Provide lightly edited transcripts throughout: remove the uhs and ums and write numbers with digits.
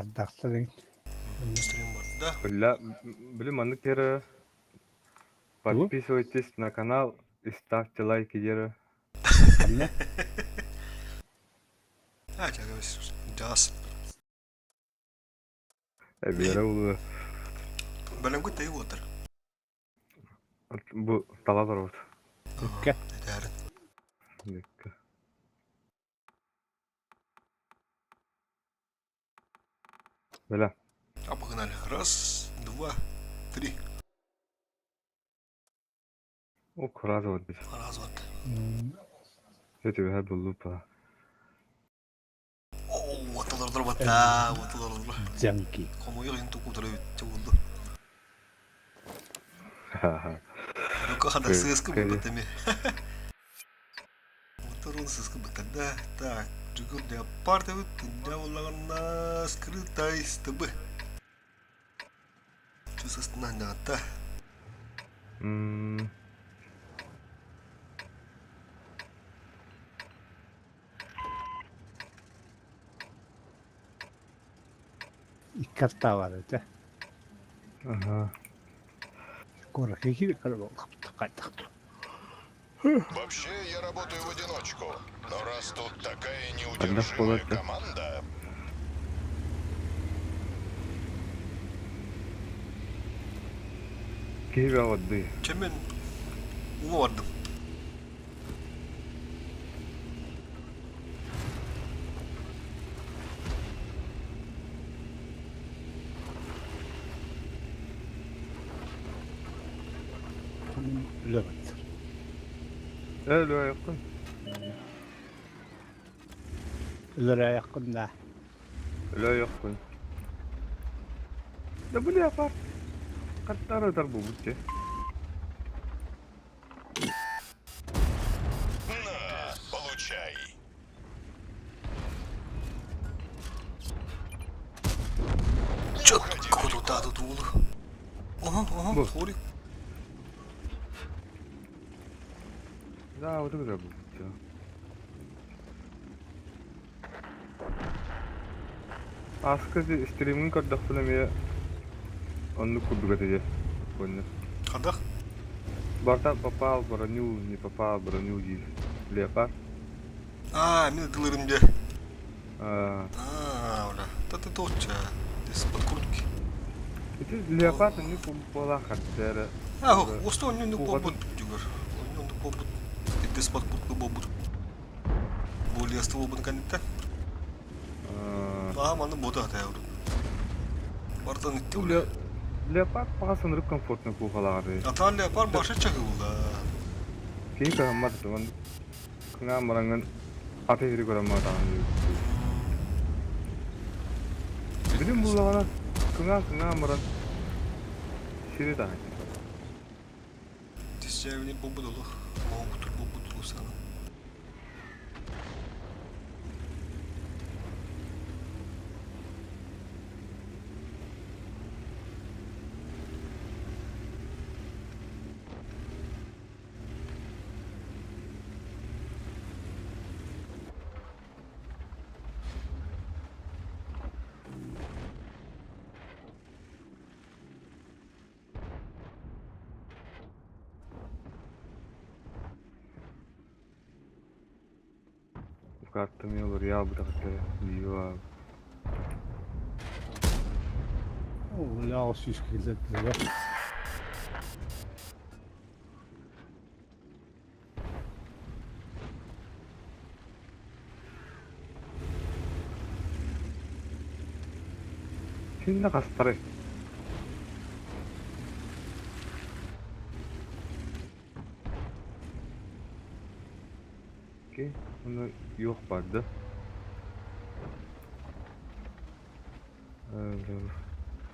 Ардахтарын Стрим барда. Бля, блин, маннык кere Тугу? подписывайтесь на канал и ставьте лайки диэри. Ханна? А, Дьаас. Эбиэрэ улуу Бэлэмгит тэйи уотар. Бу тала турабыт. Икке. Этээрин. Икки. Бля. А погнали. Раз, два, три. Ок, раз вот. Раз вот. Это я был лупа. Оо, отолордор батта, отолордор. Дьаҥки. Хомуйар иһин тукутары бүтте буолду. Ха-ха. Ну-ка, хана сыаскы Кэ- быт эми. Моторун сыаскы быттар да. Так, жүгүр леопард эбит, дьэ буоллаҕына скрытай стыбы. Чувствовать надо. М, Икки аттаабар этэ. Ага. Куоракка киирэ хайдах Вообще, я работаю в одиночку. Но раз тут такая Одна неудержимая школа-то. команда, Киһи бөҕө Чэ мин уҥа бардым. Үлэбит. Өлүөйөххүн. Үлэрээйэххин да. Өлүөйөххүн. Да бу леопард. Хаттары ытар буолбут дии. на, получай. Чё куда тут уулу? Ага, ага, Бу. хорик. Да, вот это буолбут дии. Ааска стримин көрдөхпүнэ эмиэ оннук курдук этэ дии. Уонна Хадах? Барта попал броню, не попал броню диир. Леопард. А, мин ытылырым дьэ. Аа, А, оля. Да ты толча. Из-под куртки. ити леопард оннук буолан харчы А, осто онньу Кугатын. буолбут дьүгэр. Онньу буолбут. Из-под куртка буолбут. Более буолбут кэнниттэн. Аа, Аа, манна буота хатайабыт. Бартан итти бу оля. леопард баҕа сынырып комфортно куухалаҕар. Атаан леопард баша чагылла. Киһи кыһаммат этэ, кыҥаан бараҥҥын аты иһири көрөн маатаҕын Билим буллаҕына кыҥаан-кыҥаан баран сири таһай. Тисчээбини буолбут олох. Моҕукутур буолбут улусанан. Картам олор бытахтара дио Оо, сүүс килэтилэр. Кинне хастары. Ки, оны юох барды.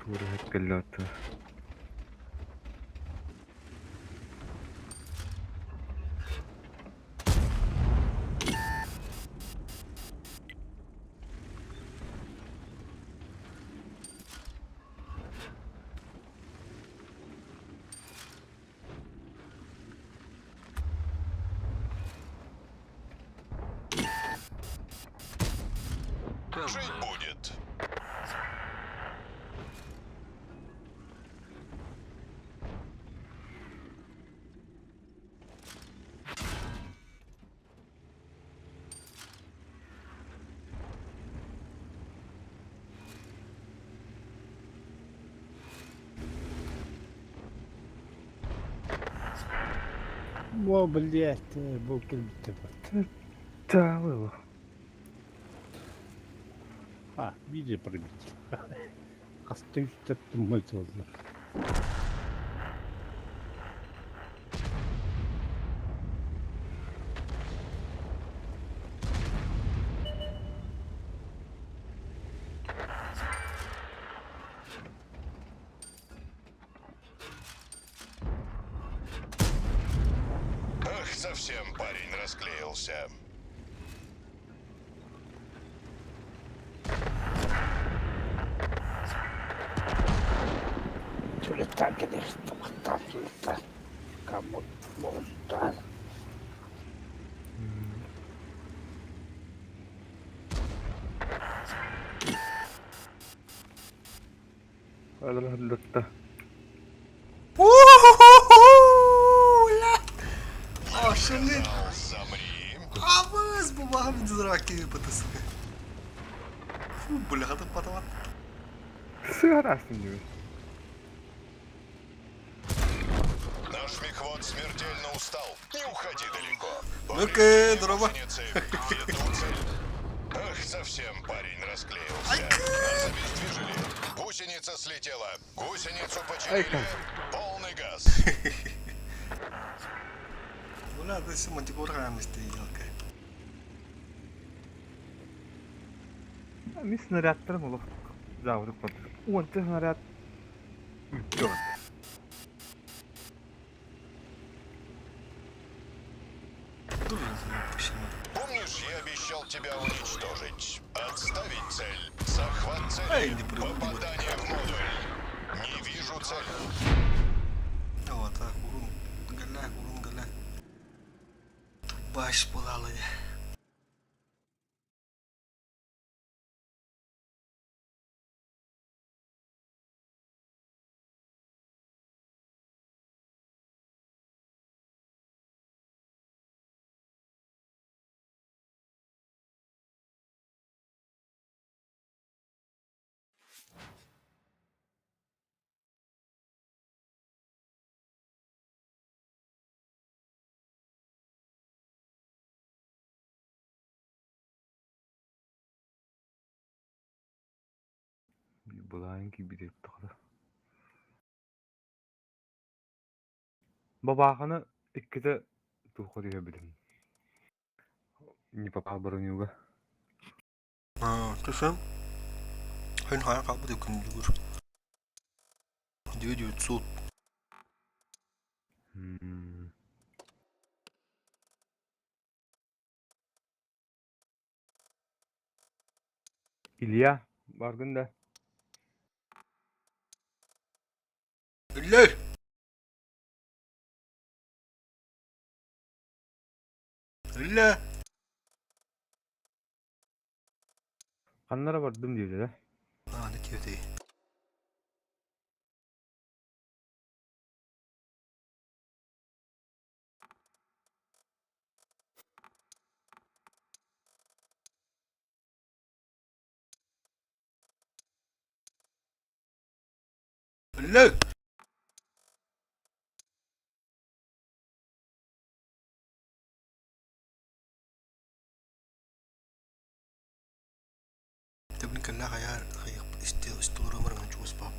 Тура хеккеллааты. Жить будет. О, блядь, бу кэлбиттэр бат. Таалы. А, видео пробить. Хаста үстэттим мөлтөллөр. Ах, совсем парень расклеился. Түлеттан кэлэр түлеттан. Кому болтан. Алла. О-хо-хо-хо! Ошелит! Замри. Абыз бу баҕа мин киһи сука. Фу, бляха потоват. Сыарасын диби. Наш мехвод смертельно устал. Не уходи далеко. Ну-ка, здорово. Гусеницы. Веду цель. Ах, совсем парень расклеился. Нас обездвижили. Гусеница слетела. Гусеницу починили. Полный газ. Бля, да все мантикора елка. Мин снарядтарым олох заводuk курдук. Уонча снаряд. Үттө. Помнишь, я обещал тебя уничтожить? Отставить цель. Захват цели. Ай, не прыгай, не Попадание в модуль. Не вижу цель. О, так, урун. Галяк, урун, галяк. Баш булалы. Булаан киирбит тоҕо. Бабааханы иккитэ туохха түһэрбитим. Не попал бронюга. А, ты сам? Хэн хайа калбы деп күндүгүр. 2900. Илья, баргын да. Үллөр! Үллө! Ханнара бардым диэбитэ да. А, не тиөтей. Үллө! Тэбин кэллэ хаяр хайык исти история марын чугас баа.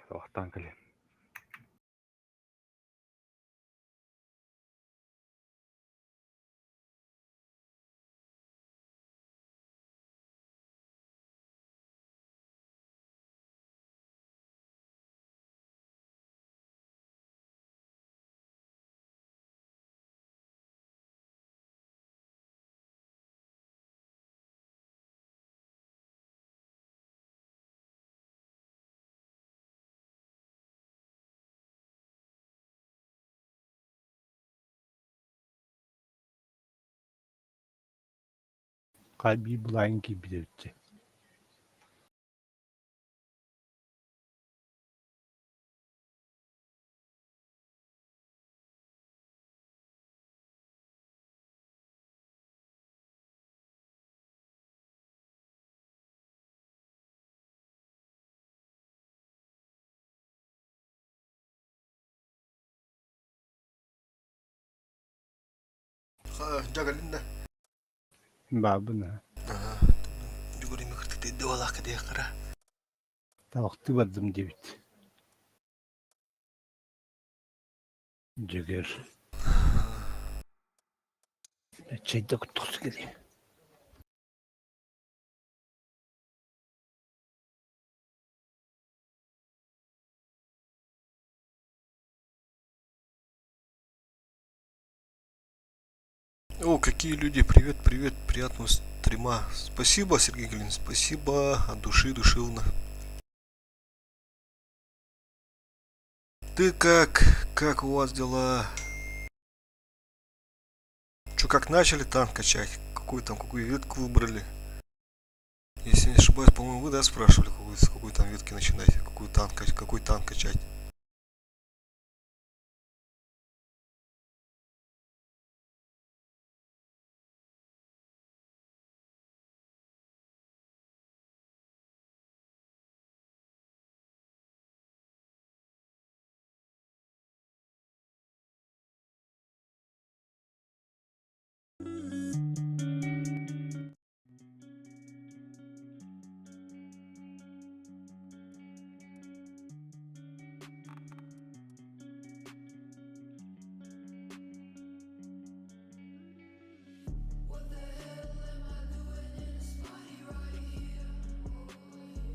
Вахтан кэлин. Хай биир былаайын киирбит эбит дии. Дьагалинна. Баабын аа. Дьугуриме кыртык дуолаах кэдиэххара. Табахтыы бардым диэбит. Дьөгүөр. Чэйдэ куттук кэлиэ. О, какие люди! Привет, привет, приятного стрима. Спасибо, Сергей Галин, спасибо от души душевно. Ты как? Как у вас дела? Чё, как начали танк качать? Какую там, какую ветку выбрали? Если не ошибаюсь, по-моему, вы, да, спрашивали, какую, с какой там ветки начинать, какую танк, какой танк качать.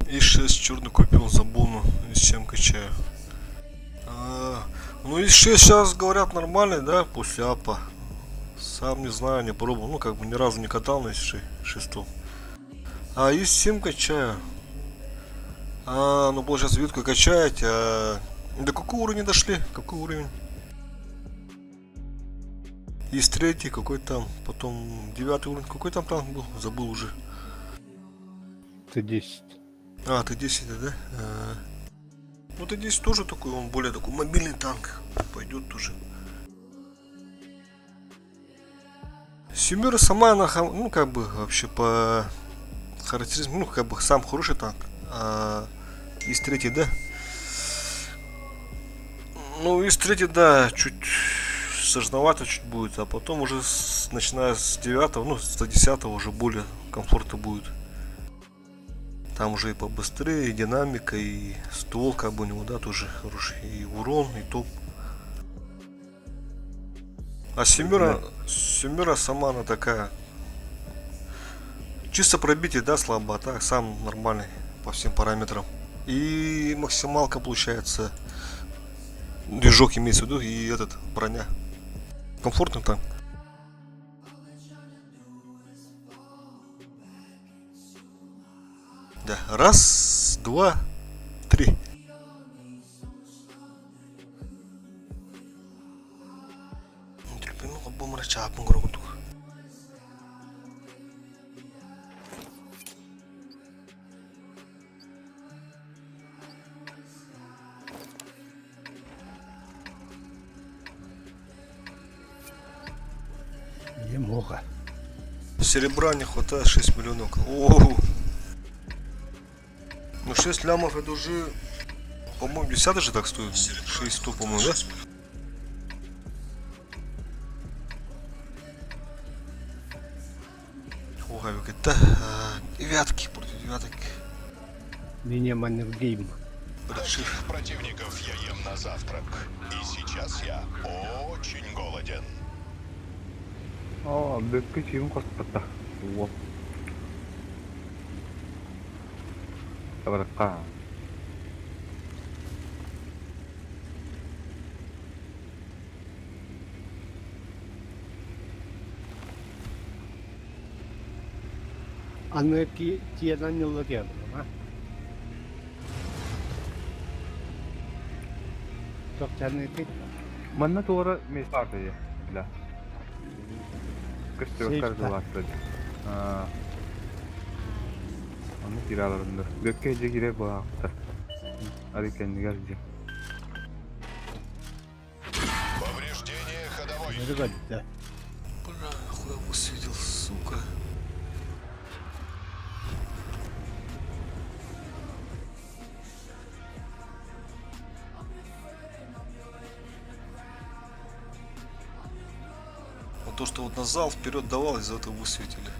И 6 черный купил за бону, и с чем качаю. А, ну и 6 сейчас говорят нормальный, да, после апа. Сам не знаю, не пробовал. Ну, как бы ни разу не катал на 6. А и 7 качаю. А, ну, получается, ветку качаете, а... До какого уровня дошли? Какой уровень? Есть третий, какой там, потом девятый уровень, какой там танк был? Забыл уже. Т-10. А, Т-10, да? А. Ну, Т-10 тоже такой, он более такой мобильный танк. Пойдет тоже. Семера сама, она, ну, как бы, вообще по характеристикам, ну, как бы, сам хороший танк. А из третий, да? Ну, из третий, да, чуть сложновато чуть будет, а потом уже с, начиная с 9, ну, с 10 уже более комфортно будет. Там уже и побыстрее, и динамика, и ствол как бы у него, да, тоже хороший, и урон, и топ. А семера, семера сама она такая, чисто пробитие, да, слабо, а так сам нормальный по всем параметрам. И максималка получается, движок имеется в виду, и этот, броня. Комфортный танк. Да, раз, два, три. Төлөпүөнүм холбоом эрэ чаапын көрө курдук. Ийэм уоҕа. Серебра не хватает 6 миллионов. О, ну 6 лямов это уже, по-моему, 10 же так стоит. 600, по-моему, да? Ой, это девятки против девяток. Линия Маннергейм. Таких противников я ем на завтрак. И сейчас я очень голоден. Оо, бүккэ чиим хоспута. Уол. Табарыкка. Аны тиэнэн ньылла диэн а? Тохтяныты. Манна туора миэстэ баар дии, бля. Көстүбэккэ Сейф дылааттар. Аа. Онно киирэ Бүөккэ дьэ киирэр буолаахтар. Арый кэннигэр дьэ. Повреждение ходовой. Нөрүгөддө. Бля, нахуй высветил, сука. Вот то, что вот на зал вперед давал, из-за этого высветили.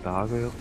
Daha da yok.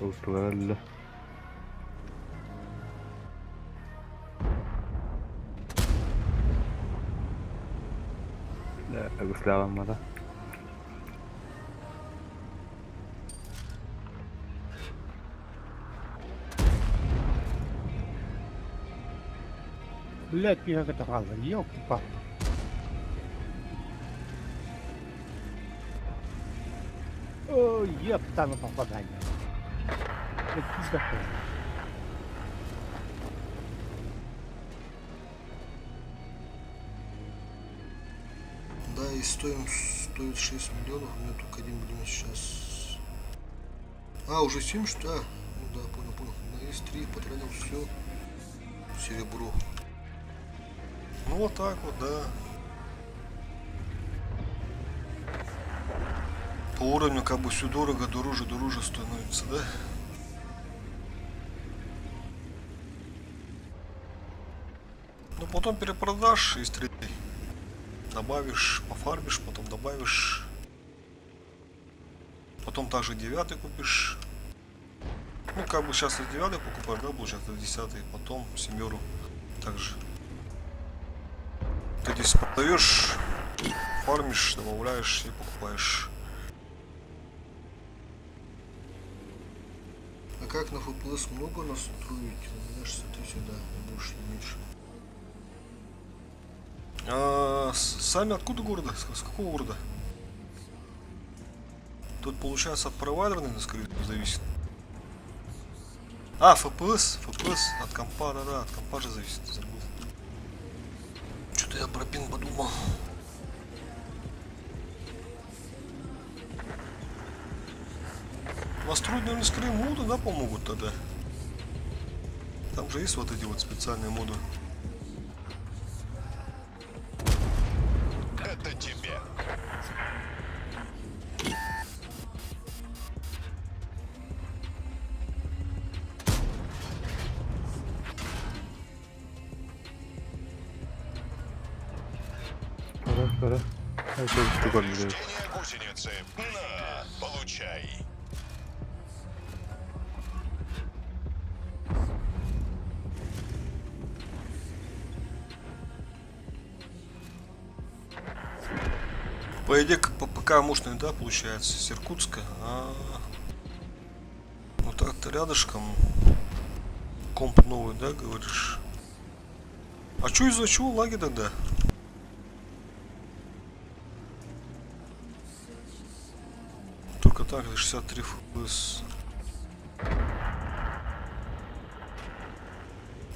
Ultular öldü. Silahlanmada. Блядь, как это хаалла, ёлки-палки. Ой, ёпта на попадание. Это пизда. Да, и стоим, стоит 6 миллионов, у меня только 1 миллион сейчас. А, уже 7, что? А, ну да, понял, понял. На S3 потратил все серебро. Ну вот так вот, да. По уровню как бы все дорого, дороже, дороже становится, да? Ну потом перепродашь из 3 добавишь, пофармишь, потом добавишь. Потом также девятый купишь. Ну, как бы сейчас ты девятый покупаешь, да, получается, десятый, потом семеру также. Ты здесь продаешь, фармишь, добавляешь и покупаешь. А как на FPS много настроить? У меня 60 тысяч, да, не больше, не меньше. А, сами откуда города? С какого города? Тут получается от провайдера, наверное, скорее зависит. А, FPS, FPS, от компа, да-да, от компа же зависит, забыл. Что-то я про пин подумал. Настроить, наверное, скорее моды, да, помогут тогда. Там же есть вот эти вот специальные моды. Это тебе. Para para. Herkes bu golü. Повреждение гусеницы. На, получай. По идее, по ПК мощный, да, получается, с Иркутска. А, ну так-то рядышком. Комп новый, да, говоришь? А чё из-за чего лаги тогда? Только так, 63 FPS.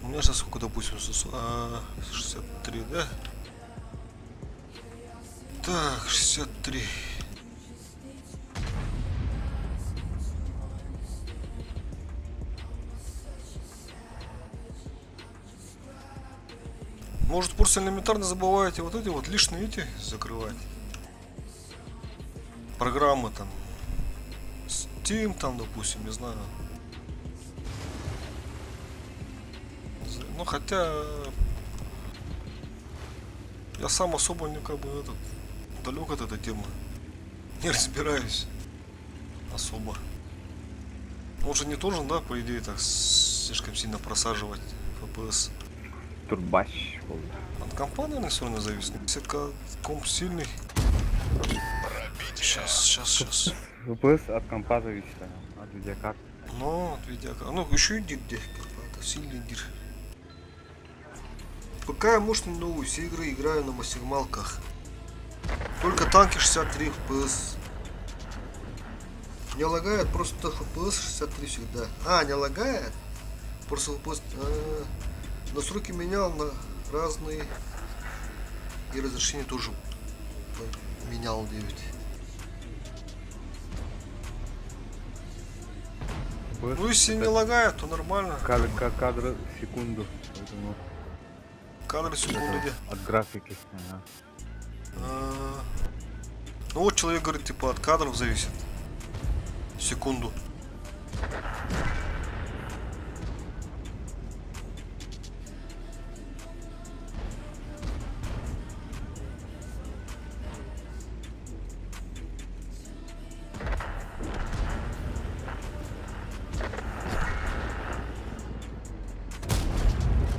У меня сейчас сколько, допустим, 63, да? Так, 63. Может, просто элементарно забываете вот эти вот лишние эти закрывать. Программы там. Steam там, допустим, не знаю. Ну, хотя... Я сам особо не как бы этот, далек от этой темы. Не разбираюсь особо. Он же не должен, да, по идее, так слишком сильно просаживать FPS. Турбач буолла. От компа, наверное, все равно зависит. Если комп сильный. Пробитие. Сейчас, сейчас, сейчас. FPS от компа зависит, а, от видеокарты. Ну, от видеокарты. Ну, еще и дир, это сильный дир. ПК я мощный новую, все игры играю на максималках. Только танки 63 FPS. Не лагает, просто FPS 63 всегда. А, не лагает? Просто FPS... А, настройки менял на разные. И разрешение тоже менял 9. FPS Ну, если не это лагает, то нормально. Кадр, кадры в секунду. Поэтому Кадры в секунду это где. от графики. Ага. А, Ну вот человек говорит, типа от кадров зависит. Секунду.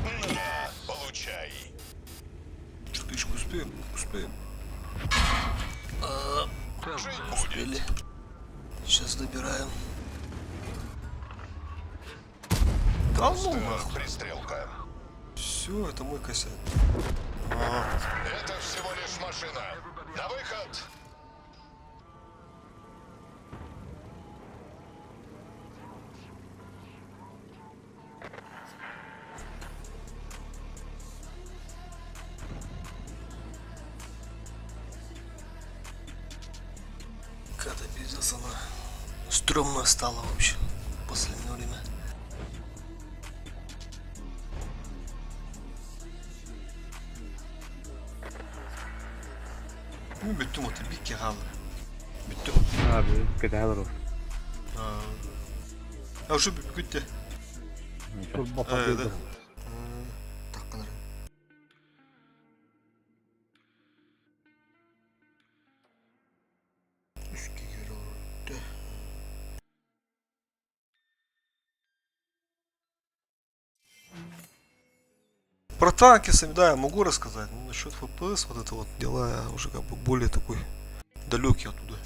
На, получай. Чуточку успеем, успеем. Жить Успели. будет. Сейчас добираем. Да ну нахуй. Пристрелка. Все, это мой косяк. А, Это всего лишь машина. На выход! Какая-то пиздец она стрёмная стала вообще в последнее время. Ну, бүттүм это бикке хаалла. Бүттүм. А, кэтэһэ олорор. А уже бүттү. Турбо Э, победа. да. Так, наверное. Үскэ киирэ. Про танки сами, да, я могу рассказать, но насчет FPS, вот это вот дела, я уже как бы более такой далекий оттуда.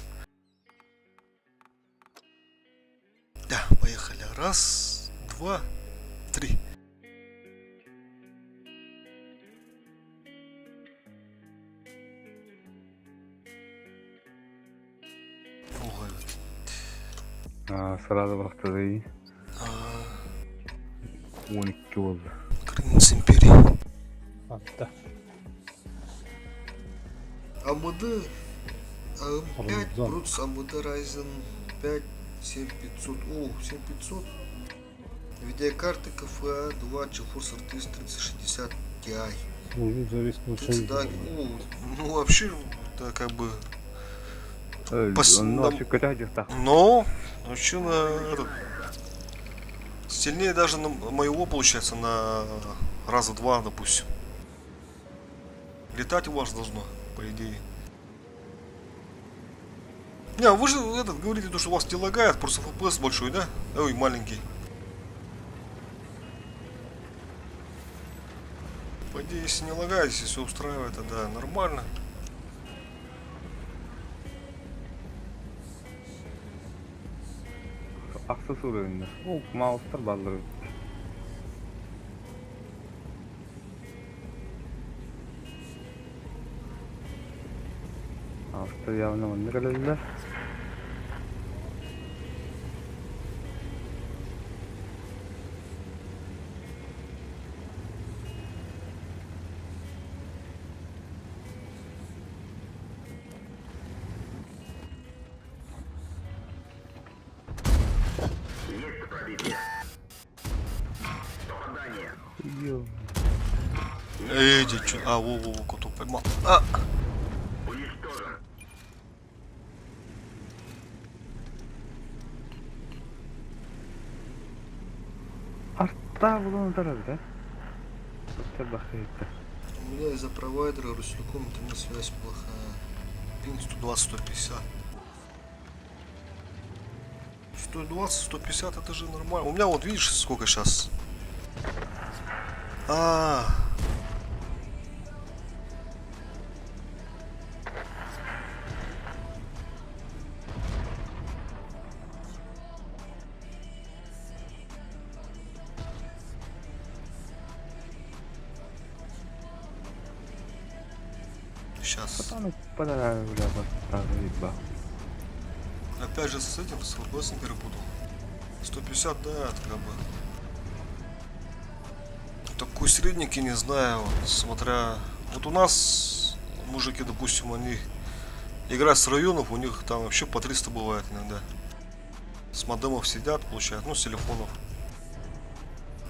Да, поехали. Раз, два, три. Ой, А, сразу вахтовый. а, 12 буолла. Границы империи. А, да. AMD AM5 Амазон. Brutus AMD Ryzen 5 7500. О, 7500. Видеокарты КФА 2 GeForce RTX 3060 Ti. Ну, зависит от 30, да, о, ну вообще, это как бы... Ну, вообще кэтэһэ дьахта. Но, вообще на этот, сильнее даже на моего получается на раза два, допустим. Летать у вас должно, по идее. Не, а вы же этот, говорите, то, что у вас не лагает, просто FPS большой, да? Ой, маленький. По идее, если не лагает, если все устраивает, тогда нормально. Ахсыс уровень. О, маустар бааллар. Маустар явно манна кэлэллэр. Ё. Эй, иди, чё? А, во-во-во, коту поймал. А! Таах булан утар эбит ээ. Бахыйда. У меня из-за провайдера Ростелеком интернет-связь плохая. Пинг 120-150. 120-150 это же нормально. У меня вот видишь сколько сейчас? А, сейчас. Потом бля. Опять же с этим, с ЛБС перепутал. 150, да, это как бы. Такой средненький, не знаю, вот, смотря... Вот у нас мужики, допустим, они играют с районов, у них там вообще по 300 бывает иногда. С модемов сидят, получают, ну, с телефонов.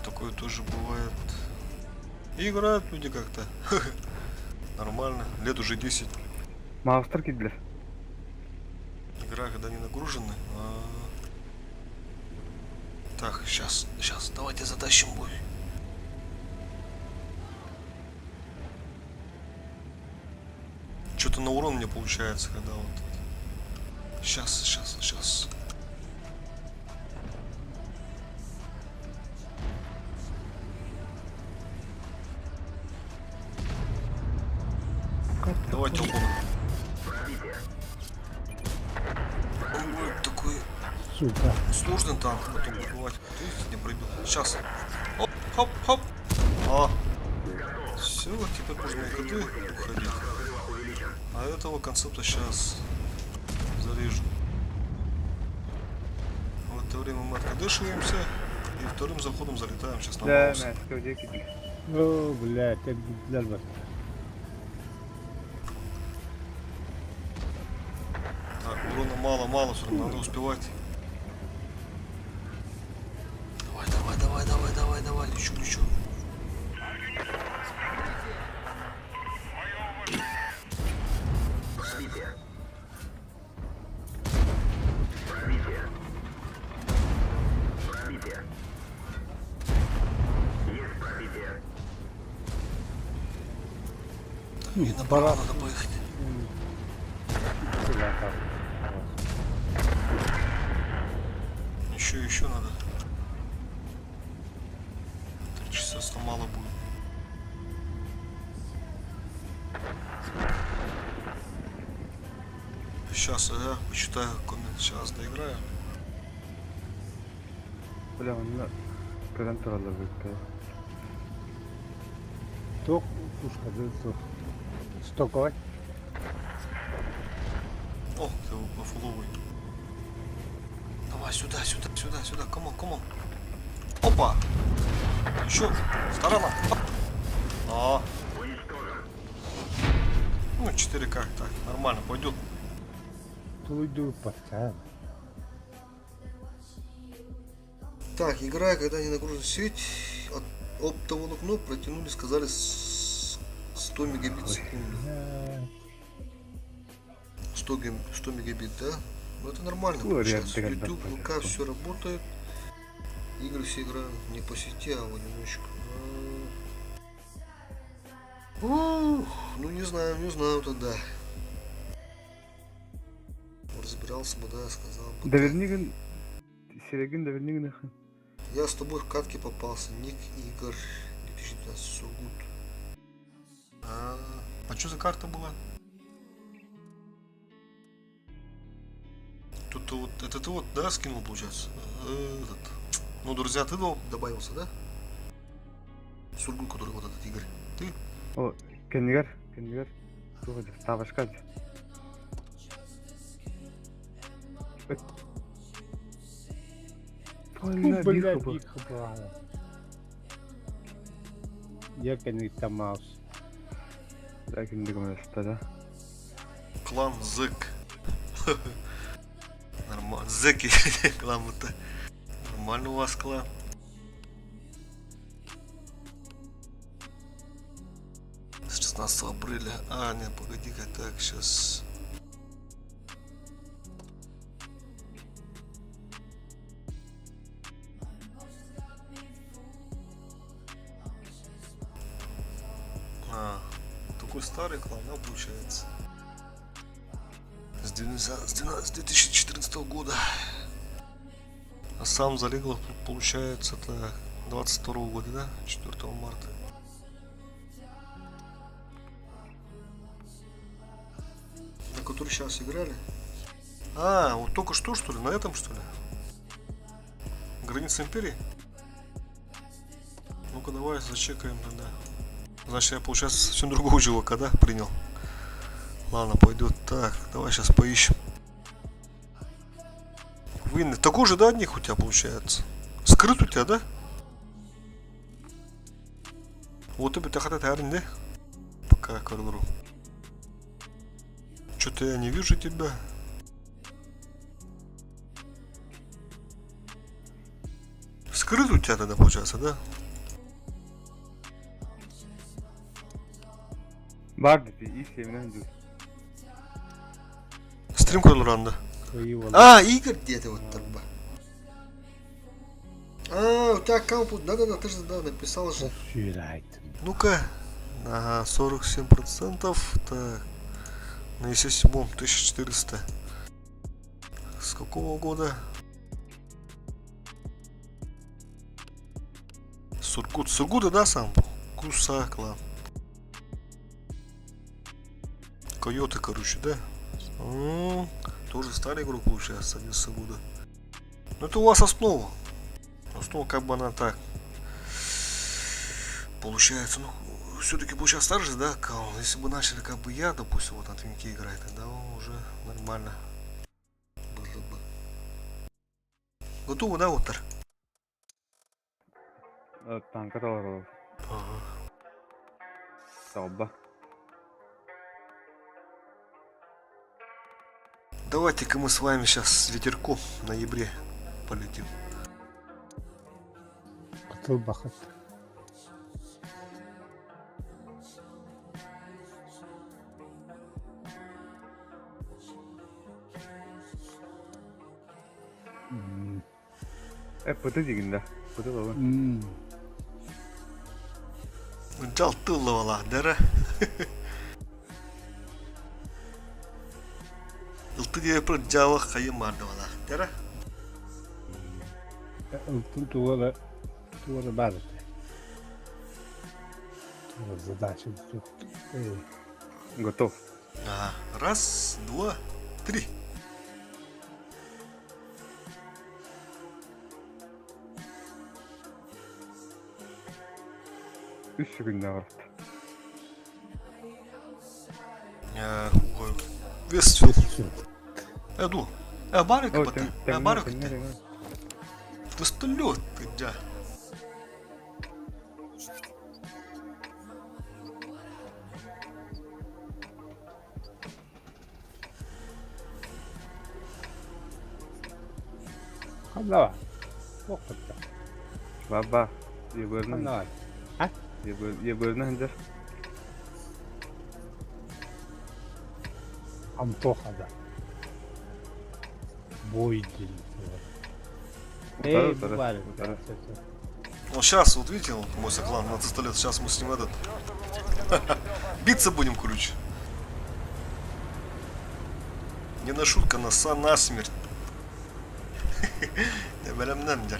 Такое тоже бывает. И играют люди как-то. Нормально. Лет уже 10. Маустер кидлер. Игра, когда не нагружены. А. Так, сейчас, сейчас, давайте затащим бой. Что-то на урон мне получается, когда вот. Сейчас, сейчас, сейчас. Давайте оба. Он будет такой Сука. сложный танк потом добивать. Видите, не пробил. Сейчас. Оп, хоп, хоп. А. Все, теперь можно на КД уходить. А этого концепта сейчас зарежу. В это время мы откадышиваемся и вторым заходом залетаем сейчас на Да, Маус. Мәскәү диэки кидлер. О, блядь, эргийдилэр бар. Так, урона мало-мало, все равно надо успевать. Давай, давай, давай, давай, давай, давай, лечу, лечу. Так, и направо пора. надо поехать. Сюда там. Еще, еще надо. 3 часа сломало будет. Сейчас я почитаю коммент. Сейчас доиграю. Бля, онно көрөн тураллар бүккэ. Туох пушка туох. Стоковай. О, ты по фуловый. Давай сюда, сюда, сюда, сюда. Come on, come on. Опа! Еще. Сторона. Оп. А. Ну, 4К, так, нормально, пойдет. Тулуйду пацан. Так, играя, когда не нагружена сеть, от оптоволокно протянули, сказали, 100 мегабит в секунду. 100, 100 мегабит, да? Ну это нормально Ну, получается. реально, YouTube, да, ВК, все работает. Игры все играю не по сети, а в одиночку. А. Ух, ну не знаю, не знаю тогда. Разбирался бы, да, сказал бы. так. Довернигин, Серегин довернигин ха. Я с тобой в катке попался. Ник Игорь 2012 Сургут. А, а что за карта была? Тут ты вот, это ты вот, да, скинул, получается? Этот. Ну, друзья, ты добавился, да? Сургут, который вот этот Игорь. Ты? О, кэннигэр, кэннигэр. Туох это, ставочка дии. Ну, Бля, блядь, биху их хапала. Я кэнниттэн Маус. Да, кэннигэр да. Клан Зэк. Нормально. Зэки. Клан это. Нормально у вас клан. С 16 апреля. А, нет, погоди-ка, так, сейчас. твой старый клан, да, получается? С 2014 года. А сам залегал, получается, это 22 года, да? 4 марта. На который сейчас играли? А, вот только что, что ли? На этом, что ли? Граница Империи? Ну-ка, давай зачекаем тогда. Значит, я, получается, совсем другого чувака, да, принял? Ладно, пойдет. Так, давай сейчас поищем. Вин, такой же, да, них у тебя получается? Скрыт у тебя, да? Вот и да? Пока кордору. Что-то я не вижу тебя. Скрыт у тебя тогда получается, да? Баар дии, ис сиэминэн дуу. Стрим кордоранда. Кыайыы А, Игорь где-то вот там. А, у тебя аккаунт, да-да-да, ты же, да, написал же. Сүүрээйтим. Ну-ка. Ага, 47%. Так. На ИС-7 1400. С какого года? Сургут. Сургута, да, сам? Куса клан. Койоты, короче, да? М, Тоже старый игрок получается, 11 года. Ну это у вас основа. Основа как бы она так. Получается, ну, все-таки получается старше, да, аккаунт. Если бы начали как бы я, допустим, вот на твинке играть, тогда уже нормально было бы. Готово, да, Оттар? Танка толороллор. Ага. Талба. Давайте-ка мы с вами сейчас с ветерком в ноябре полетим. Кытылбахыт. Пыты диигин да. Пыты лабын. Жалтылывала, дара. Ылты деп жава хайым бардывала. Дара. Ылтын туора туора баар этэ. Туора задача тут. Готов. Ага. Раз, два, три. Үс күннэ барт. Вес Эду. Барик бата. Барик. Вертолет, да. Ханна. Туох Баба. Ебөрүнэн. Ханна. Ебөрүнэн ханжар. Антоха да. Бой диэн. Эй, баар. Ну сейчас, вот видите, вот мой соклан на пистолет, сейчас мы с ним этот... Биться будем, короче. Не на шутка, на са на смерть. Не бэлэмнэн дьэ.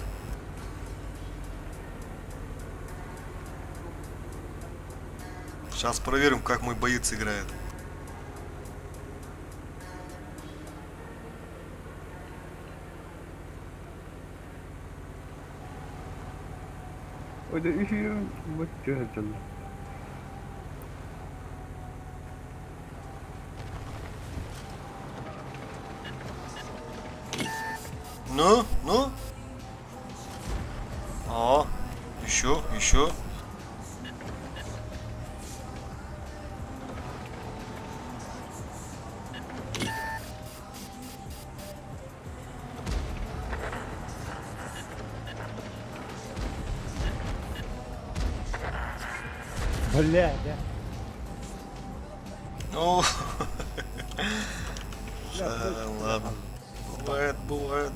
Сейчас проверим, как мой боец играет. Ой, да үһү вот чөһөлтөл. Ну, ну. А, еще, еще. Бля, да. Ну, ладно. Бывает, бывает.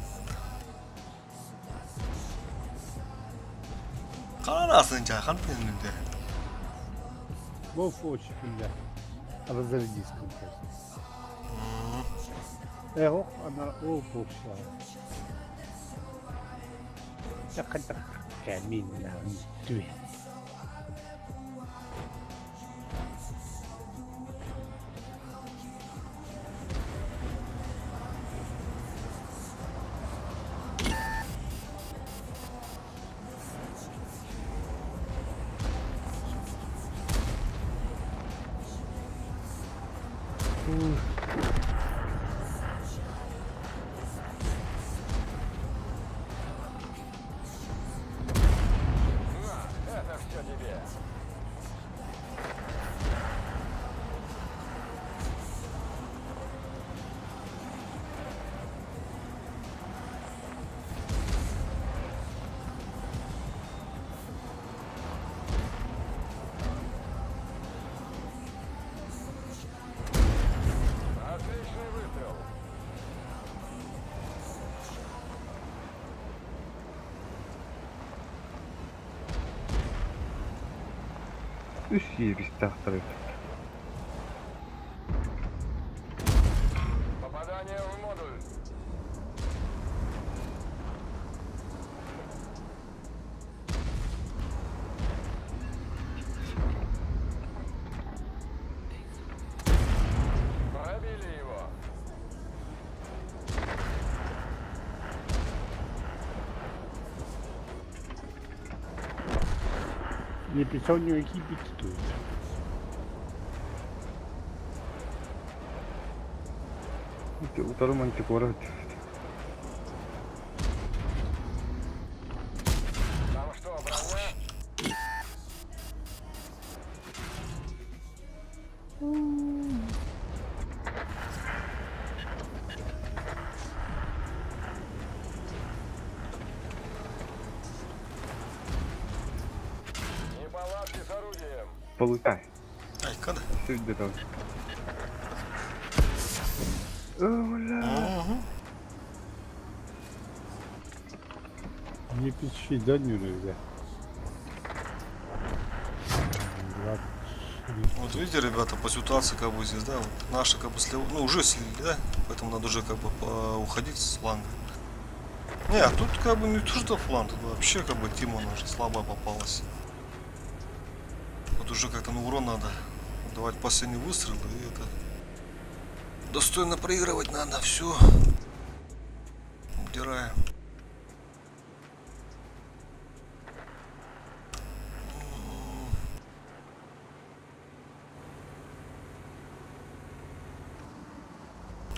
Ханасын жа, хан пенде. Бу фоч бля. Разрядись Э, она о боже. 对。 Это все тебе. Отличный выстрел. Үс иэбистээхтэр эбит. Попадание в модуль. Пробили его. Не писал никакие битки. Ити утары мантикора Там что, броня? Неполадки с орудием. Получай. Ай, када. Сүрдэ Оля. Угу. Не пищи, да, не нельзя. Два, три. Вот видите, ребята, по ситуации как бы здесь, да, вот наши как бы слив... ну уже слили, да, поэтому надо уже как бы уходить с фланга. Не, а тут как бы не то что фланг, тут вообще как бы Тима уже слабая попалась. Вот уже как-то на урон надо давать последний выстрел и это... Достойно проигрывать надо, все. Удираем.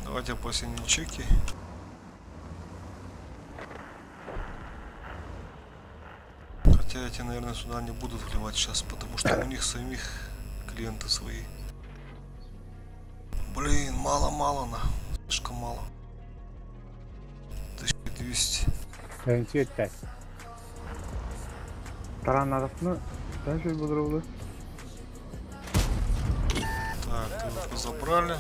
Давайте последние чеки. Хотя эти, наверное, сюда не будут вливать сейчас, потому что у них самих клиенты свои. Блин, мало-мало на. Слишком мало. 1200. 75. Таранарапны даже будрулы. Так, его забрали.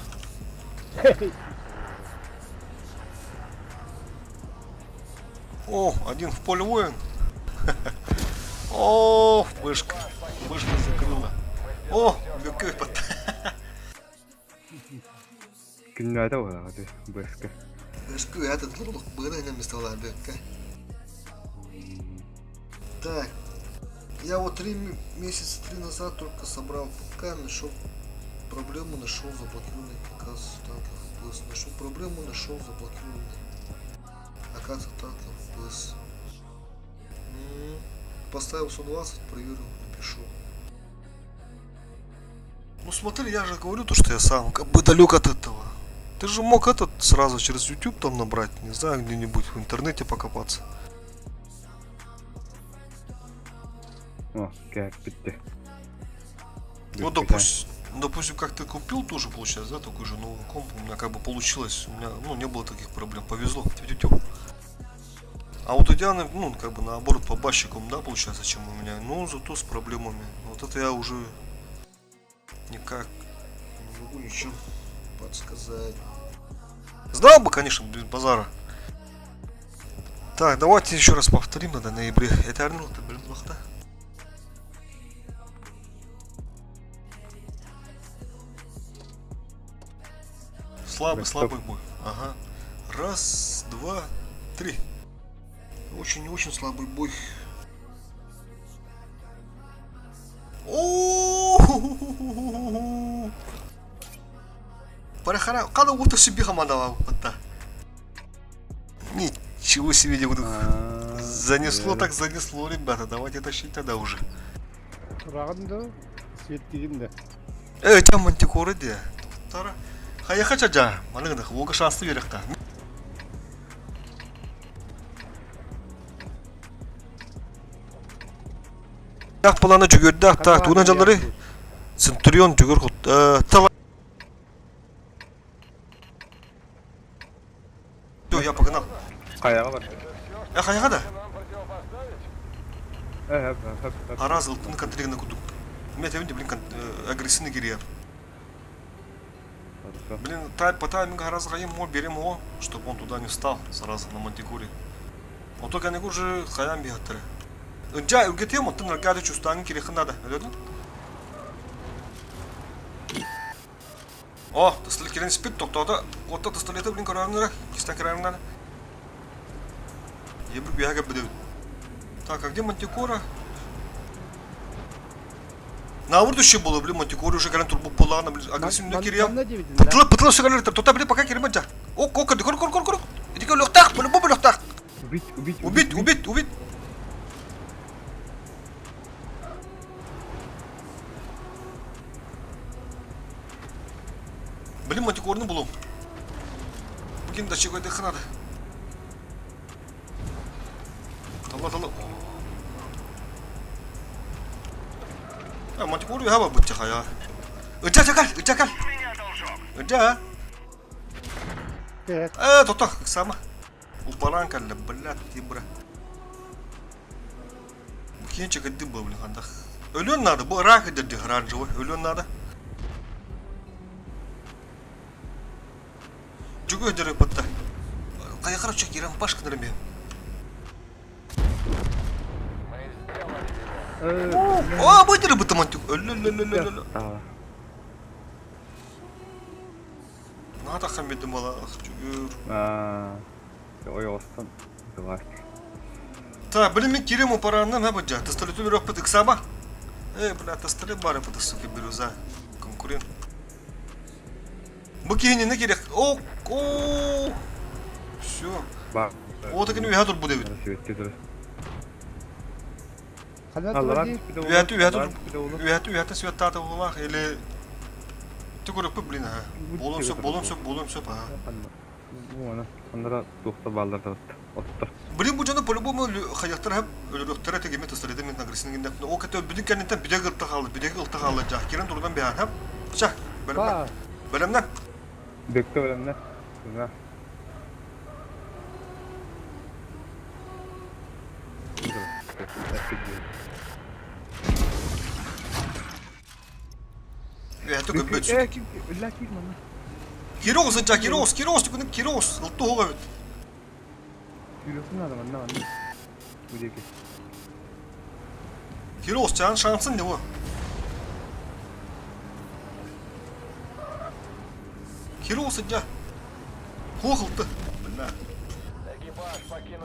О, один в поле воин. О, вышка. Вышка закрыла. О, какой под... Күннәдә була ди бэскэ. Бэшку этот лук было на место бэкка. Так, я вот 3 месяца назад только собрал ПК, нашел проблему, нашел заблокированный показ танков FPS. Нашел проблему, нашел заблокированный. Оказывается, танков FPS. Поставил 120, проверю, напишу. Ну смотри, я же говорю то, что я сам как бы далек от этого. Ты же мог этот сразу через YouTube там набрать, не знаю, где-нибудь в интернете покопаться. О, кәппитте. Вот, допустим, как ты купил тоже, получается, да, такой же новый комп, у меня как бы получилось, у меня, ну, не было таких проблем, повезло. Тю-тю-тю. А вот у Дианы, ну, как бы наоборот, по бащикам, да, получается, чем у меня, но зато с проблемами. Вот это я уже никак не могу ничего подсказать. Знал бы, конечно, без базара. Так, давайте еще раз повторим, надо ноябре. Это Арнольд, это блин, да? Слабый, слабый бой. Ага. Раз, два, три. Очень-очень слабый бой. О! Парахара, қана ута себе хамандалаабыппытта. Ничего себе, не буду. Занесло так занесло, ребята. Давайте тащить тогда уже. Тураҕын да, светтигин да. Э, там мантикоры де. Туттара. Хайаха чажа. Маны гына, уога шансы беректа. Так планы жүгөрдө так тугунан жаллары Центурион жүгөр тала Все, я погнал. Хайаҕа бар. Э, хайаҕа да? Э, хөп, хөп, хөп. Араз ылтын контригына кудук. Мен тебе, блин, агрессивный кириэр. Хорошо. Блин, по таймингу раз ему берем его, чтобы он туда не встал сразу на Мантикуре. Он только не уже хаям бегаттары. Ынча үргетем, оттон аркады чувствование кирехин надо. Öyle О, тыстылы кирен спит, тоқтода, отта тыстылы блин, көрөрүнөрө, кистен көрөрүнөрө. Ебір бияга бідеуд. Так, а где Мантикора? Наоборот было, блин, Мантикора уже кэлэн турбук буоллаҕына, блин, агрессивный кириэл. Пытылы, пытылы сөгэлер, тота, блин, пока кирбет жа. О, кор, кор, кор, кор, кор. Иди өлөхтах, по-любому өлөхтах. Убить, убить, Убить, убить, убить. Блин, Мантикорны булум. Бүгін да чего надо. Тала, тала. А, Мантикору яба бытчаха я. Ыча чакал, ыча кал. Ыча. Э, тота, сама. Упаран калла, блядь, тибра. Кинчик иди был, блин, хандах. Өлөн надо, бу рак идет оранжевый, өлөн надо. Жүгө дөрө бытта. Кайхар чек ирен баш кынырым. О, бу дөрө бытта мантик. Өлө-лө-лө-лө-лө. Надо хамбедим бала, жүгөр. Аа. Ой, остан. Давай. Та, блин, мен кирем опаранна на баджа. Тасталету берек пыт иксаба. Эй, бля, тасталет бары пыт, сука, бирюза. Конкурент. Бу киһини не керек? О, о. Все. Ба. О, так не вятур буде. Вяту, вяту, вяту, вяту святата булах или Ты көрөкпү, блин, ага. Болон сөп, болон сөп, болон сөп, ага. Оны, андара тухта балдар оттор. Блин, бу жана по-любому хаяктар хап өлөрөктөр тегеме тасталеде мен агрессивный гендеп. О кете бүдүн кенеттен бүдө гырта калды, бүдө гылта калды жа. Кирен турдан биян хап. Ча, белемнен. Белемнен. Бөккө белемнен. Да. Это көбөт. Кирос, жа, Кирос, Кирос, түкүнүк Кирос. Ылтты ога бит. Yürüsün adam anne anne. Bu диэки. Кирос, чан шансын не о. Кирос, жа. Хохылты. Бля.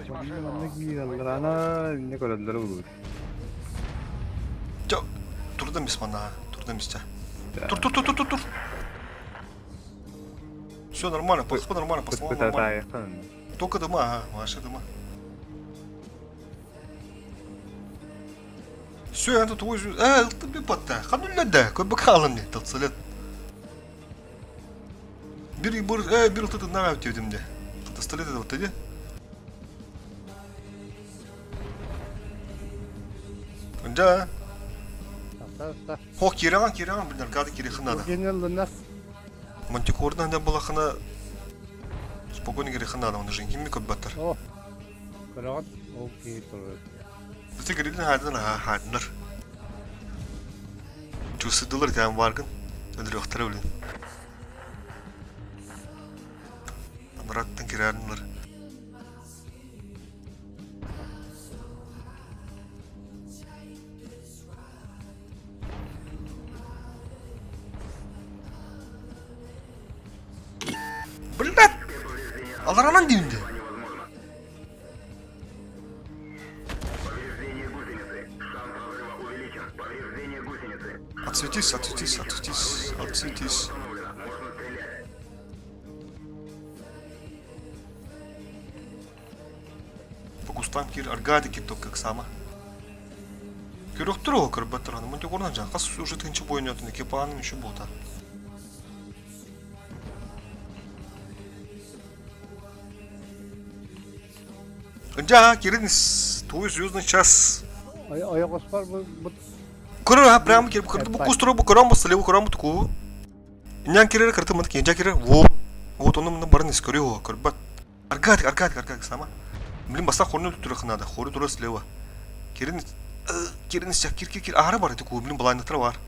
Манна киираллар ана не көрөллөр булur. Жа, турдан бис мана, турдан бис жа. Тур, тур, тур, тур, тур, тур. Все нормально, по нормально, по словам нормально. Только дыма, ага, ваши дыма. Все, я тут возьму. Э, ты батта. Хануля да, кой бакалым не, толцелет. Bir bir bir ылты на де. Тасталет это вот иди. Да. Хо кираган кираган блин, аркады кирихын надо. Мантикордан да была хана спокойно кирихын надо, он же химик баттар. О. Көрөҕүт, ол киһи турар. Ты грилин хадын хадыныр. Чувствовалар там варган. Өлөрөхтөр блин. Анраттан кирарнылар. Аларанан диибин дии. Отсветись, отсветись, отсветись, отсветись. По кустам кир, аргады кир только сама. Көрөхтөр ол көрбөттөр аны мунтигорнан жан хас уже тынчы бойнотун экипаным еще бота. Дьа, кирин твой звездный час. Ойоҕоспор бу бу Көрөр ha прямо кир бу кустуру бу көрөн бу слева көрөн бу туку. Иннян кирер кырты мын кинжа кирер. Во. Вот он мын барын ис көрүө көрбөт. Аргат, аргат, аргат сама. Блин, баса хорну турах надо. Хору тура слева. Кирин кирин ис кир кир кир ары бар туку. Блин, балайнатра бар.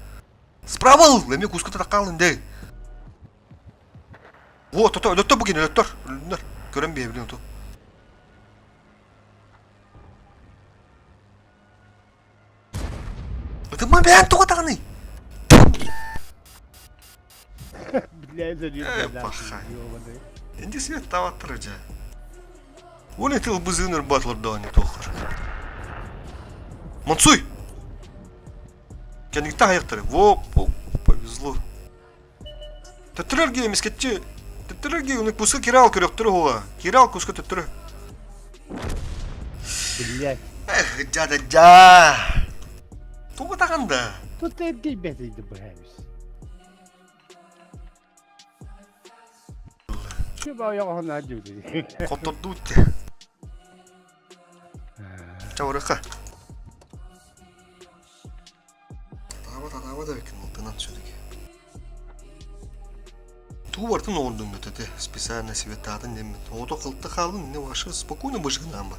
Справа ыл, эми куска такалын дей. Во, тото, өлөттөр бу кини, өлөттөр. Өлүннөр. Көрөн бие билин ту. Ытыма бээн туга даҕаный? Бля, Э, паха. Инди свет таваттыр дьэ. Уон ити ылбызыын ырбаатылар даҕаны туоххар. Монсуй! Кэнниктэн хайахтары. Во, повезло. Төттөрөр ге эмискэтчи. Төттөрөр ге уну куска кирал көрөктөрө хуа. Кирал куска төттөрө. Блять. Эх, дяда дя. Тугу таганда. Тут эргийбэт быһабыс. Чуба ойоҕоһун аадьыбыт. Хоттордуут. Чавырыха. Таба таба да эбиккин алтынан все-таки. Тугу барытын оҥордуҥ этэ специально светаатын диэммин. Оҕото кылта хаалын инне вообще спокойно быжыгынаама.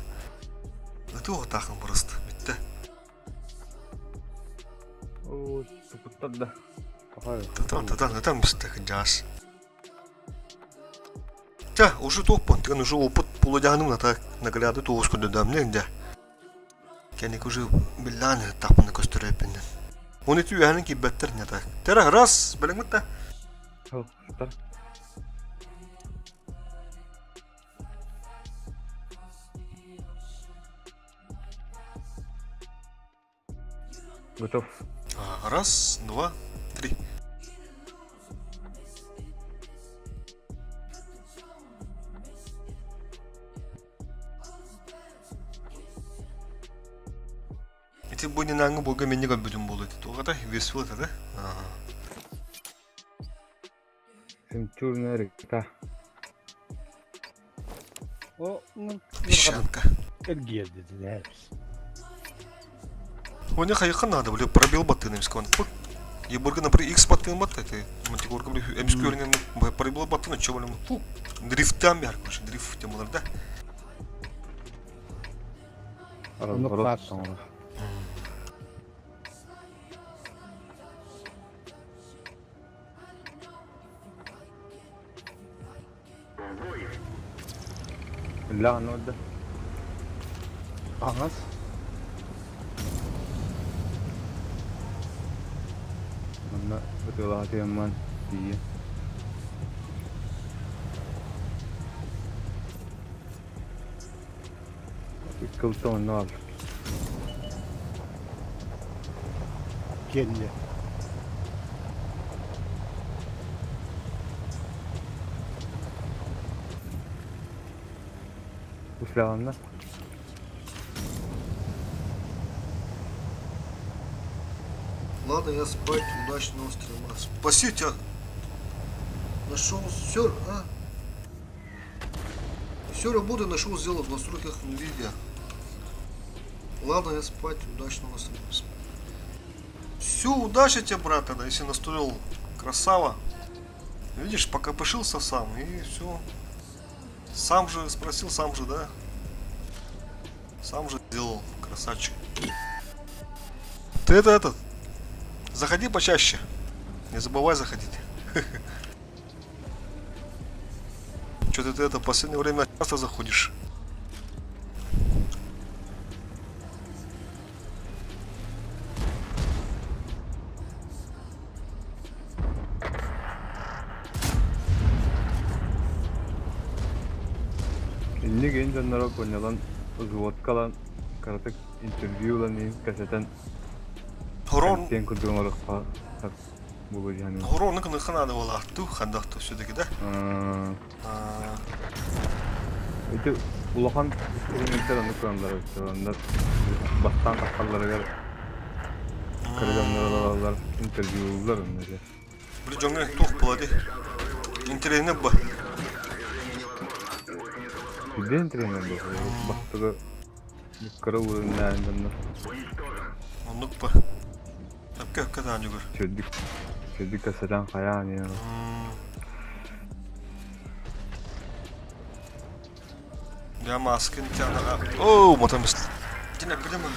Ытыы оҕотаахын просто бүттэ. Оо, тупуттар да. Татан татан татан быстэ кыдьаас. Чэ, уже туохпун, тыгын уже опыт полудяным ната нагляды тоҕус көрдөдөм дьэ. Кэнники уже биллаан тахпына көстөрөппүннэн. Оны үөһэнин киирбэттэр не так. Тера раз, билиҥмит да. Готов. Раз, два, три. Ити бу нинааҥҥы буолга минни көрбүтүм буолуо ити туох весвил этэ да? Жемчужная река. О, Песчанка. Эргиэрдитилэр. Оны хайыхха надо, бля, пробел баттыын эмискэ он. Ебурга, например, X баттыын батта, это Мантикорга, бля, эмискэ көрүнэн пробел баттыын, чё, бля, фу, дрифтан бär, короче, дрифт темалар, да? Разворот. Ла, ну да. Аҥас. Манна ытыалаатыамман тиийэ. Икки онно ал. Кэллэ. Услаҕанна. Ладно, я спать, удачного стрима. Спасибо тебя. Нашел все, а? Все работы нашел, сделал в настройках NVIDIA. Ладно, я спать, удачного стрима. Все, удачи тебе, брат, тогда, если настроил красава. Видишь, пока пошился сам, и все. Сам же спросил, сам же, да? Сам же сделал, красавчик. Ты это, этот, заходи почаще. Не забывай заходить. Что-то ты это в последнее время часто заходишь. Итинник эн дьонноро понялан взводка ылан кыратык интервью ылан иһин кэпсэтэн Хорон контент курдук оҥоруохха сөп буолуо дии саныыбын. Хорону гыныахха наада буолаахтыы хайдах да все-таки да. Ити улахан стримердэр оннук гыналлар эбит. Онно бастаан тахсалларыгар кыра дьоннор олороллор, интервьюлууллар онно дьэ. Били дьоҥҥо туох буола дии? Интэриэһинэй бу. Сүрдээх интэриэһинэй буолла. Бастакы кыра уровеннааһын дьоннор. Оннук ба. Өккө өккө даан дьугур. Сүрдүк сүрдүк кэпсэтэн хайаан иһэн. Я маскын тянаға. Оу, мотом Тина билемин.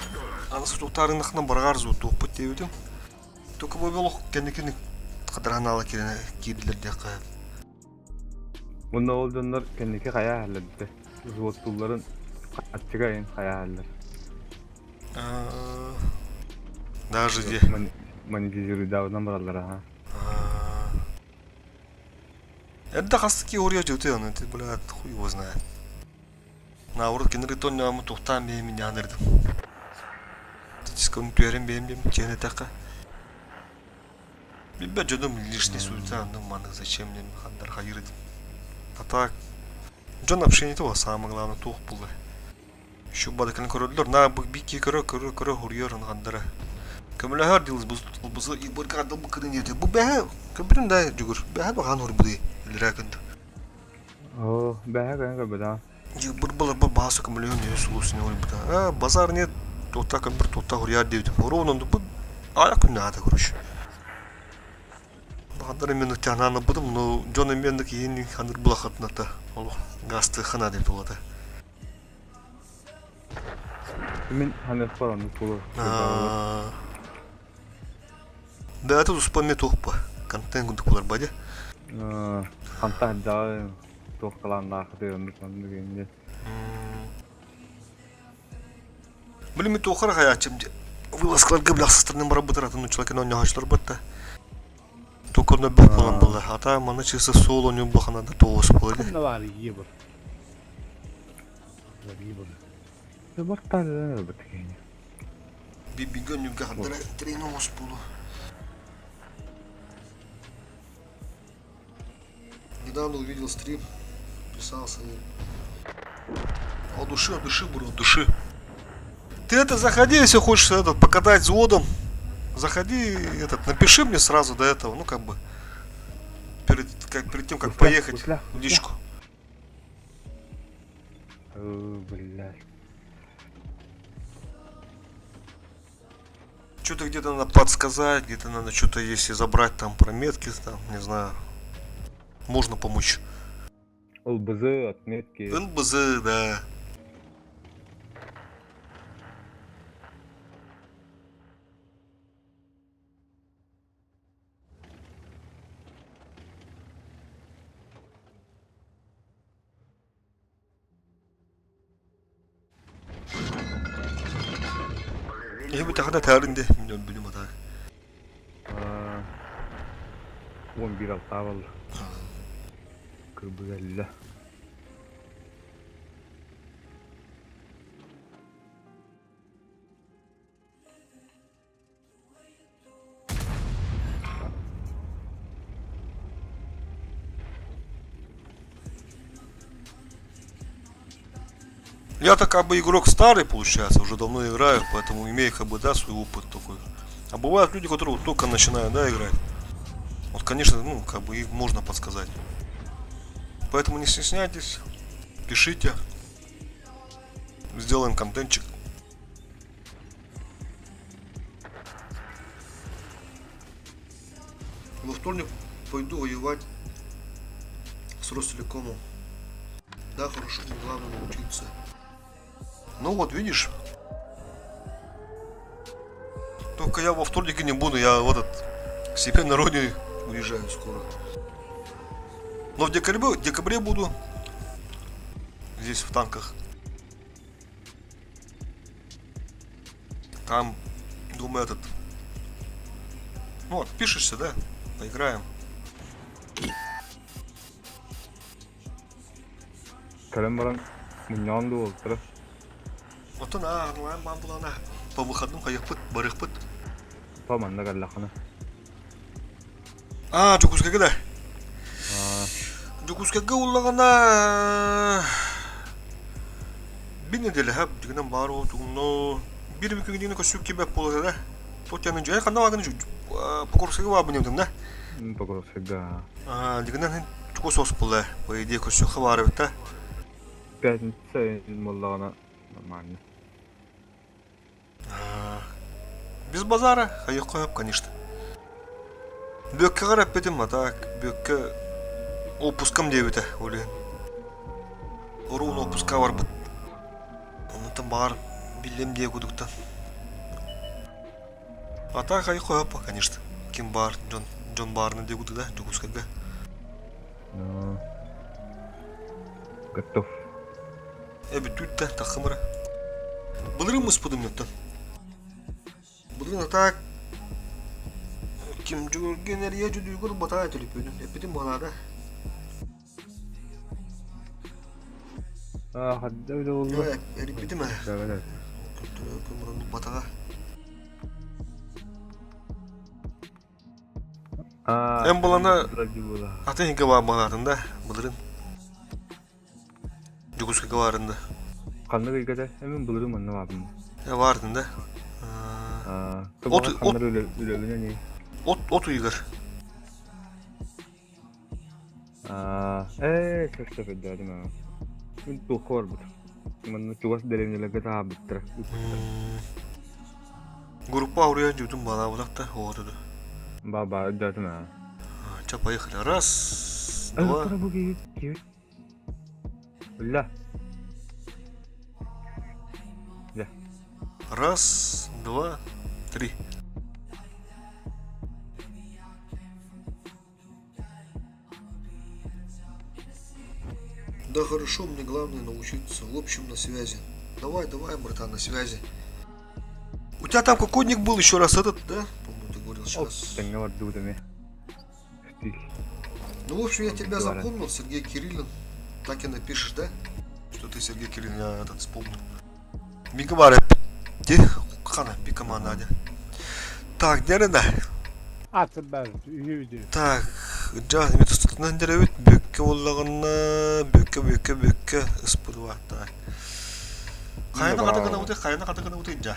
Аны сутуктарыңнахна баргаар зуутуохпут диэбитим. Только бу олох кэнникини хадранаала киирдилэр диэххэ. Уонна ол дьоннор кэнники хайаа иһэллэр взводтуулларын аччыга айан хайаа иһэллэр. Даже где? Монетизируйдаабынан бараллар аха. Эрдэ хастык уруйа дьыты аны ты блядь хуй его знает. Наоборот кинилэр тонньоому тухтаан бэйэм минньаанырдым. Статистиканы түһэрэн бэйэм диэм чиэн этэххэ. Билбэт дьонум лишний суета, ну маны зачем мне хандар хайыр этим. А так, дьон общение того самое главное туох булла. Еще бадыкын көрөллөр, на бикки көрө көрө көрө хуруйар аны хандара. Көмөлөһөр дилыз бузы ибырга дыл быкырын диэти. Бу бэһэ көбүрүн да жүгүр. Бэһэ бахан хурбуды. Илирэ күндү. Оо, бэһэ көһөн көрбөтөҕө. Быр-былырба бааса көмөлөһөн үһү сулусуне уйбута. А, базар нет, тута көмбүр тута хуруйар диэбитим. Ровно бу аяк күннэ аата короче. Баҕардар именно тянаанабытым, но дьон именно киһини ханыр булахатыната олох гасты хана деп туолата. Мин ханыахпар оннук буолуо. Да, это туспа мне туохпа. Контент курдук булар бадя. Хантан сылдьаҕын, туох талааннаахытый оннук оннук инньэ. Билими туохара хаячым вылазкаларга билахсыстарынан барабытыр атын учла кино оҥоһоочулар батта. Токорно бөх болан была. Ата маны чыса суол оньон баханада тоос була. Ханна баар ебыр. Ебыр. Бартаан өлбүт киһини. Бибигэ өнүггэ хардара трен оҥос буолу. Недавно увидел стрим, писался. От души, от души, бро, от души. Ты это заходи, если хочешь этот, покатать взводом. Заходи, этот, напиши мне сразу до этого, ну как бы, перед, как, перед тем, как Гусля, поехать гусля, в личку. Оо, блядь. Что-то где-то надо подсказать, где-то надо что-то, если забрать там прометки, там, не знаю, можно помочь. ЛБЗ, отметки. ЛБЗ, да. Эһиби тахана таарын де, мин өлбүнүм атаа. 11 алтаа буолла. Кырбыгалла. Я-то как бы игрок старый, получается, уже давно играю, поэтому имею как бы, да, свой опыт такой. А бывают люди, которые вот только начинают, да, играть. Вот, конечно, ну, как бы их можно подсказать. Поэтому не стесняйтесь, пишите. Сделаем контентчик. Во вторник пойду воевать с Ростелекомом. Да, хорошо, но главное научиться. Ну вот, видишь. Только я во вторник и не буду, я в этот, к себе на родине уезжаю скоро. Но в декабре буду здесь в танках. Там, думаю, этот... Ну, отпишешься, да? Поиграем. Кэлэн баран Мунньаҕын дуу буолтара. Оттон аа, онлайн баан булана по выходным хайыахпыт, барыахпыт. Па манна кэллэххинэ. Аа, Дьокуускайга да? Аа. Дьокуускайга уллаҕына бин нэдиэлэ дьигинэн баар уотугунно биир күн көссүк кибэп буолар да. Тотяны дьэ ханна баагын Покровскайга баабын диэтим да. Покровскайга. Аа, дьигинэн чугас ос буолла. По идее көссүөххэ баар эбит да. Пятница буоллаҕына нормально. Без базара, хайыахха сөп, конечно. Бүөккэҕэр эппитим, а так Бүөккэ отпускам диэбитэ ол иһин. Оруун отпуска барбыт. Онтон баҕар биллим диэ кудуктан. А так хайыахха сөп, конечно. Ким баар, дьон, дьон баарына диэ кудук да, Дьокуускайга. Готов. Эбит да таххымыра. Былырыын муспутум оттон. Былырыын а так ким дьүгүргэн эрийэ дьүдүүгүр батаа төлөпүөнүн эппитим буолаада. Аа, хадда үлэ болла. Эрийбитим ээ. Батаға. Аа, Эн булана атын иһинке баар баҕаатын да былырын. Дьокуускайга баарын да. Ханнык ыйга да? Эмин былырыын манна баабын. Э баардын да. Аа, От тобоҕо от ханнар үлэ үлэбинэн и. от от ыйыгар. Аа, ээ, сөп өйдөөтүм аа. Мин туохха барбыт. Манна чугас дэриэбинэлэргэ таһаарбыттара. Группа ауруйан дьүтүн баалаабытах да оҕотуду. Ба ба өйдөөтүм аа. Ча поехали. Раз, два. Ылтара бу киһи киһи. Үллэ. Дьэ. Раз, два, три. Да хорошо, мне главное научиться. В общем, на связи. Давай, давай, братан, на связи. У тебя там какой ник был еще раз этот, да? По-моему, ты говорил сейчас. Тэҥҥэ бардыбыт эмиэ. Стиль. Ну, в общем, я тебя Говорят. запомнил, Сергей Кириллин. Так и напишешь, да? Что ты Сергей Кириллин, я этот вспомнил. Мигавара, ти хана, пикама Надя. Так, дерена. Аты бар, үһү Так, дьа, метастатынан деребит, бүккэ буоллаҕына, бүккэ, бүккэ, бүккэ, ыспыдыва, так. Хайана хата гынабытый, хайана хата гынабытый, дьа.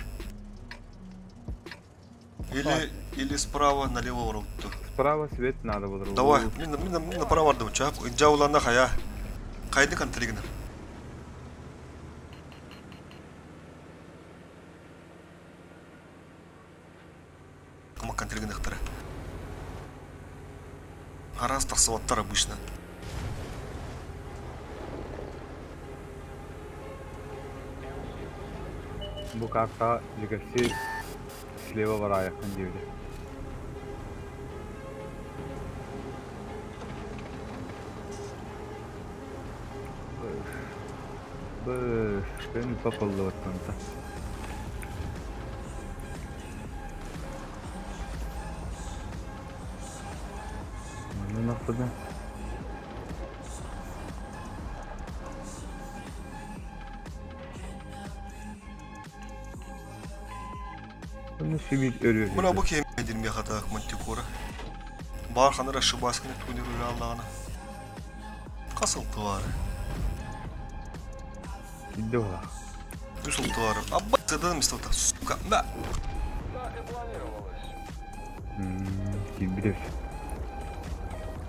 Или, или справа налево урутту. Справа свет надо было. Давай, мин, мин, мин направо бардым, чап. Дьа уланна хая. Хайды контригнер. Кама контригнехтара. Араас тахсыбаттар обычно. Бу карта Легаси слева бараайаххын диэбитэ. Б, попаллыбаттан. Манна нахпыда. Ну, сибит өрүө. Мына бу киһи миэхэ так мантикора. Баар ханара шыбасканы тугунер үлэ аллаҕына. Хас ылтылары? Кидде була. Үс ылтылары. Абба сыдан мисталта. Сука. Да. Киирбит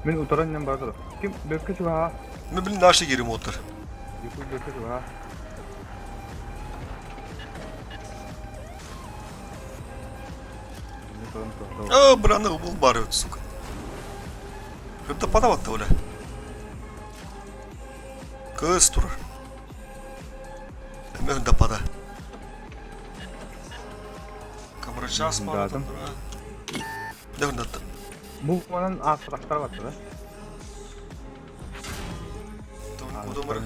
Мин утаран нем бардыр. Ким бөккө чугаһа? Мен билин наши керим отыр. Якут бөккө чугаһа. А, браны был бар, сука. Это подават оля. Кыз турар. Мен да пада. Камрачас Да, там. Да, да. Бу манан аастырахтар баттар да. Кудумар.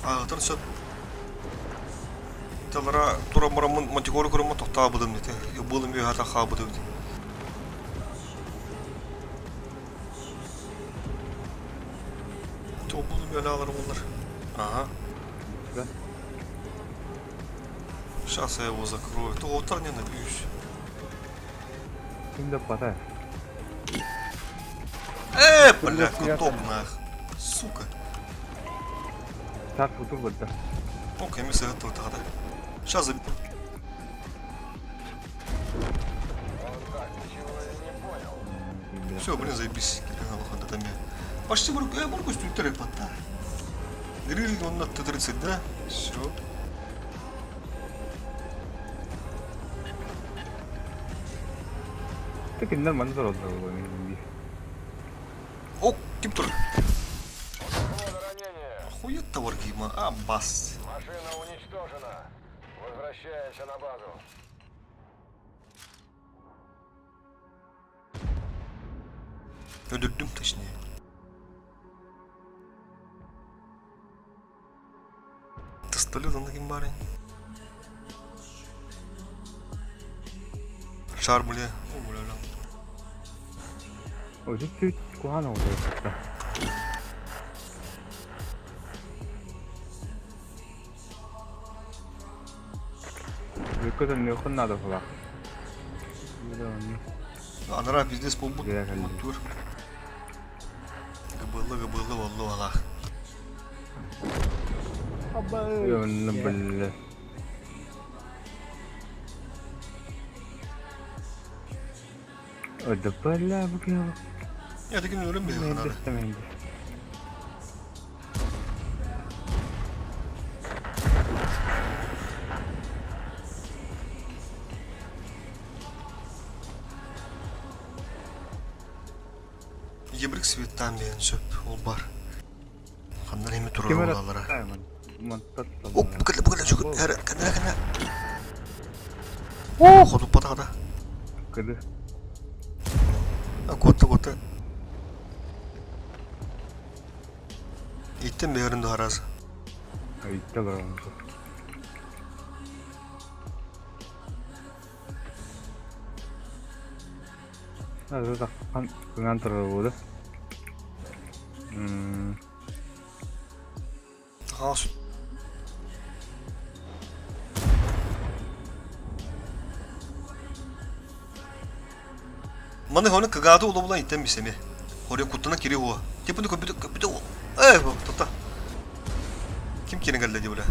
Ағытын сөп. Талара тура марамын мантикору көрөмө тоқтаабыдым дете. Булым үйата хаабыдым. То булым алар олар. Ага. Да? Сейчас я его закрою. То утра не набьюсь. Ким да пата. Бля, куток нах. Сука. Тар футур бадда. Окей, мы готовы тогда. Сейчас заб... Все, блин, заебись. Почти бурку, я бурку стютеры пота. Гриль он на Т-30, да? Все. Ты кинилэр манна олороллор буолуо мин О, ким тур? Охуеть товар гейма. А, бас. Машина уничтожена. Возвращаемся на базу. Öldürdüm точнее. Пистолет он таким барин. Шар, бля. О, бля, бля. Ожит куһаан оҕолор. Бүккө надо была. Анара пиздец полбут. Бля, кэллим. Тур. Гыбылы, гыбылы, воллу, алах. Бля. Да бля, бля. Я таким не өлөм бе ханара. Ебрик светтан бен сөп ол бар. Ханнар эми турар олалара. О, букале, букале, жүгір. Әр, кәнә, кәнә. О, ходу патада. Кыды. А, котты, котты. Иттен бәрін араз. Айтта бар. А, хан кыҥан турар буолу. Хас. Маны хоны кыгаады улы булан иттен бисеме. Хория куттана кири хуа. Тепуны көбүтө көбүтө. Эй, тота. Ким кирин келди бля?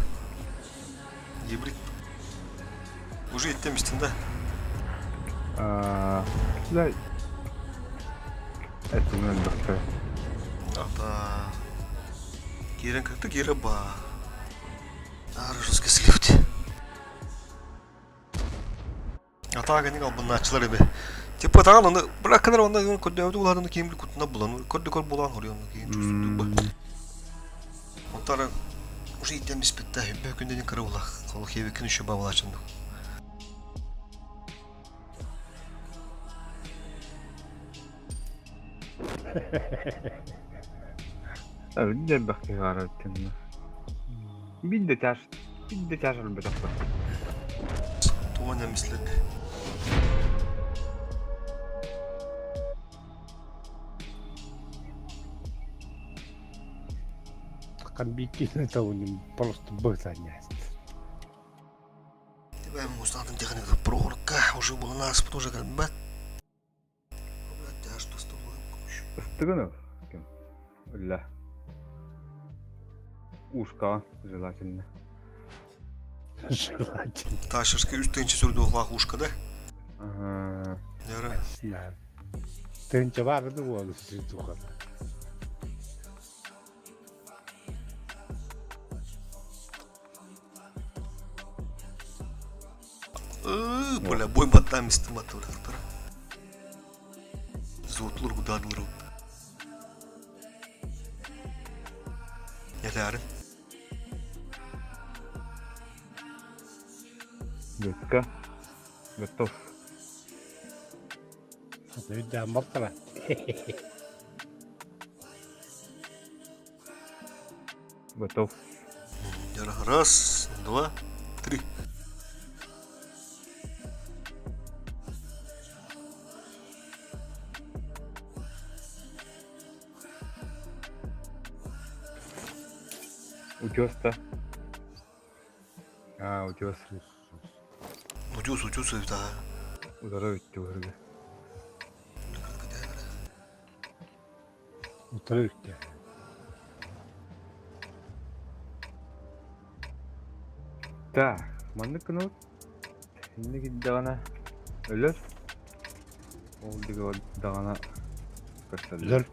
Гибрид. Уже иттен бистин да. А, да. Это мен бакта. Ата. Кирин как-то кири ба. Ар жесткий сливти. Ата гани албыначылар эбе. Типа таган оны быракынар онда көдөбү уларын кийим кутуна булан. Көрдү көр булан хорион кийим чувствую ба. Онтара уже иттен биспетте бе күнден кыры улах. Колу хеби күн еще бабалачынды. А, де бакта гараттын. Бидде таш, бидде таш албатахпа. Туана мислек. Комбикин это у него просто бытанять. Тебя мустатын техника прорка уже был нас тоже как бат. Блядь, а что с тобой? Ыстыгын Ля. Ушка желательно. Желательно. Ташышка үстенче сүрдү ушка да? Ага. Яра. Знаю. Тынча барды ол сүтү. Бля, бой баттам истимат бля. Зотлур гудадлыр. Яляры. Детка. Готов. Вида малтара. Готов. Раз, два, три. Утес да? Аа, утес. Утес, утес эбит аа. Утары үттү көргө. Утары үттэ. Так, маннык гынабыт. Инник иддэҕинэ өлөр. Ол диги даҕана көрсөллөр.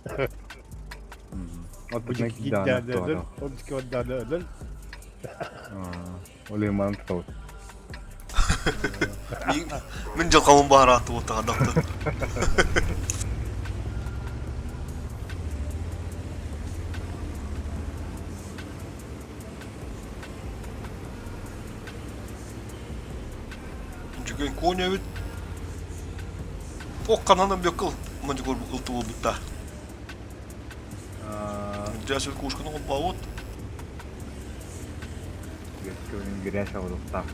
Өлөр. Оттон киддэҕинэ Өлөр. Ол диги даҕана өлөр. Ол иман тутабыт. Мин дьылҕабын баһараатты буолтаҕа доктор. Дьүгэн конь эбит. Ох ханан бөккыл мандикор ылты буолбутта. Дьэ кушканы холбообут. Грязь оҕуруктаах.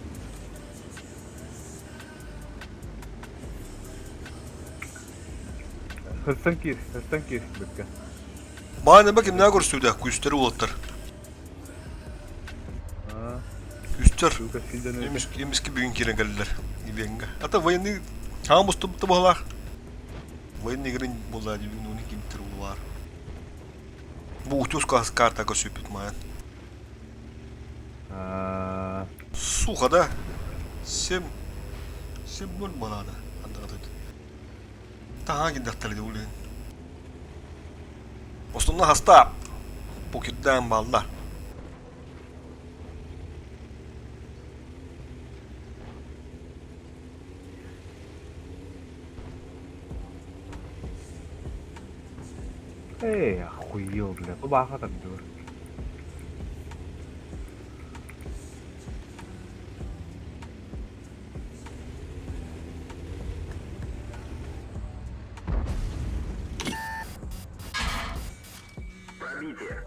Хырсан киир, хырсан киир бүккэ. Маанеба кимнээх көрсүбүтэ? Күүстэри уолаттар. Күүстэр. Эмиски бүгүн киирэн кэллилэр. Ибиэнгэ. Ата военный хаан мустубут быһалаах. Военный игрын буолла бүгүн уни кимтер улуар. Бу утюз карта көрсүппүт маан. Сухо, да? Семь. 7-0 балада. Таһаа киддахтар улин. Основной хаста покердаан баллар. Эй, охуел, бля, бабаха там дур. Пробитие.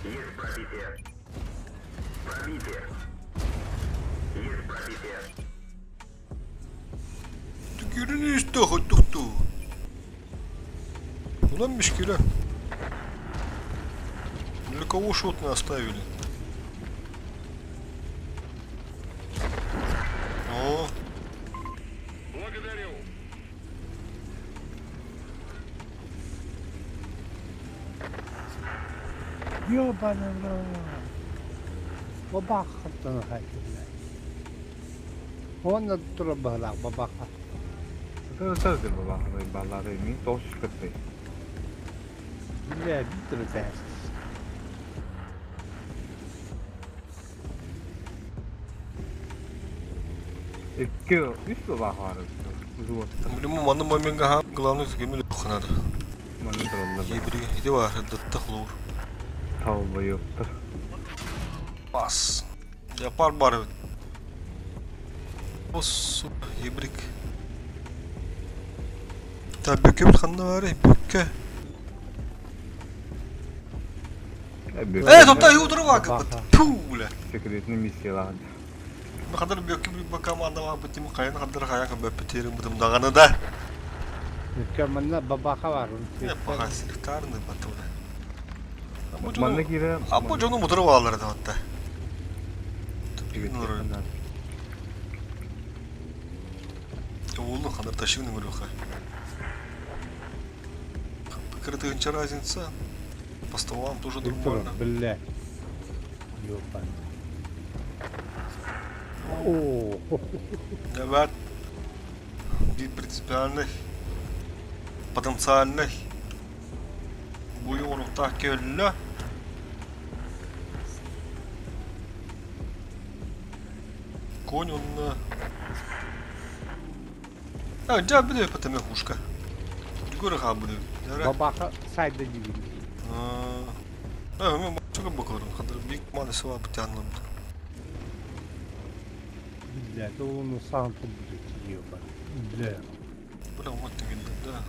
Есть пробитие. Пробитие. Есть пробитие. Түкүрүнү истэ хотукту. Улам мешкиле. Для кого шотные оставили? О. Благодарю. Ёбаный в рот. Бабахаттан хайдылар. Уонна тура быһалаах бабаха. Сытар бабаханы баллары мин тоҕус кыттай. Бля, биир тээс. Икки, үс бабаха бар. Взвод. Блин, манны моментга главный кемел надо. Манны тураллар. Ебри, иди бар, датта хлур. Талбайыптар. Бас. Yapar бар Ос, ебрик. Та бөкө бит ханна бар, бөкө. Э, топта юутура бар. Ту, бля. Секретный миссиялар. Хадыр бөкө бит команда бар, бит кайын хадыр каяк бөппетерин бутум даганы да. Өккө манна бабаха бар. Не паха селектарны батылды. Манна кире. А бу жону мутура баалар да атта. Оолу ханар ташыгын көрүөхэ. Кырытыгынча разница. По столам тоже нормально. Бля. Ёбаный. О, Evet. Bir принципиальный, потенциальный. Бу yoğunlukta көллө. Конь он... А, дя буде потом хушка. Гөрө ха буде. Бабаха сайда дигин. А, мен чуга бакырым. Хадыр бик маны сыва бутянлым. Бля, то он сам тут будет, ёбаный. Бля. Бля, вот ты да.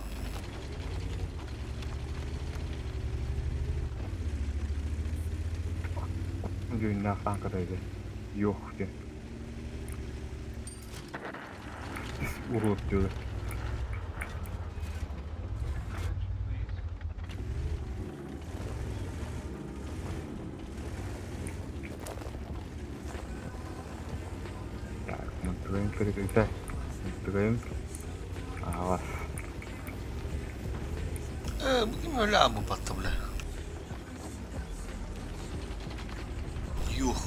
Дүйнах танкадайды. Yok diye. Урут diyorlar. Онтукайым көрүкүтэ, онтукайым аһаҕас. Э, бу ким өлө бу бля. Юх.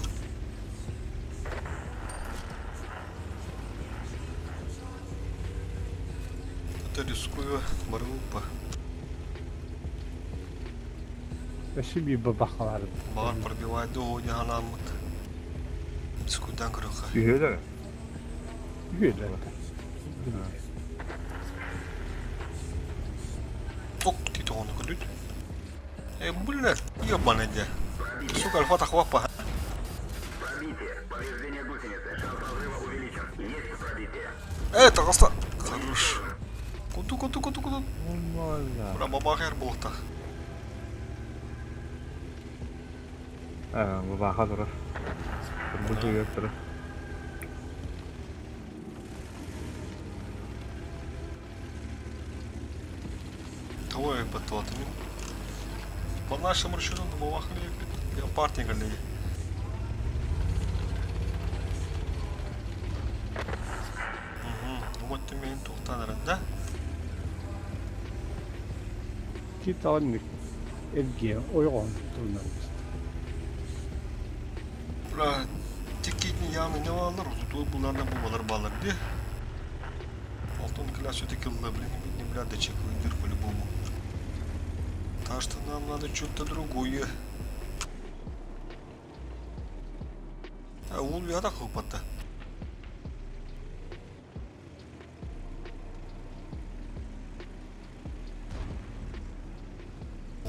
Это рискую барылпа. Өссө биир бабахалар. Бар пробивает до ханааммыт. Скудан көрөхө. Үһүөлэр. Үһүөлэр. Ок, ти тоҕону көрдүт. Э, бля, ебаный дя. Сука, альфа тахвапа. Пробитие. Повреждение гусеницы. Шанс разрыва увеличен. Есть пробитие. Э, таҕыста. Хорош. Куту, куту, куту, куту. Нормально. Бра бабахер буолта. Э, бабаха турар. Бу туйар турар. Того я батталатым. По нашему расчету на бабахали я партия галереи. Угу. Вот ты меня тухтаныр, да? Китааннык эргиэ ойоҕон турунан. Бля, тиккитин яны не алыр, тут буларда бу балар ди. Алтын класс все-таки блин, не бля, да чек выйдер по-любому. Так что нам надо что-то другое. А ул я так хопата.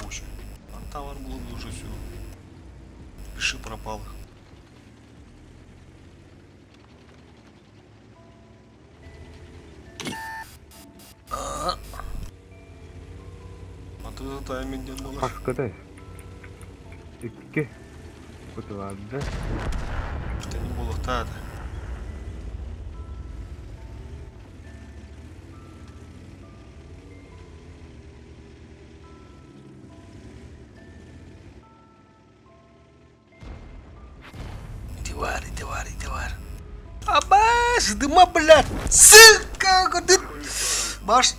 Очень. А товар был уже все. Пиши пропал. А ты тайминг не было. Хаскатай. Икки. Кутуларды. Это не было та это. Дивар, дивар, дивар. Абаш, дыма, блядь! Сука, ты... Баш.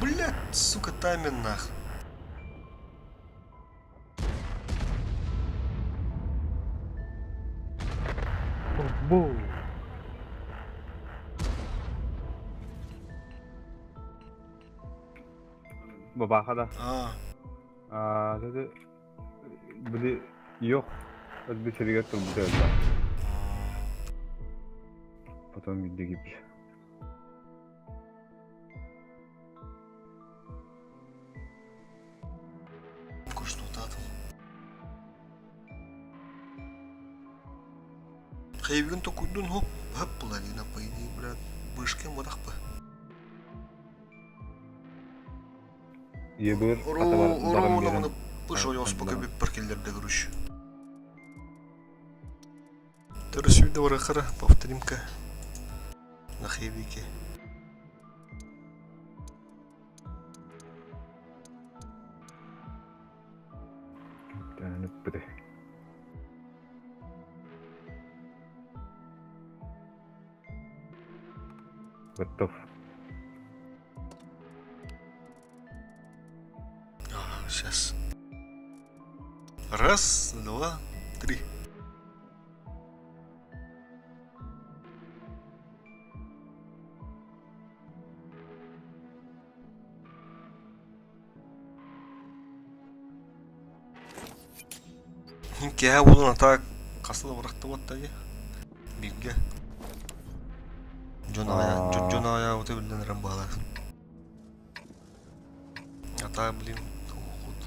Блядь, сука, тайминг нах. Бу. Бабаха да. А, Аа, dedi. Били yok. Bir seriге турбут öldü. Потом видео gibi. Кое-что татым. Хайбигин токуйдун хоп, хоп була дина по идее, блядь, бышкен бодақпы. Ебір хата бар барам Уру, берен. оны пыш ойос пока Да. бip паркеллерде көрүш. Төрөс видео рахара, повторим-ка. На хейвике. Тәніп біті. Готов. Ага, сейчас. Раз, два, три. Кеһә булын ата касыла быракты баттайы. Бигге. Жон ая, Аа. жон ая оте билден рам бала. Ата, блин, ухут.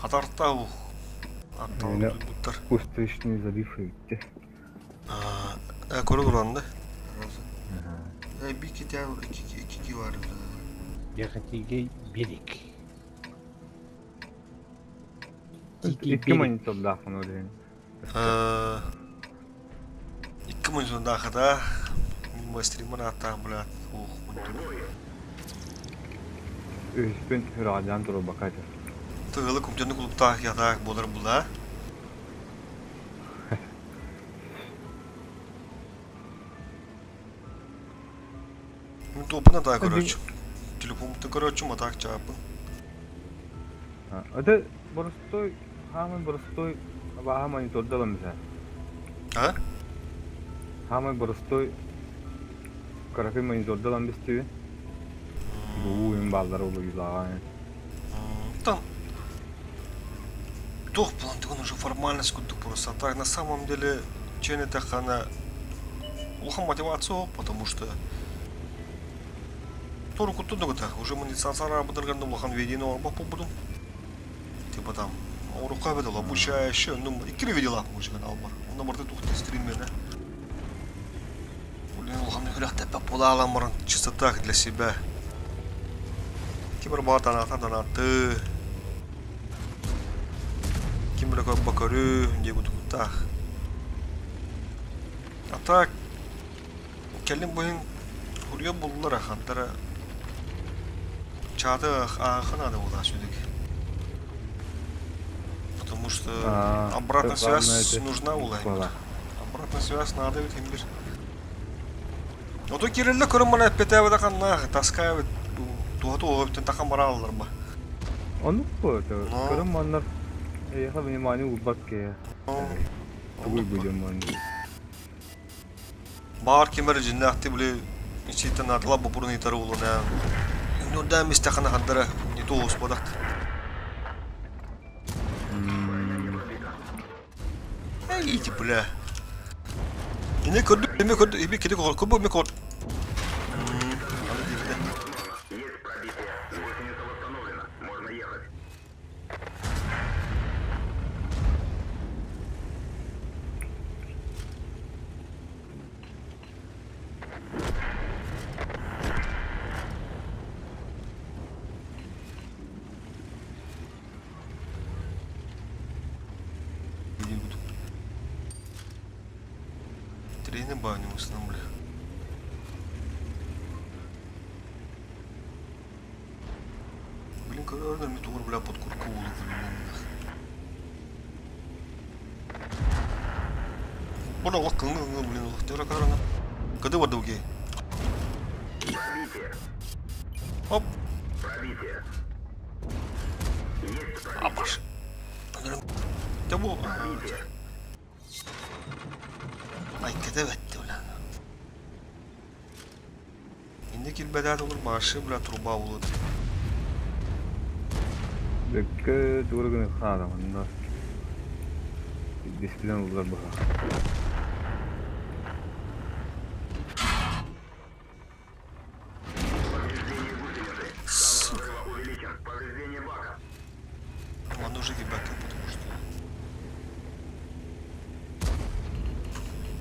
Катарта ух. Ата Öyle. буттар. Устричный забив бітті. А, көрө туран да. Э, би китя iki iki var. Яхатиге берик. Тики Икки берик. монитордаахпын ол иһин. Икки мунньуннаахыта стример ааттаах блядь ух Үһүспүн үрэҕэлдээн турбакка этэ. Тыгылы компьютерный клубтаах ятаах буолар була. Мин туоппун атаа көрөөччүм. Телефоммуттан көрөөччүм атаак чааппын. Это боростой, хаамай боростой абааһы мониторда ылан А? Хаамай боростой кыракый мониторда ылан бистиби. Бу им баллар улуйлаҕа. Там туох план тугун уже формальность курдук просто. А так на самом деле чен это улахан мотивация потому что Тору куттун уже монетизация быдырганда улахан видеоны оҥорбот буолбутум. Типа там оҥоруохха эбэтэ обучающий, ну иккили видеолаах музыканы албар. Онно барыта туох стриммена. Блин, улахан күрэхтэппэт буолаалан баран чисто так для себя. Ким эрэ баҕар танаата танааты. Ким эрэ көрбө көрүү диye кутуктаах. А так Кэлин быһын хуруйа буллар хантара чааты ааха надо было все-таки. Потому что обратная связь нужна была. Обратная связь надо ведь им бир. Ото кирилле көрөн мана эппетээбэдэ ханнаах таскаабыт туһа туһа тахан барааллар ба. Оннук буо көрөн маннар эйиэхэ внимание уурбат киһи. Тугуй бу диэн маннык. Баар ким эрэ дьиннээхтик били ичииттэн наадалаах боппуруон ыйытара буолуо Нурдаан истэххинэ хардара не то уоспатах. Эй, бля. Ини көрдүк, эми көрдүк, эми кини кор, кубу эми кор. Есть пробитие. Гусеница восстановлена. Можно ехать. Тренер баню бля. Блин, көрөр ми тугур бля под курку Бора лак кылны блин лак тера карана. Кады барды уге. Оп. Апаш. Табу. Ай, кете бетти бля. Инде килбэдээт олор башы бля труба булут. Бэккэ тугу гына хаалаҕын Дисплейн улар быһа. Сука. Ладно уже ебака, потому что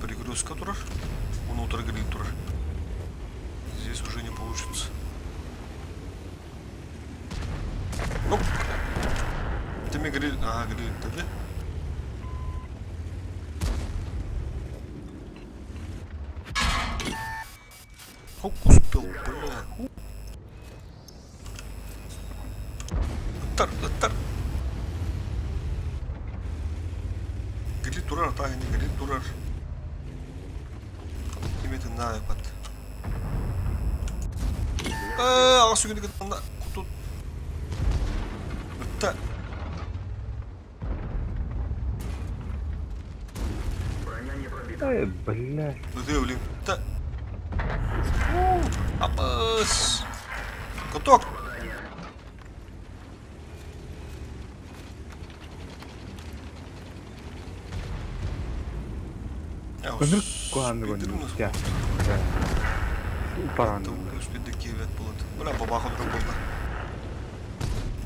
перегрузка турар, внутрь гриль турар. Здесь уже не получится. Оп. Ты мне гриль... Ага, гриль да? Хоп, успел, бля. Ыттар, ыттар. Гриль турар, таһини гриль турар. Киметин наайпат. Ээ, аҕа сүгүнү кытта кутут. Ытта. Эй, блядь. Ытыы, блин. Ытта. Апыс. Куток. Ынырык куһаҕаннык онньуктаа. Упараан. Бля, бабаха вдруг была.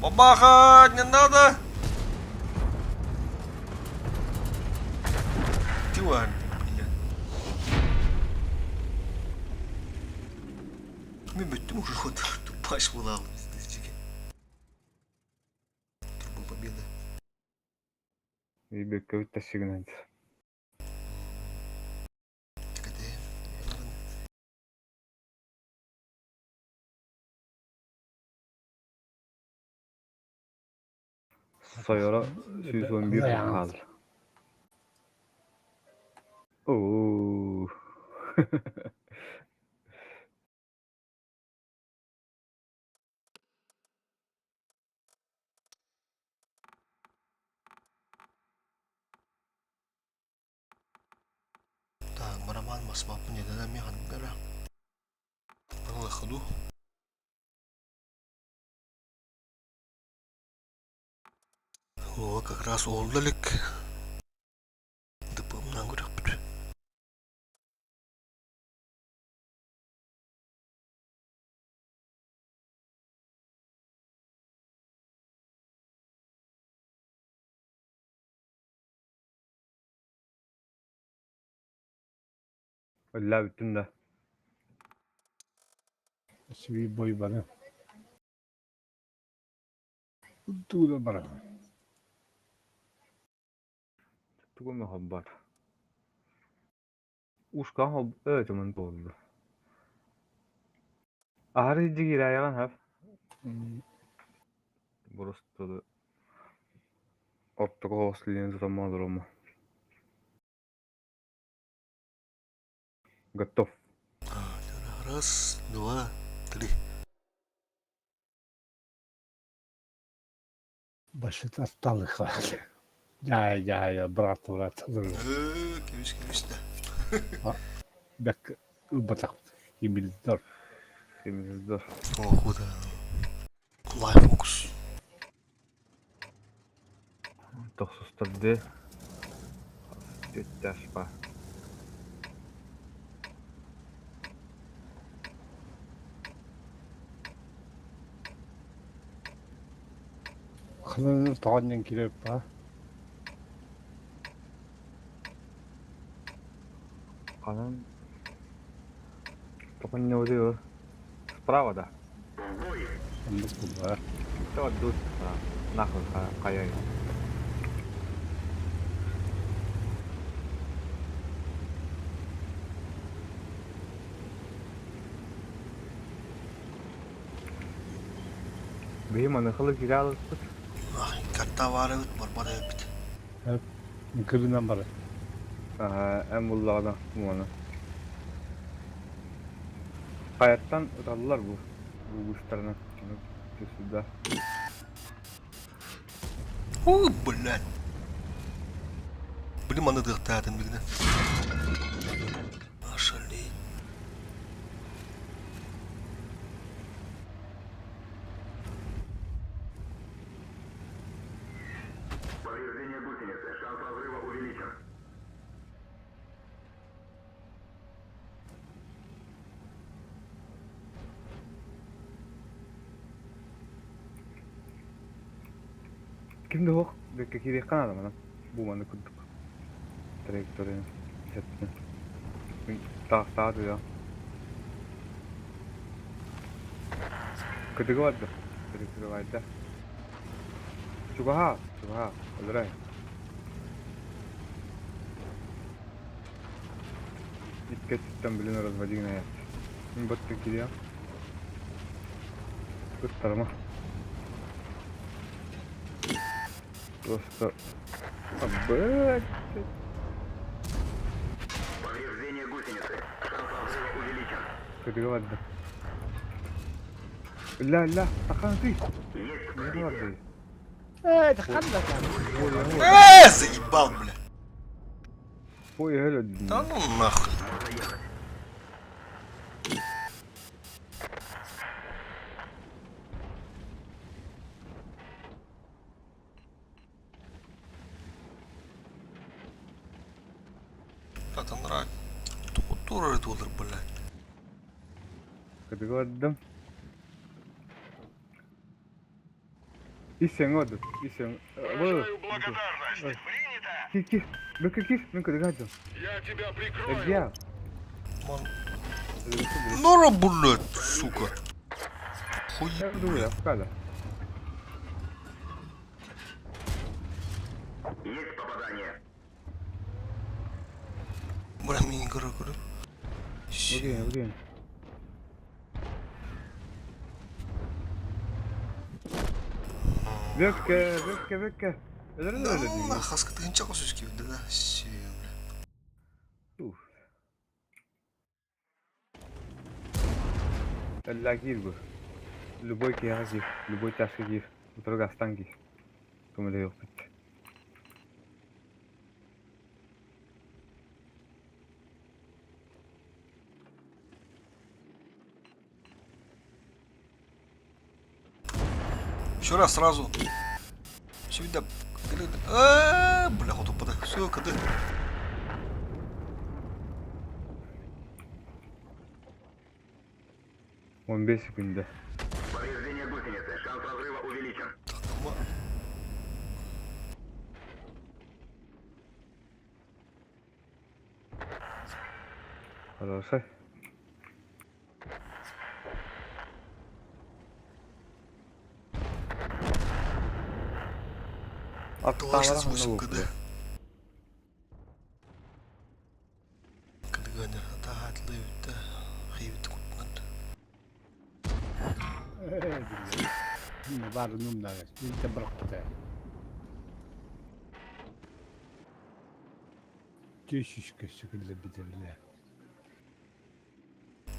Бабаха, не надо! Ты блядь. Мен бүттүм уже вот тупаш буолаалым Труба победы. Бүккэбит тасыгынан. Сойоро 111 хаалла. Оо. Так, барабан баспаппын этэ эмиэ ханнык эрэ. На ходу. О, как раз уолла илик. ДПМ-нан күрэхпит. Өллөө бүттүм да. Сви бой бары. Тугу бара. Тугу эмэ хоббот. Ушка хоб өөтүмэн буолла. Аһары дьигиирээйэҕин хап. Боростуоду ортоку оҕус лиин тутамма олорума. Готов. Раз, два, три. Башыт атталыха. Дьаай, дьаай, брат, брат. Кэбис, кэбис да. Бэк ылбатах кимилдор. Кимилдор. О, куда? Лайф фокус. Тохсустарды Түтташпа. Ханан тоҕон кирип ба. Ханан тоҕонньоодуйор. Справа да. Оннук буллар. Давай душ нахуй хайай. Биһи маныхалы кире алыспыт. Карта баар эбит, барбат эбит. Кырынан барар. Эн буллаҕына муона. Хайаттан ыталлар бу бу сюда. О, блядь. Блин, маны тыахтаатын билгин. Ошалеть. Повреждение гусеницы. Шанс разрыва увеличен. Ким да суох бэккэ киириэххэ наада манан бу маннык курдук траекторияны сөптөн таастаҕа тыа кытыгы барда кытыгы чугаһаа чугаһаа өлөрөй икки өттүттэн билин разводигин айат мин баттын кириэм ыттарыма просто Блять. Повреждение гусеницы. Шанс разрыва увеличен. Кытыгы барда. Ля, ля, стакан ты. Есть Не пробитие. барды. Э, это ханна Заебал, бля. Ой, hello. Да ну нахуй. Можно ехать. Это нравится. Тура доллар, блядь. Кытыгы бардым. Исең оду, исең. Выражаю благодарность. Принято. Кир, кир. Бөкө кир, мен кытыгы бардым. Я тебя прикрою. Я. Ман... Нора, блядь, сука. Хуй. Я думаю, я вкада. Есть попадание. Бра мин көрө көрө. Окей, окей. Бүөккэ, бүөккэ, бүөккэ. Өлөрөн Да, өлө дии. хаска тыһынча қос киирдэ да. Си, бля. Уф. Элла киир бу. Любой киһиэхэ киир, любой чашка киир. Утары гастан киир. Көмөлөһүөхпүт. Еще раз сразу. Всегда. Э, бля, вот упада. Все, когда. 15 секунда. Повреждение гусеницы. Шанс разрыва увеличен. Хорошо. Аттаабара ханна 28 кд. буолбута. Кадганер атагатлы хейвит кутнат. Бары нумнага. Бирде быракты. Түйшүшкө сүгүлле битерле.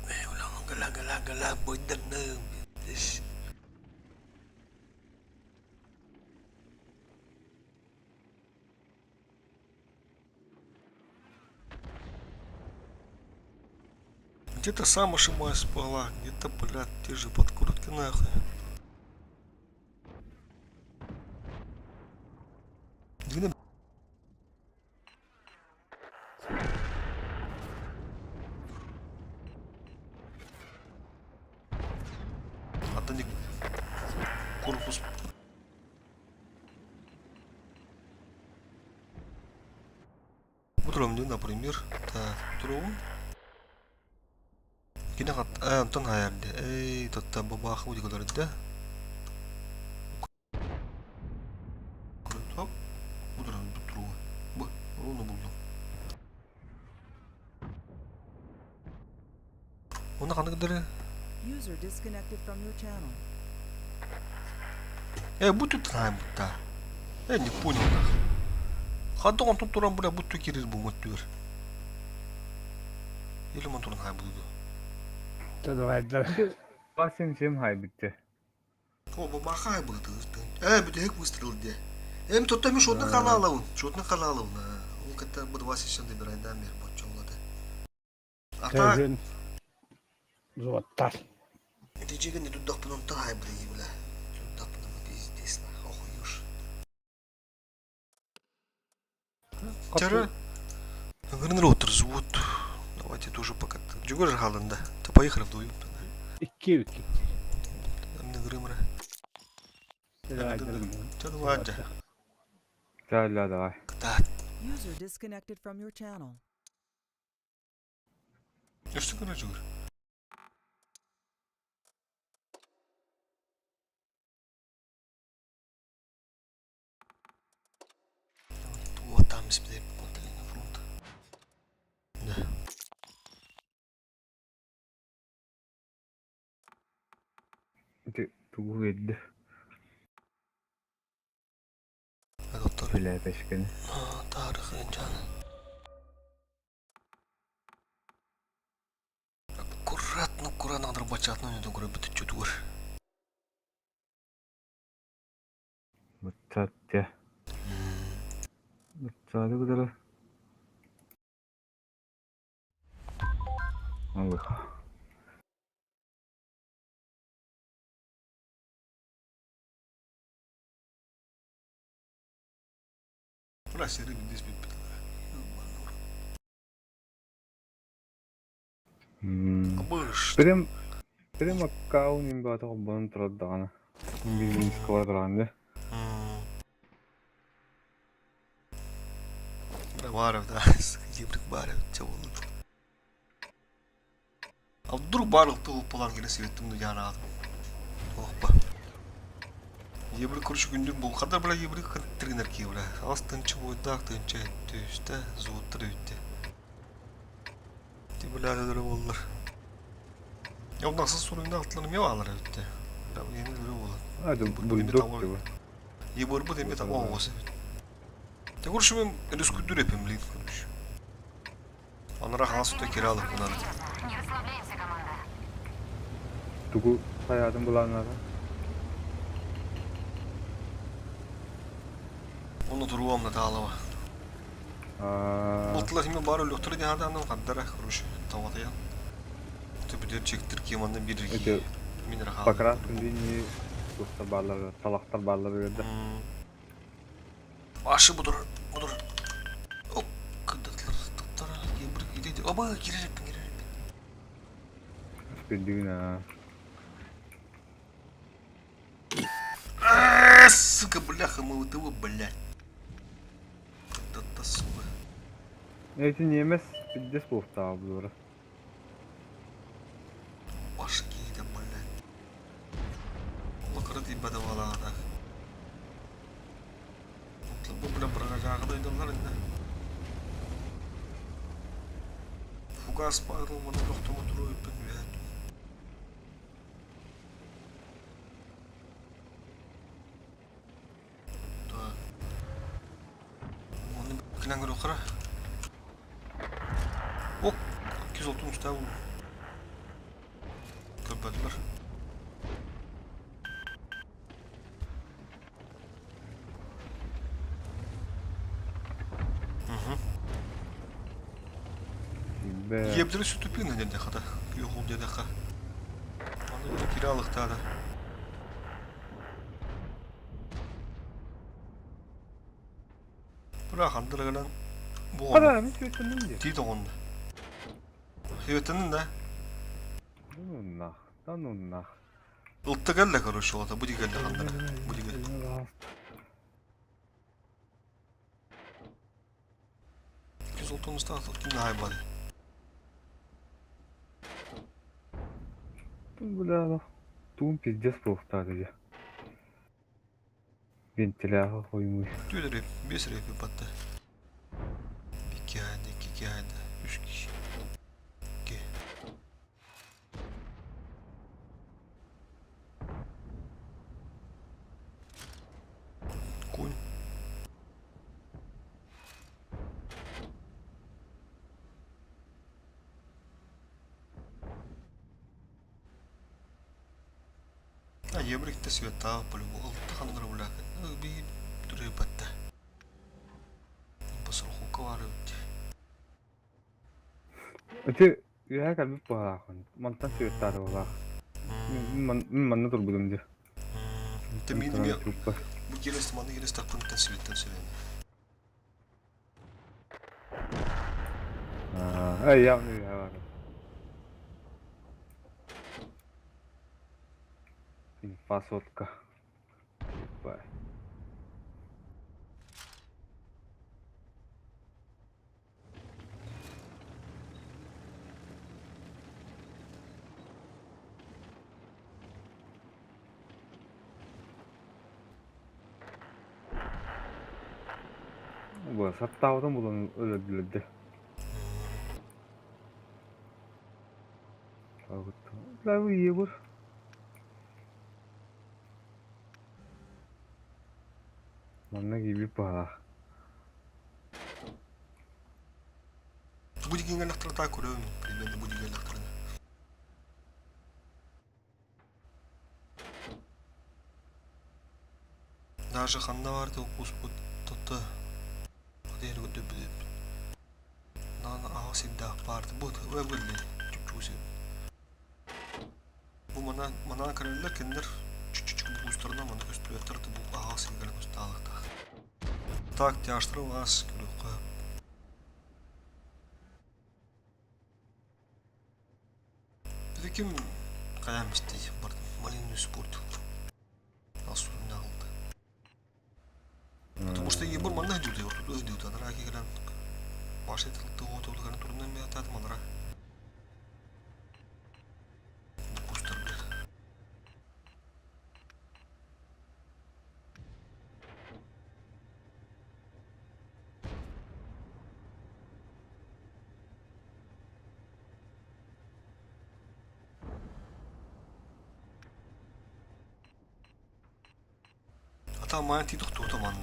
Э, гала гала гала бойдан. Где-то сам ошибаюсь спала, где-то, блядь, те же подкрутки нахуй. Где А не корпус. Утром, например, так, утром. Кини э, онтон хайарды. Эй, тотта бабах удигаларды. Хоп. Утром бутру. Б, руну булдум. Оны қандай кідірі? User disconnected from your channel. Э, бу тут хайбытта. Э, не понял нах. Хадды он тут туран бля бутtu кирир бу мөттүр. Или мон туран хайбыды. Тадавайдар. Басын чем хайбытты. О, бабаха хайбыды. Э, бүтек выстрел де. Эм тотта ми шотны каналавын. Шотны каналавын. Ол катта бу 20 добирай да мер бочолады. А так, Тәжін зуаттар. Дижеген не дудак пунон та хайбыды бля. Дудак пунон пиздец нах, охуешь. Тера. Гринер вот. Давайте тоже пока. Джугор же халында. Та поехали вдвоем. Икки үтки. Мне грымра. Тадавайдар. Та давай. Чалла давай. Да. User disconnected from your channel. Я что говорю, Джугор? Вот там себе линия фронта. Да. Ити тугу едді. Доктор. Биле пешкени. Тарих жаны. Аккуратно, аккуратно, надо не дугры бит чутур. Бутсаття. Бутсады кудары. Аллах. Бля, серый здесь бит. Абыш. Прям прям аккаунтин бата бон турдагана. Билин сквадранды. Баров, да, Гибрик Баров, те болду. А вдруг Баров тыл полан келе себеттим яна адам. Опа. Евро короче күндүр булхадар бля евро кыттыргынар ки бля. Ас тынчы бойдаах тынчы түстэ зуоттар үтте. Ти бля öyle боллар. Ya ondan sonra sorun altlarını ne alır ötte. Ya yeni öyle olur. Hadi Demi бульдог tamam. типа. Ебор bu demi tamam olsa. Ya короче мен рискуйдур епим блин короче. Анара хасута kiralık bunları. Не расслабляемся, команда. Тугу хайатын буланнара. Оны туруамна таалава. Аа. Bultlar şimdi бар öyle otur diye anlam kadar короче. Tamam Түбүдер чектир кемандан бир Эти Мин рахал. покраска линии туохтар бааллар, талахтар бааллар берді. Ашы бұдыр, бұдыр. Оп, кыдытлар, туттар, ебір гидеди. Оба, киререппин, киререппин. Спирдигин аа. Сука, бляха, мы вот его, блядь. Да-да, сука. Эти немец пиздец буохтаа булура. Башки, да, блядь. Лақыры дейін бәді балағада. Бұл, бля, бір жағы да енді. Фугас байырылманы тоқтамы тұру өппін, блядь. Так. Оны кілән көрі қыра. Оп, 260 та бұл. Көпәділер. Бе. Ебдірі сүтіпін деді қада. Күйі деді қа. Оны бір киралықта да. Бірақ андырғанан бұғын. Хада мен сүреттенdim де. Дейді онда. Себетінің да. Ну нах, да ну нах. Ылтты кәлі, короче, олата. Бұди кәлі қандыра. Бұди кәлі. 230 атылып кім айбады. Бля, туун пиздец буохтаа дии. Вентиляға қоймай. Түр реп, бес реп батты. Bir айды, iki айды, üç kişi. İki. Конь. А ебрикте света по-любому. Алтыхандыр бля. Би түрі батты. Басырхука бар өтте. Эти үһэ кэлбит буолаахын. Мантан сүреттаары буолаах. Мин манна турбудум дии. Те мен мен бу келесі маны келесі тақпын светтен сөйлеймін. Аа, явно үһэ бар. Инфа сотка. Бай. Бу саттаабытын булан өлөрдүлөрдү. Бу егор. Манна киби баалаах. Бу деген лақтырда көремін, примерно бу деген лақтырды. Даже ханда бар деп укус tuttu. Diğer götü bir. Nan ağasında vardı. Bu ve böyle чүчүсü. Bu mana mana kararlar kendiler чүчүчү bu устарына мана көстүбөттөр бу ағасы келген көсталыкта. Так тяштырып ас күлүккө. Ким каям истей бардым. Малину спорт. Асурун алды. Потому что ебор манна идут, я тут идут, анара кигран. Баш айтылды, отолган турунан мен атадым анара. Кустар, блядь. Хата маан тии тохтуута манна.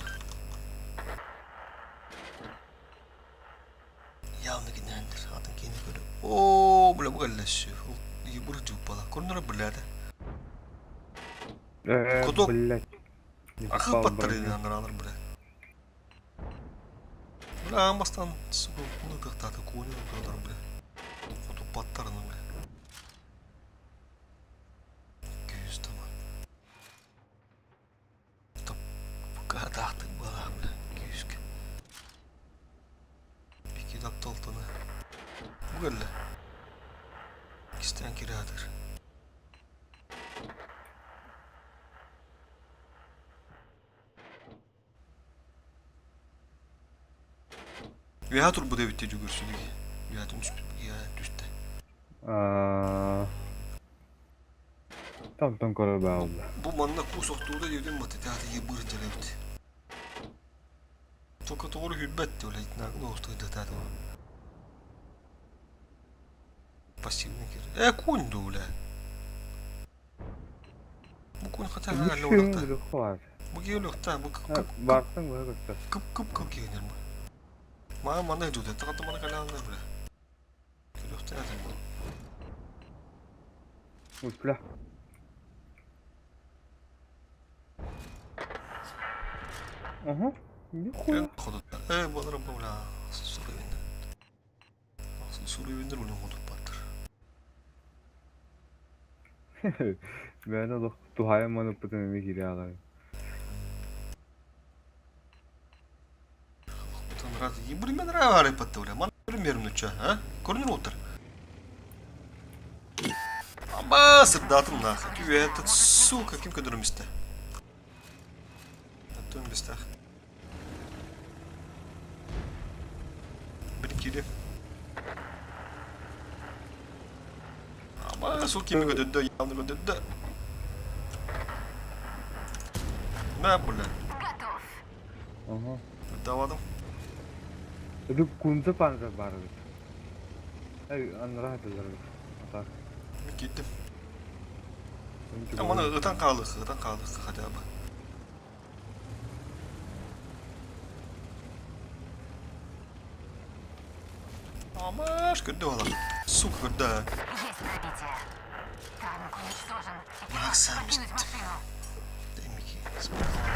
Явно кинээндер атын киини көрө. Оо, бля бу кэллэ өссө. Ебыр дьууппала. Көрүнэрэ блядь. Э, Кудок. блядь. Не Ахы попал в паттары броню. анаралар бля. Бля амастан сука куны тахтаты куны турдар бля. Хоту паттарны бля. Күйүс тама. Каатаахтык буолаах бля күүскэ. Бики тапталтаны. Бу кэллэ. Кистээн кирээтэр. Үөһэ турбут эбит дии дьүгүрсүлүги. Үөһэ түспүт түстэ. Аа, Тантан көрөр баалла. Бу манна куус охтуута диэбитим бата театр ебыр дьэлэбит. Только тоҕо үрбэт блядь, нагло устуйдатаата. Пассивный кир. Э, кунь ду, бля. Бу кунь хотя бы өлөхтө. Бу киһи өлөхтө, бу кып Бартың быһа көстөр. кып кып кып киһинер бу. Маа манна идут, тагата мана калаалар бля. Өлөхтө атын бу. Утла. Ага. Нихуя. Э, болар бу бля. Суруйбинде. Суруйбиндер улун хотуп баттыр. Мен олох туһайым маныппытын эмиэ киирэ аҕай. Ебурмен рары паттыбыра. Ман примерно ча, а? Көрүнөр отыр. Аба, сырдатым нахуй. Түе, этот сука, ким көдөрүм исте. Аттым бистах. Bir кире. Аба, сука, ким көдөрдө, явно көдөрдө. На, бля. Готов. Ага. Давадым. Это кунта панза бар эбит. Эй, аннара хатылар эбит. А так. Киттим. Аманы ытан хаалык, ытан хаалык хотя бы. Амаш, көрдө бала. Сука, көрдө. Есть пробитие. Танк уничтожен. Экипаж, Максим, покинуть машину. Демики, справа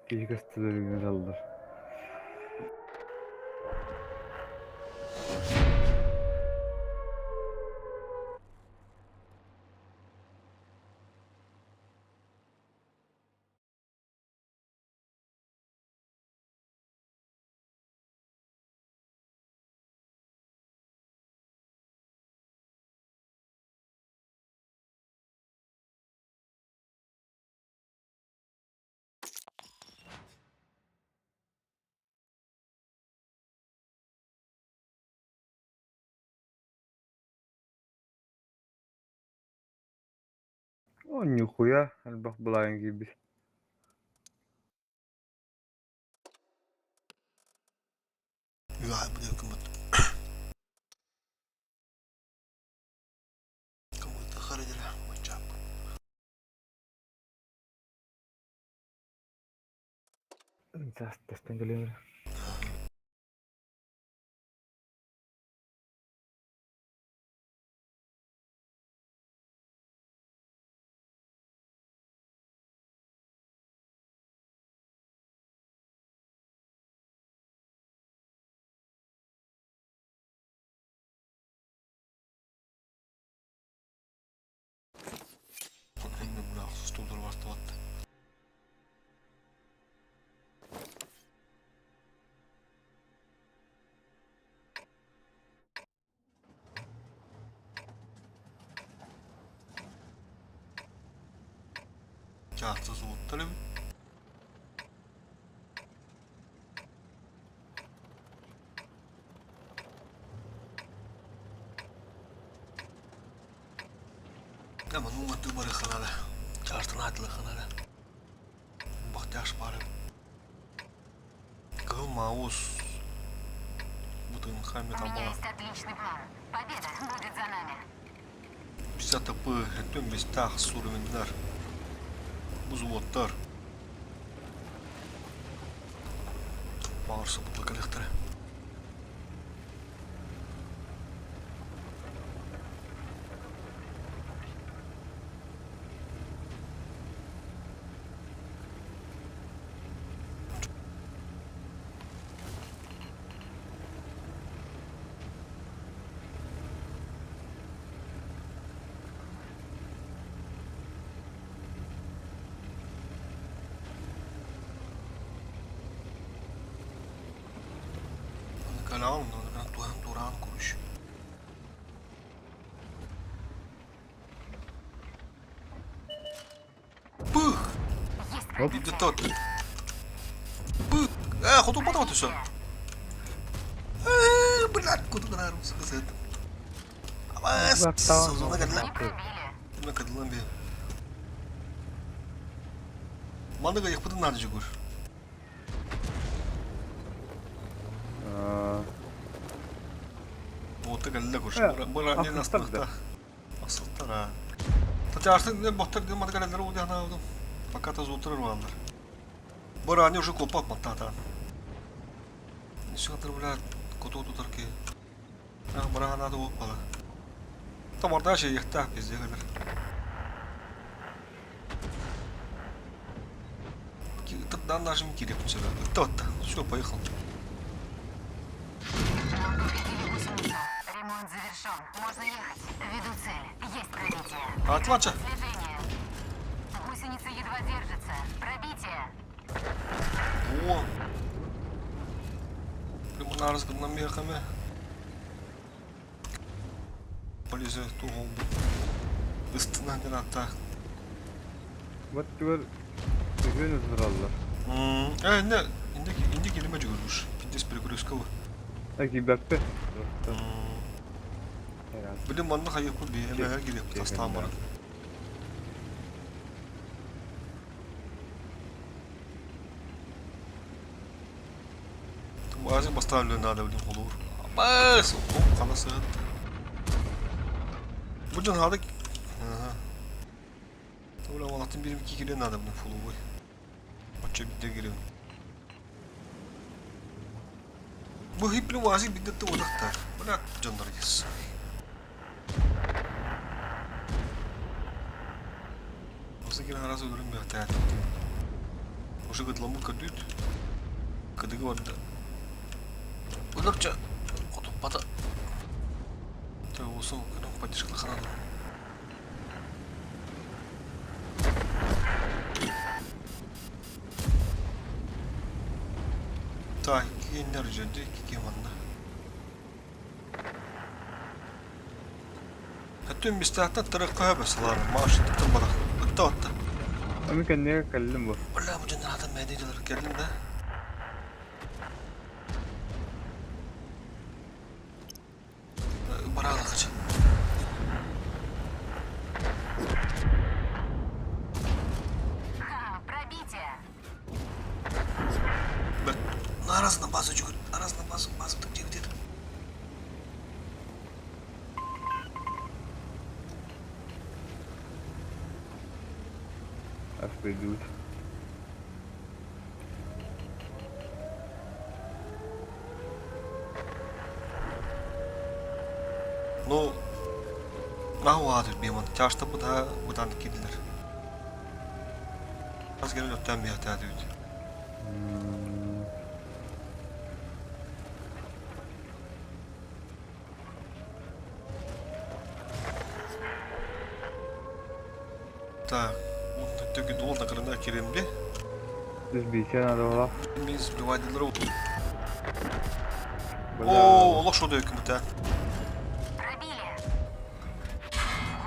Киһи көстүлэригэр аллар. О, нихуя, элбэх былаан киирбит. Үөһэ бу кымыт. Кымыты харыдыра, мачап. Тастан кэлиэмэр. Столдар басталады. Чаахта суоттар эбит. Тема ну ты барыханада. Чартын атылыханада. Бахтяш бары. Кыл маус. Бутынха У меня металла. есть отличный план. Победа будет за нами. 50 ТП, өттөн бестах суровиннар. Взводтар. Марса бутлакалехтары. Калаун, Туан Туран, короче. Пых! Есть Оп. Иди пробитие. тот. Пых! Э, хоту потом все. Э, блядь, куда ты сказать? Не пробили. Манныга яхпытын надо жүгүр. Ота кэллэ көрс. Бара не Асылтар астылыкта. Асылтар а. Татарстан не бохтар не мады кэллер уу дяна удум. Пока та зутыр валдар. Бара они уже копак маттата. Нишатыр бля коту тутар ки. А бара надо опала. Там ордача яхта пизде кэллер. Тогда нажим кирик сюда. Тот-то. Все, поехал. Нам повредили гусеницу. Ремонт завершен. Можно ехать. Веду цель. Есть пробитие. Атлача. Слежение. Гусеница едва держится. Пробитие. О! Прямо нараз мехами. Полезе тугол. Ыстына не так. Вот түгөр үһүөн ытыраллар. Э, не, инде инде келеме жүгүрмүш. Пиндес перекрестковы. Кибәкпе. Билим манна хайып би, эмеге кирек тастан барат. Азия поставлю надо, блин, холур. Бас, о, канасы. Буден хадык. Ага. Тула валатын бирим кикиле надо, блин, фуловой. Отче битте кирем. Бу хиплю вази битте туадакта. Бля, жандар ес. Осы келен арасы өлім бәхті Уже гыдламы көдүт. Кыдыгы барды. Өлөрчө. Котуп бата. Та осы күнүн поддержка ханады. Так, кийиннер жөндөй кике манна. Өттүн бистааттан тырык көбө салар. Маш тыктым бара. Ытта отта. Ами кэннеге кэллим бу. Бля, бу жөндөр адам мәдени келдим да. Баралыкчы. Ха, пробитие. Арасына базы жүгір. Арасына базы, базы тып жегітеді. Ас придут. Ну, нахуй бимон. Тяжто буда будан кидилер. Аз келен өттен бияты әдүйт. Так, төкі дол накырында керемде. Сбитие надо было. Мен сбивайдылар. Бля. О, олох шоду өкіміті. Пробили.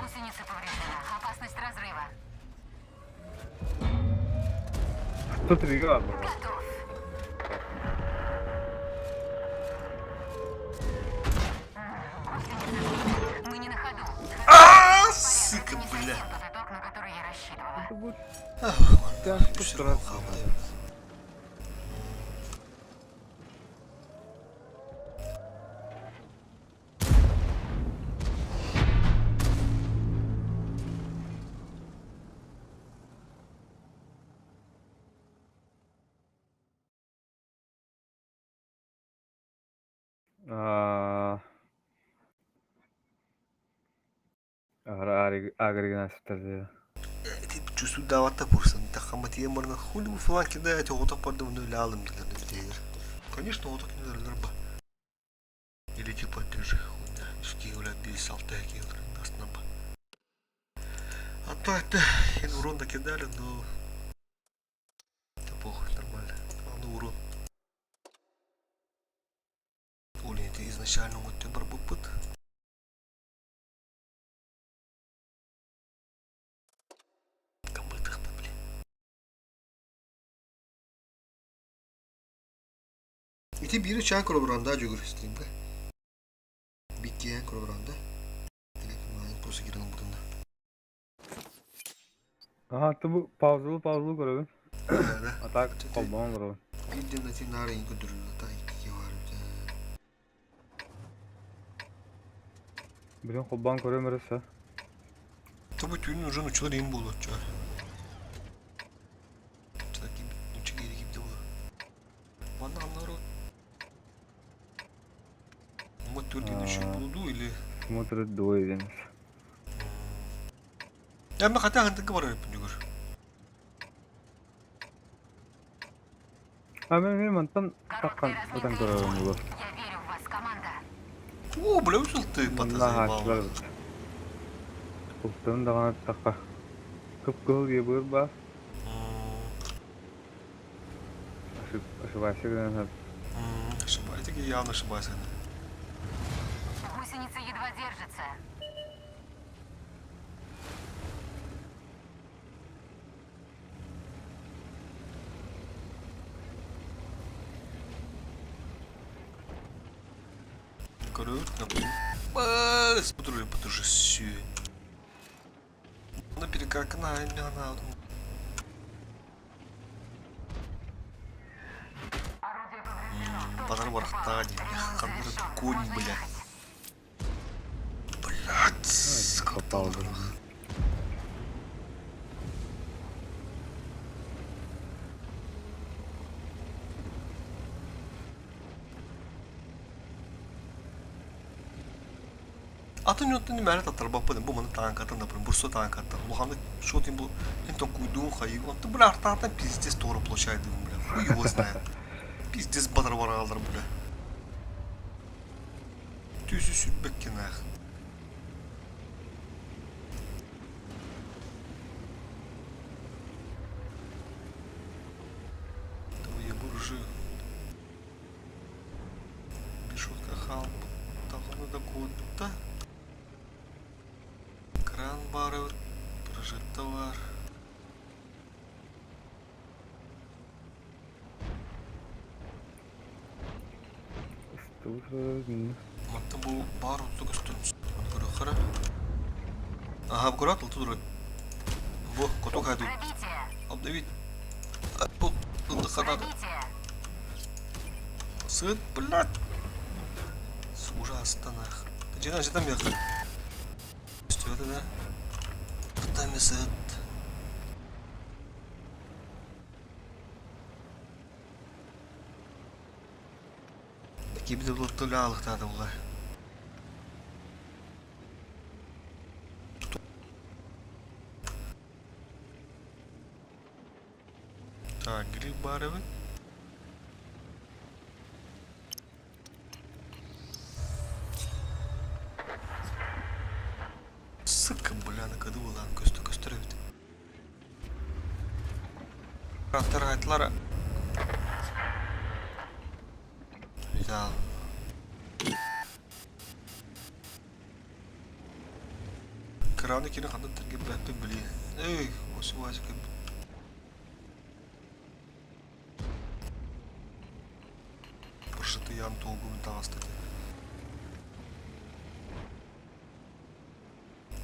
Гусеница повреждена. Опасность разрыва. 103 бар. Готов. Гусеница сбита. Мы не на ходу. А, сука, Это не блядь. Бля. совсем тот итог, на который я рассчитывала. Это будет Үс сыл хаалбыт эбит. Аа, Агрегат Чувствую пурсан. Тахаматия марна хули вы флан кидаете, вот так пардон, ну лялым для людей. Конечно, вот так не ба. Или типа ты же хуйня, скинуля без алтайки, нас на ба. А так да, и урон накидали, но... Да похуй, нормально. Главное урон. Оли, это изначально вот ты барбупыт. Кабытых, блин. Ити биир чаан коробуранда жүгүр стримге. Биккиэн коробуранда. Просто кирен бутында. Аха, ты бу паузалы паузалы көрөбүн. Да. А так холбоон көрөбүн. Биден на тинара инку дүрүлү та икки бар. Билин холбоон көрөм эресе. Тобу түүнүн уже учулар им болот чар. Чаки учуги gibi de olur. Bana anlar Ama төрден үші болду или Смотрит двое денис. Я мен хата хантыгы бар өпүн жүгүр. А мен мен мантан Короткая таккан отан разминка көрөбүн и булар. бой. Я верю в вас, команда. О, бля, усыл ты Манна пата хаачылар. Култан даҕаны такка. Кып-кыһыл ебыр ба. Ошибайся гынан. Ошибаюсь, явно ошибаюсь. Гусеница едва держится. Көрөбүт, например. Смотрю, потому что На перекакна, она. Орудие повреждено. Базар Точно попало. барахта, Ремонт хандыр завершен. конь, Можно бля. ехать. Блядь, Попал, катал. блин. Атын йоттун мәрі таттар баппын, бу маны танкаттан, например, бурсо танкаттан. Улаханды шот им бу, энтон куйдун хайы, он ты, бля, артатан пиздец тора получает, бля, хуй его знает. Пиздец батыр баралар, бля. Түсі сүрбеккен ах. Твои буржи. Бешотка хал, тағыны да кодта. Кран бары, прожекта бар. Мантан бу бар оту көстөрүм. Көрө хара. Ага, аккурат, тут дур. Бу, коток хайду. Пробитие! Обновить. Бу, ханада. Пробитие! Сыт, блядь. Ужасно нах. Жена, жена мех. Что это, да? Там сыт. Кибде булып алыктады булар. Так, гриб барыбы. Сыка, бля, на каду улан көстө көстөрөбүт. Аттар айтлара. Взял. Краны кини хандан терге бәппе били. Эй, осы вазика. Прошиты ям толгум тагастады.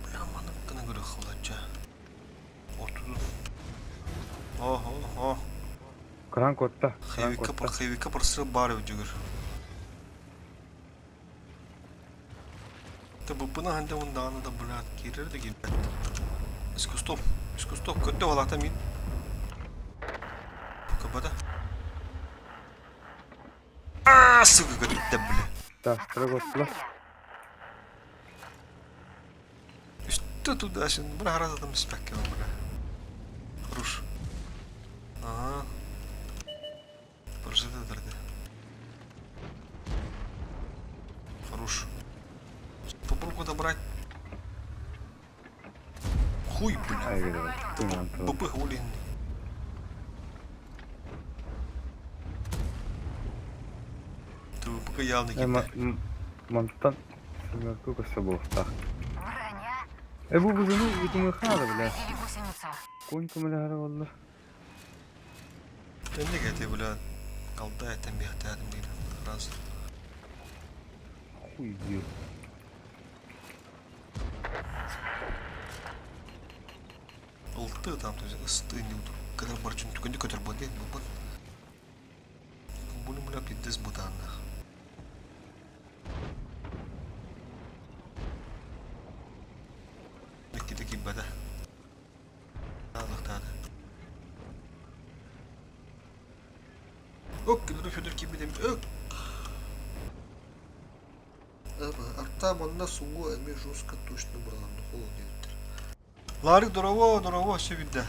Бля, маны кына көрө хылача. О, о, о. Кран куотта. Кран Хевикка, куотта. хевикка прострел баар эбит дьөгөр. Ты быппына ханде ундааны да блядь, киирэр да киирбэт. Искусстов, искусстов, көрдө балата мин. Кабада. Аа, сука, көттө, бля. Таастара куоттулар. Что туда, син, бля, гораздо там спекки, бля. Хорош. Ага. Прожиты Хорош. Попробуй добрать. Хуй, бля. Ай, говорю, БП блин. Ты пока явно кидай. Мантан сымырку көсө буолуохтаах. Броня. Э бу бузуну утумуохха да бля. Или гусеницу. Конь көмөлөһөрө буолла. Эмнеге эти, бля, алда этен биһэтээдим диир раз. Хуй бил. Ылты там, то есть ысты не когда барчын түкенде көтөр бу диэн бу. Буну бля пиздец бутаннах. Иккитэ киирбэтэ. Аалыктаата. Ок, кинилэр Федор киирбит эбит. Ок. Арта манна сугу эми жестко точно бралан холод диэбиттэр. Ларик дорово, дорово, все видно.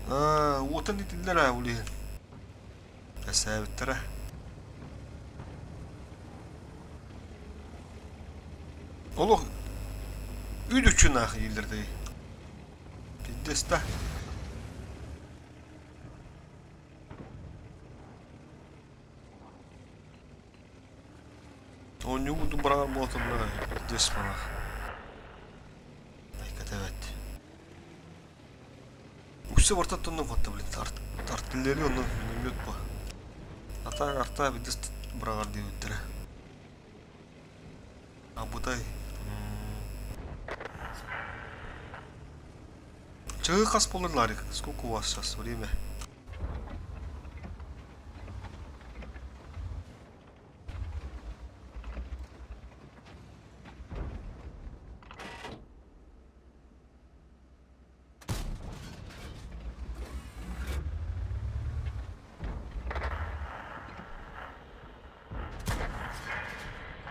А, уотан итиллэр аа улиһин. Эсээбиттэрэ. Олох үд-үчүн аах дииллэр дии. Пиздец да. Оонньуу быраҕар буолтунна пиздец манах. Айката эбэт. Үксэ ортоттон хотта блин артиллерия онно миномет по. Ата арта пиздец быраҕар диэбиттэрэ. Абытай. Чаһы хас буолар Ларик? Сколько у вас сейчас время?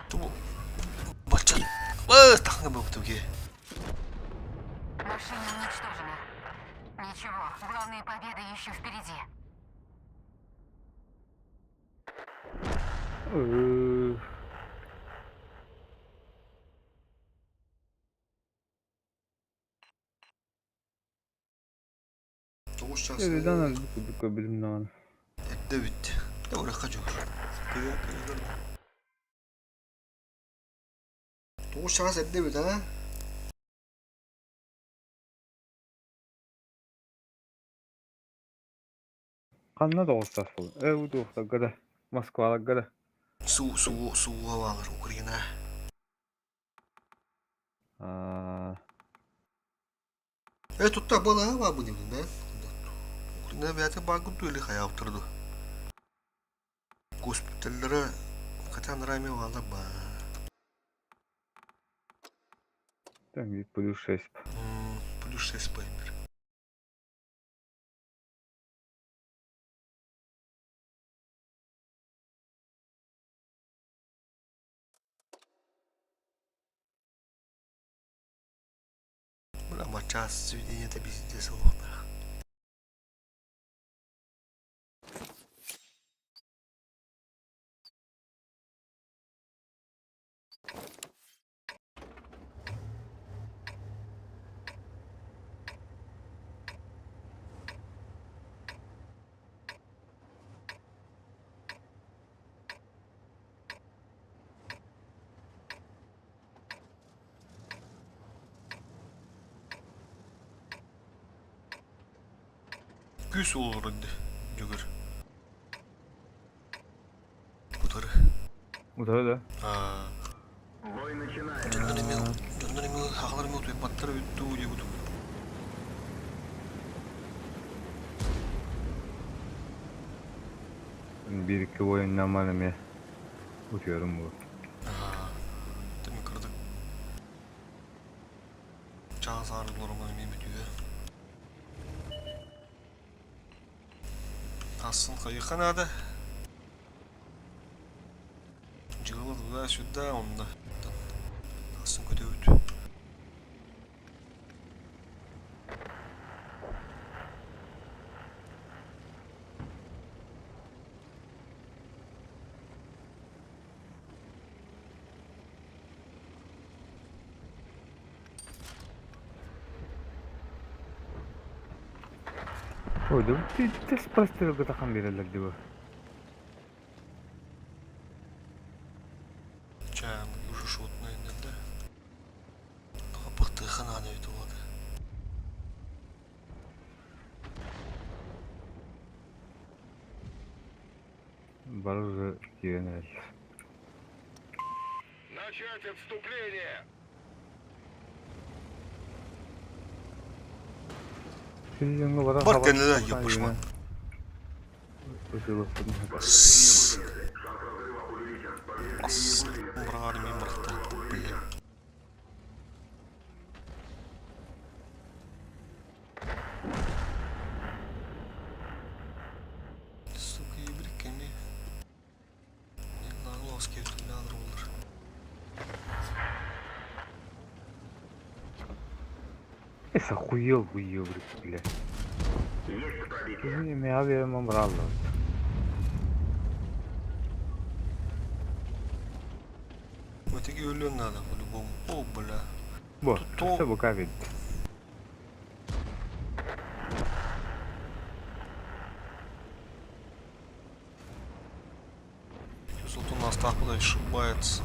Ту бачча таҥна буолбутугee. Машина уничтожена. Ничего, главная победа еще впереди. Э, Тоҕус чаас Эбидан курдук көрбүтүм даҕаны. эрдэ бүттэ. Урэхха дьур. Кыа кыа Тоҕус чаас эрдэ эбит аа? Ханна тоҕустаах буолла? Э удуохтарга да, Москваларга да. Суу суу сууга баалар Украина. Аа, Э тутта балаһа баабын да? Украина бэйэтэ баагын или хайаабыттар дуо? Госпиталлара хотя анараа эмиэ бааллар баа. там плюс 6. Плюс 6 поймер. Бля, час сведения это пиздец олохтоох. Күүс олорор дьөгөр. Утары. Утары да? Аа. Бой начинается. Дьоннор эмиэ дьоннор эмиэ сахалар эмиэ утуйбаттар эбит дуу диэбит. Биир-икки буойуннамман эмиэ утуйарым буолуо. Тимир кырдык чаас аарыларым эмиэ бүтүө. Асын хайыха наада. Дьыала туда-сюда онно. Асын көтөбүт. Ой, да ты спростил тахан биэрэллэр дии бу. Чаан уже шотный да? Бахтыха надо ведь вот. Бары уже киирэн эрэллэр. Начать отступление! Син баран Бар кэннилэр ебышман. Быраар мин бырахта, бля. Сука, ебрик эми. Нагловский olur. Эс охуел выебрик, бля. Киһи эмиэ биэрэн быраллар. Вот такие өлүөн надо по-любому. О, бля. Бу, то бука бит. Тут у нас так куда ошибается.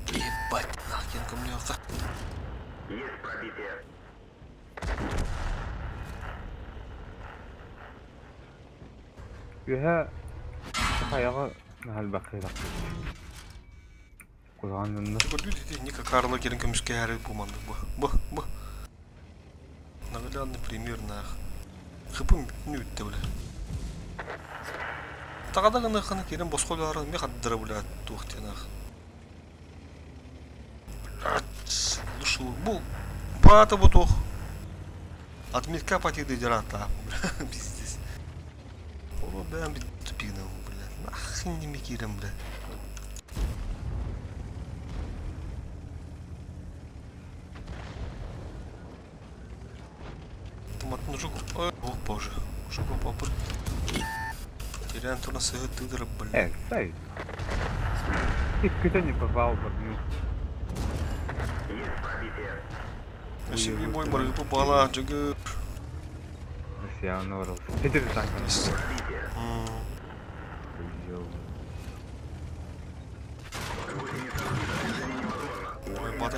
Ебать, нахрен ко мне. Есть пробитие. Үөһэ хайаҕа наһалбакка тахсыбыт. Куһаҕан Көрдүү дии Ника Карло кэлин көмүскэһээри бу маннык бу. Бу, бу. Наглядный пример нах. Хыпым бүтүнү бүттэ бля. Таҕада гыныхханы киирэн босхо үлэлэрин эмиэ хардара бля туох диэн ах. Блядь, лучше бу баата бу туох. Отметка потиды дирата, бля, пиздец. О, бля, тупигнал, бля. Нахрен не киирэн, бля. Томатын жук. Ой, о боже. Жук попыр. Терян турна сыгы тыдырып, бля. Э, стой. Иккитэ не попал в одну. Есть пробитие. Өсөбүй бой барыгы бала жыгы. Россияны барыл. Питер танкын. Ой, бада.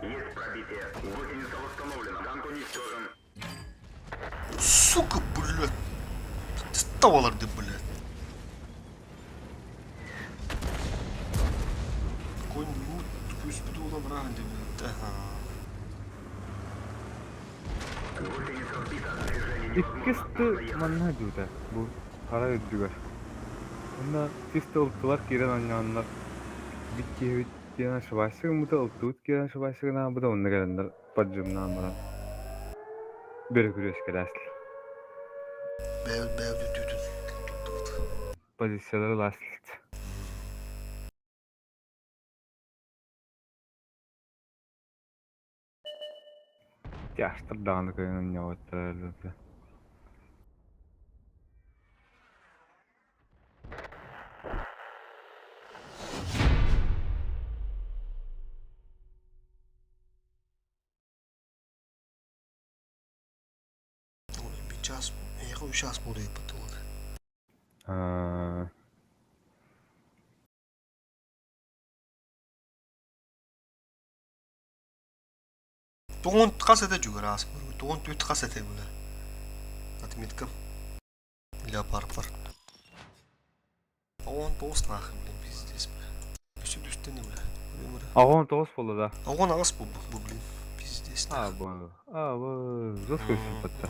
Есть пробитие. Гусеница восстановлена. Танк уничтожен. Сука, блядь. Таваларды, блядь. Конь, ну, пусть буду брать, блядь. Ага. Иккис ты манна дүүтэ. Бу хара үрдүгэр. Онно чисто ылтылар киирэн оонньооннор бит киһибит диэн ошибайся гыммыта ылтыбыт киирэн ошибайся гынаабыта онно кэлэннэр поджимнаан баран бөрө күрүөскэлээстилэр. Бэйбит бэйбит бүтүүтүн туттубут. Позициялары ылаастылар. Тяжтар даҕаны кыайан оонньооботтор этэ. Bir час, эйиэхэ үс час буолуйбут буолар. Аа Тугун хас этэ дьүгэр ааспыт. Тугун түт хас этэ була. Отметка. Для парпар. Оҕон тоҕус нахуй, блин, пиздец, бля. Өссө түстэн бля. Оҕон тоҕус буолла да? Оҕон аҕыс бу, бу, блин. Пиздец. А, бу. А, бу. Жестко сыппатта.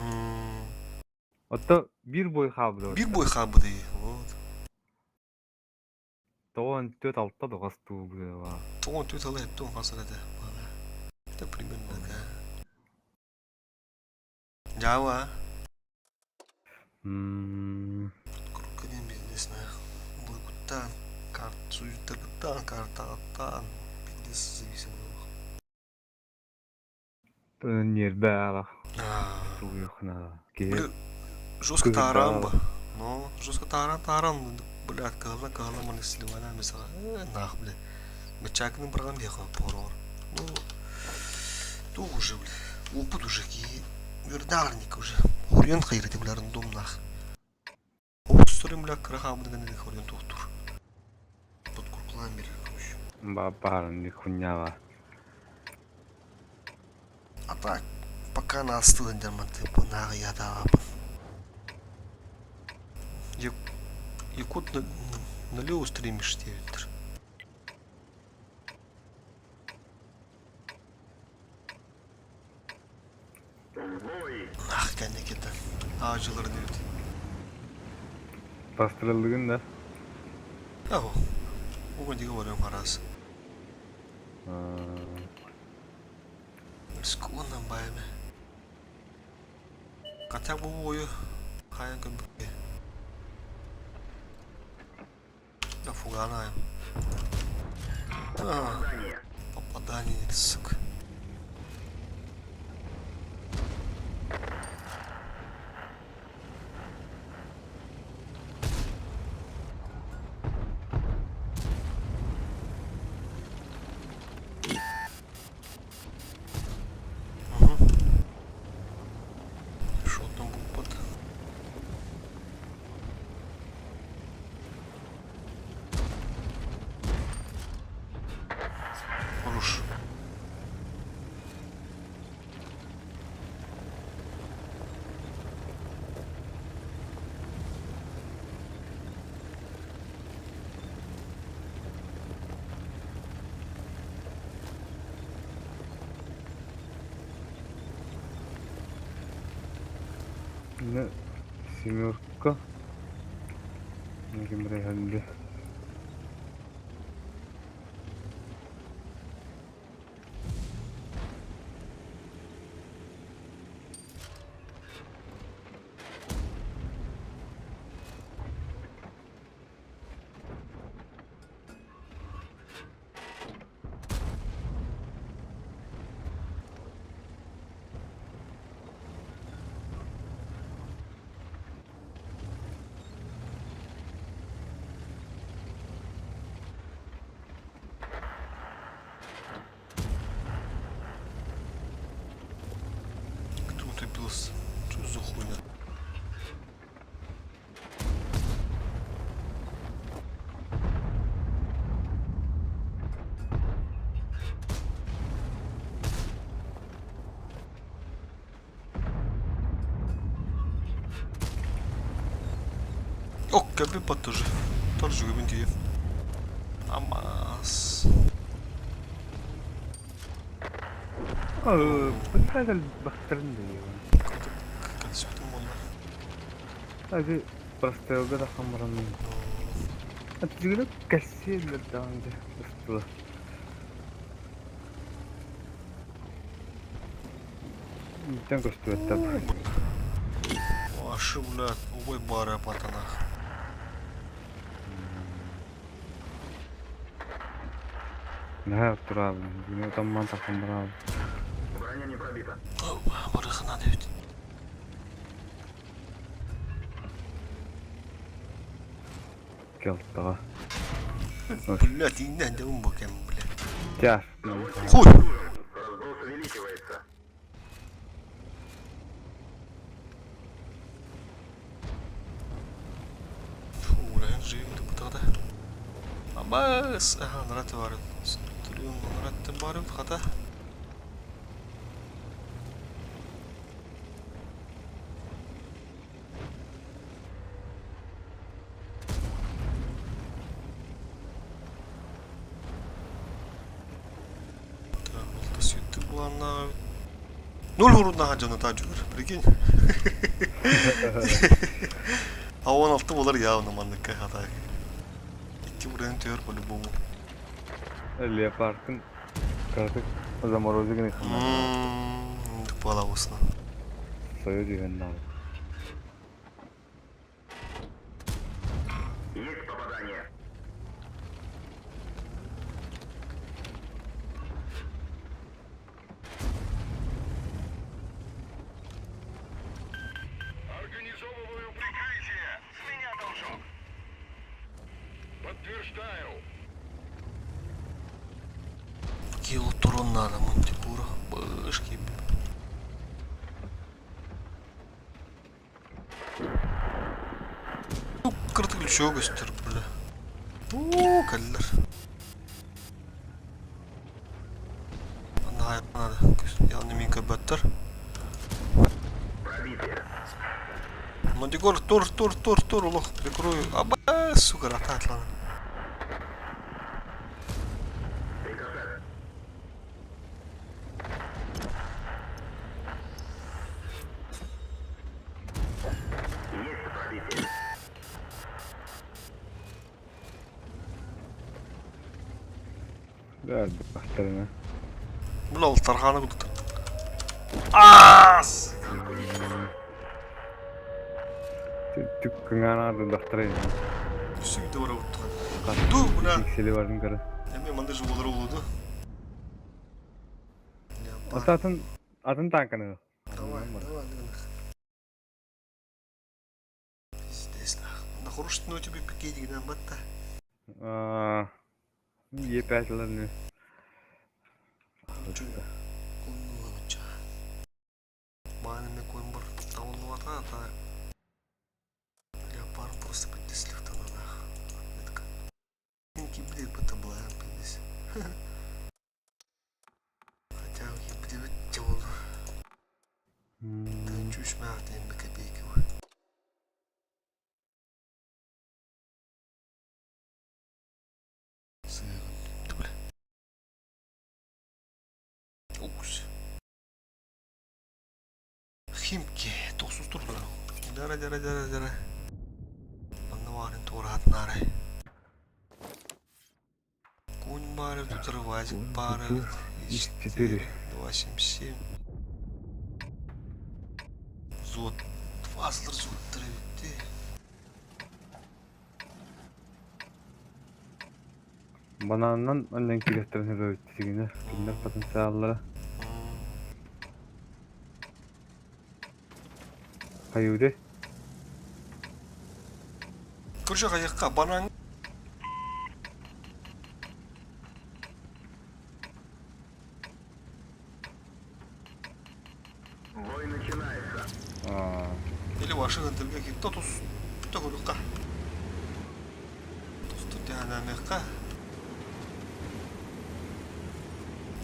Отто биир бой хаалбыта. Биир бой хаалбыта, вот. 94 6 доҕос дуу быһыылаах. 94 ала 70 хасар этэ. Это примерно такая. Дьаава. Крокодин бизнес Былгуттаан, карт суюттаргыттаан, картаҕыттаан бизнес зависим Ньиэрбэ аалах тулуйуохна киһи Жестко тааран ба. Но жестко тааран тааран, блядь, кыһалла кыһалла маны сливана mesela. Нах, бля. Мычакны бырган биэхэ порор. Ну, ту уже, бля. Опыт уже ки. Үрдаарник уже. Хурион хайрати буларын дом нах. Оҕустарым бля кыра хаамыт гына хоруйан туохтуур. Подкуркулаан биэрэр короче. Баарын хуйнява. А так, пока нас сылдьар типа нааҕыйаатаабаппын. Якут налево стримишь диэбиттэр. Ах кэнникитэ. Аажыларын эбит. Бастырыллыгын да? Аһо. Уга дигэ барыам араас. Скуоннан баайме. Хотя бы ою хайан көрбүккэ. Да фуганаем. А, попадание, сука. Угу. Что там был под? Хорош. Семерка. Ким бирэ Кто утопился? Что за хуйня? О, кэлбит тоже. Тоже жүгүбүн тиийэн. Амаас. Бахтарын да Кэлсибитим буолла. Agi прострелга да хамаран. Атжыгына кассиэллэр даҕаны дьэ ыстыла. Итэн көстүбэттэр. Ашы, блядь, ой бары патанах. Наһаа тураабын. Бүгүн отамман тахсан бараабын. Броня не пробита. Барыхына эбит. Келтаҕа. Блядь, ииннээн дьабын бу кэм, блядь. Тяж. Хуй! Разброс увеличивается. Фу, блядь, живым ты бутада. Абас! Ага, нараты бар. Түрүн нараты бар хата. Так, вот сүйттік буланна. Ноль уруннаха дьоно таадьылар, прикинь. А 16 болар явно манныкка хата. Кибрен түһэр по-любому. Леопардын кыратык заморозик гына Палабысна. Сойо түһэн наада. Есть попадание. Организовываю прикрытие. С меня должок. Подтверждаю. Кило турон надо, мантикура. Бышки. Ну, кыртык ключ көстөр, бля. Оо, кэллэр. Надо, надо. Явно мин көрбөттөр. Пробитие. Мантикор, тур, тур, тур, тур, олох, прикрою. Аба, сука, рататлана. Рикошет. Есть пробитие. Бахтарына. Бу ол тарханы кудук. Аас! Түк кыңаана дахтара. Сүгдө бара уттуга. Ду, мына. Сели барын кара. Эми манда же болор болду. Атын атын танканы. Давай, давай, давай. Пиздец, нах. На хороший ну тебе пакетик дам батта. Аа. Е5 ларны. Мааны коймор таунуата та. Леопард просто подтеслих-то на нах. Отметка. Инки, блин, потаблаем, пиздец. Хотя, блин, тёло. Чушь мягкая, копейки. Бля. Укус. Химки. Тосус турду. Дара, дара, дара, дара. Манна баарын туораатынаары. Конь бары, тут рвазик бары. Четыре. 2, 7, 7. Зот. Фазлар зоттар эбитти. Бананынан аннан кириэхтэрин сөбөбүт сигинэ. Кинилэр потенциаллара. Хайыды. Короче, хайыкка банан Бой начинается. Аа. или машина тилге китто тус төгүлүкка. Тусту тяханамекка.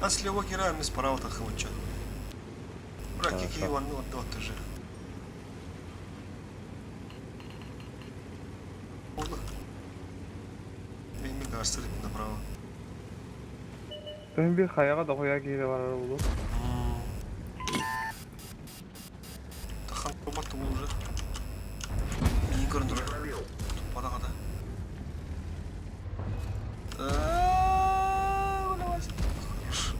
А слева кираем справа тахымыча. Бра, кики ванну отдот уже. Мен кажется, направо. Тön bir хаяга да хоя кире барар болу. Тахан робот уже. Мин көрүндүр. Туппада Хорошо.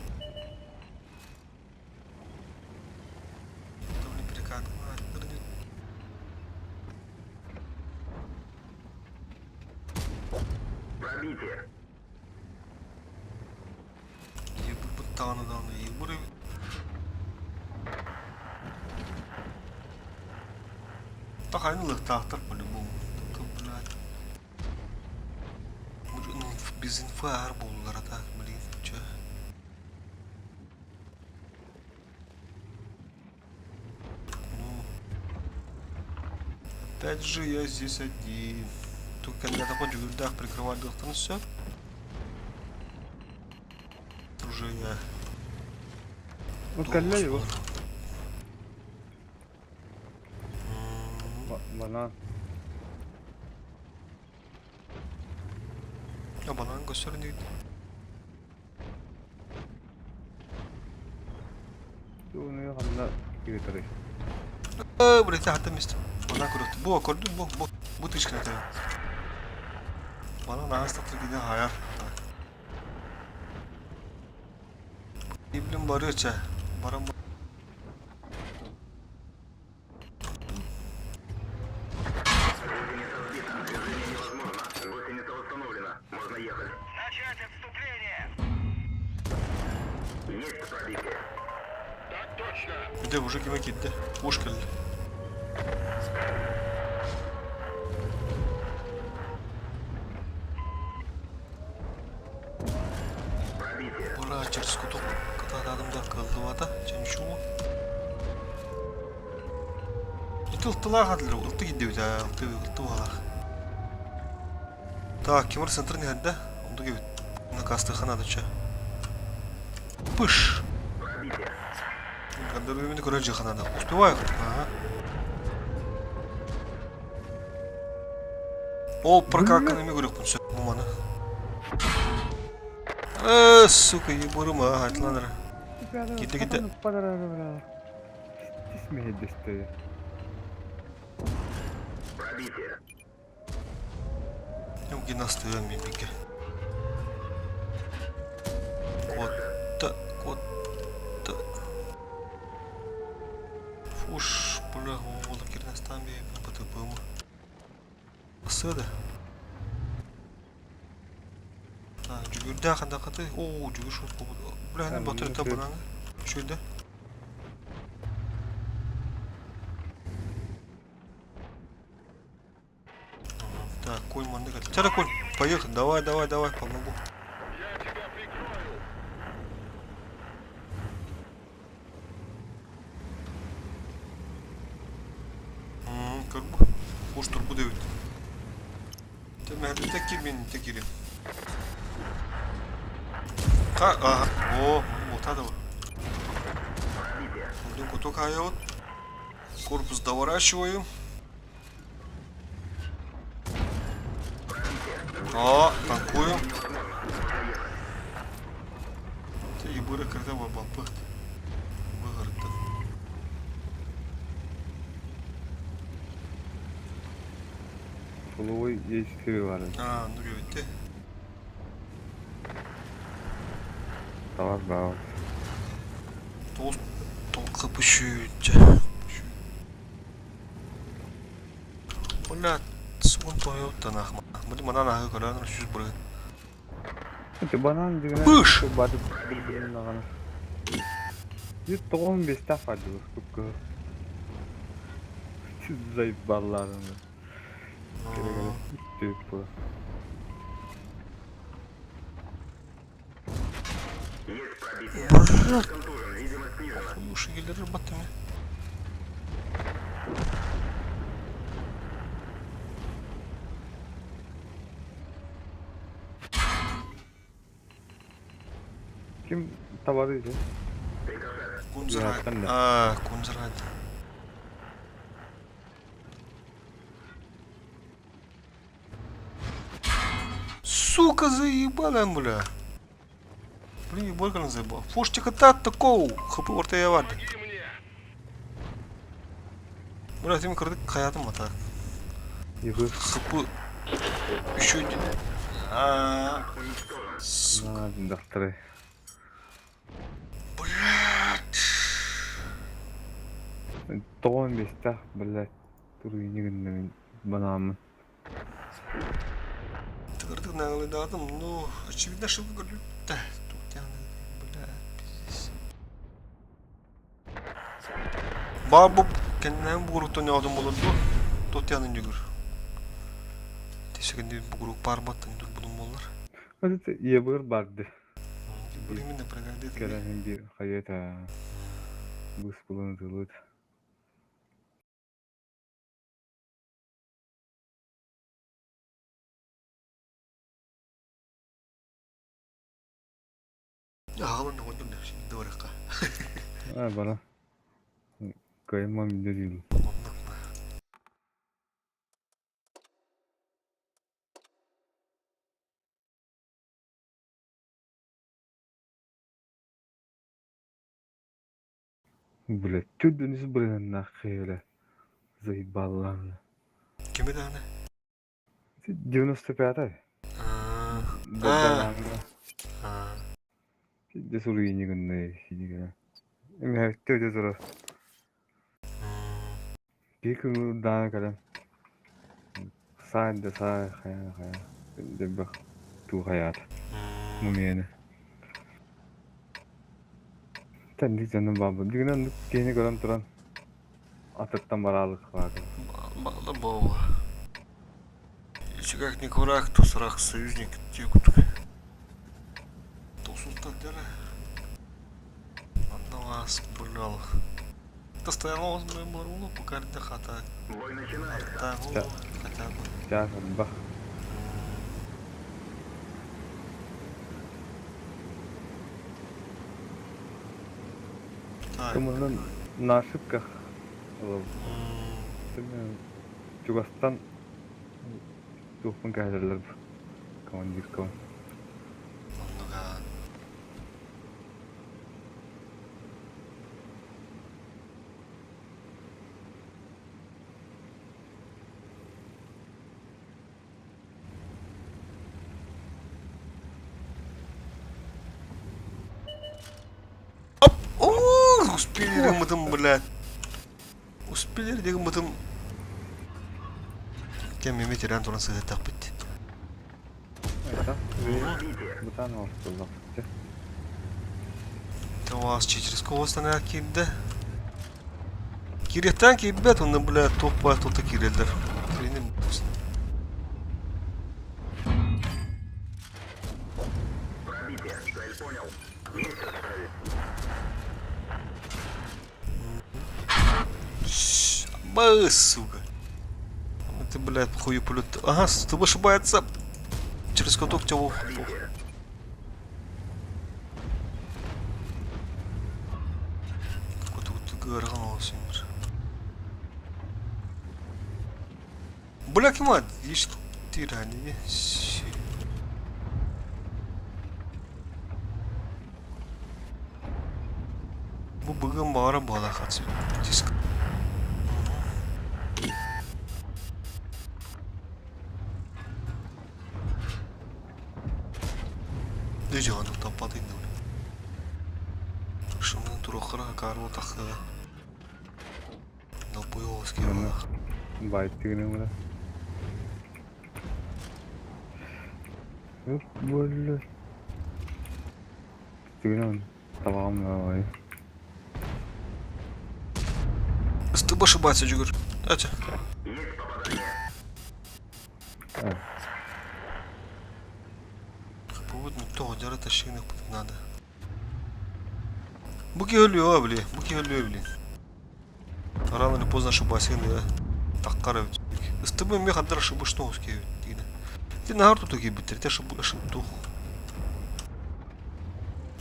Там перекат. Пробитие. Ебыр дааны ебыр. Тахайны лыктаахтар по-любому. Только, блядь. Ну, без инфы ар болулар, а так, блин, чё? Ну, опять же я здесь один. Только я такой джугюрдах прикрывать доктор, все. Уже я. Ну калля его. Банан. Я банан gösterdi. Оны ханна кире тарый. Э, блядь, хата место. Банан көрөттү. Бу көрдүм, бу, бу. Бу тышкына тайын. Банан аас татыр хайар. Иблин барыача. Баран Гусеница сбита. Движение невозможно. Гусеница восстановлена. Можно ехать. Начать отступление! Есть пробитие. Так точно! Bir de уже kime gitti. Hoş geldi. Пробитие. Бара через кутук катададым да кылдыбата. Чемшуmu? Ити ылтылаах адылыр. Ылты гидди бит. Ылты ылты балах. Так, кимир центр не хадда? Онду гибит. Накасты ханады ча. Пыш. Пробитие. Когда көрөр жаханада. Успеваю. Ага. Ол прокаканы ми көрөкпүн сөп муманы. Э, сука, ебурым, а, атланыр. Gitti, gitti. Тисмеһиддесте. Пробитие. Гимнастыгын мен бикке. Котта, котта. Фуш, бля, ола кирнастан бе, ПТП-мы. Сыда. А, жүгүрдэ ханда каты. О, жүгүр шот болду. Бля, не батыр та бананы. Чүйдө. Так, конь манды. Тяра конь, поехали. Давай, давай, давай, помогу. Я тебя прикрою! Көрбу. Уж турбу дэвид. Те текир мен текири. Ка, ага. О, мотада бар. Блин, куток вот. Корпус доворачиваю. О, танкую. Те ебыры когда бапы. Выгорты. Половой Е4 бар. А, ну говорите. Товар бар. Тол толқы пүшүче. Бля, сугун Toyota нахма. Били манан ахы көрөн сүз бүрген. Это банан деген. Пыш! Батып бир-бирин аганы. 195 тафады көпкө. Заебаларını. Керек була. Есть пробитие. Брат, Контужен. Видимость снижена. уши келер баттым. Ким табады ise? Кунзарат. Яттан да. А, кунзарат. Сука, заебала, бля. Блин, ебалка заебал. Фуштика тат такого. Хп ортая варды. Помоги мне! Бля, тем кырдык хаятым ата. Йығы. Хп еще один. А, сука. На, дактыры. Блядь. 95 тах, блядь. Тургинигин банамын. Тыгырдык наглыдадым, ну, очевидно, ошибка говорю. Да, тут я, бля, пиздец. Бабу, кеннен bu grupta ne aldım olurdu? Тут yanın жүгір. Тесегенде bu grup барматтын dur bunun болар. Это ебыр барды. Именно пригодит. Кәрәһин бир хаята. Бус булын зылыт. Ағылын ондun да şimdi дораққа. А, бара. Кайма минде değil. Блядь, чуть дөнүс блин нахуй, Заебала. Кеме дағына? 95-й. Дагдаҥҥа Сирдэ суруйууну гынна синигинэ. Эмэһэттэ өтө турар. Киһи кыҥырдаан кэлэн саа да саа хайа хайа элбэх туу хайаата мумияны. Тэнник дьонум бааллар. Дьиҥинэн оннук киһини көрөн туран атыттан бараалык баатым. Мало буолла. Еще как не курак, то срак союзник текут. Тосултан дьара. Манна вас быгал. Постоянно возьмем пока не хата. Бой начинается. Хотя бы. Чаас элбэх. Так. Туманан на ошибках чугастан туохпун кэһэтэллэр командиркабын. Оннуга. Оп! О, успели гыммытым, блядь. Успели дегыммытым. Кэм эми терен туран сыһыттахпыт. Это бытаан оҥостуллахпыт. Товаас чечерского станая киирдэ. Киириэхтээн киирбэт, онно, блядь, туох баар тута киирэллэр. Хреним Пробитие. Цель понял. Есть цель. Ба, сука. Ты, блядь, хую полет. Ага, с тобой ошибается. Через каток тебя Пробитие. Какой-то вот ыарахан олус Бля, кима, иш тирани. Бу быгын баҕара буолар диск. Дыжаҕын таппат иннин. Шымын туруоххара акаарбы тахсыа. Долбуйуоҕус киһи Баайдыгын ыҥыра. Үп буолла. Тыгын табаҕым баҕайы. С тобой ошибаться, Джигур. Дайте. Есть попадание. Будет ну то, дьара тащи надо. Бу киһи өлүө, били. Бу киһи өлүө, били. Рано или поздно ошибайся, да. Таккар эбит. Ыстыбы эмиэ хандар ошибочно киһи диинэ. Ти нахар туту киирбиттэр, те ошиб тух.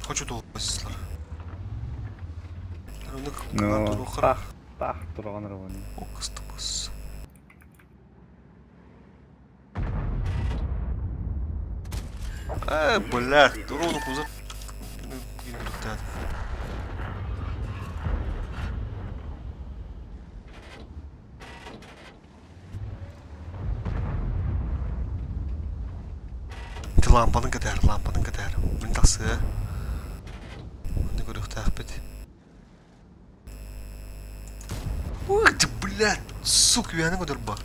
Хочу туох бассылар. Ну, тах, тах турган ровно. О, кыстыбыс. Э, блядь, дрону кузов. Ити лампаны кэтээр, лампаны кэтээр. Мин тахсыа. Манна көрүөхтээхпит. Ух ты, блядь, сука, үөһэни көтөрбө.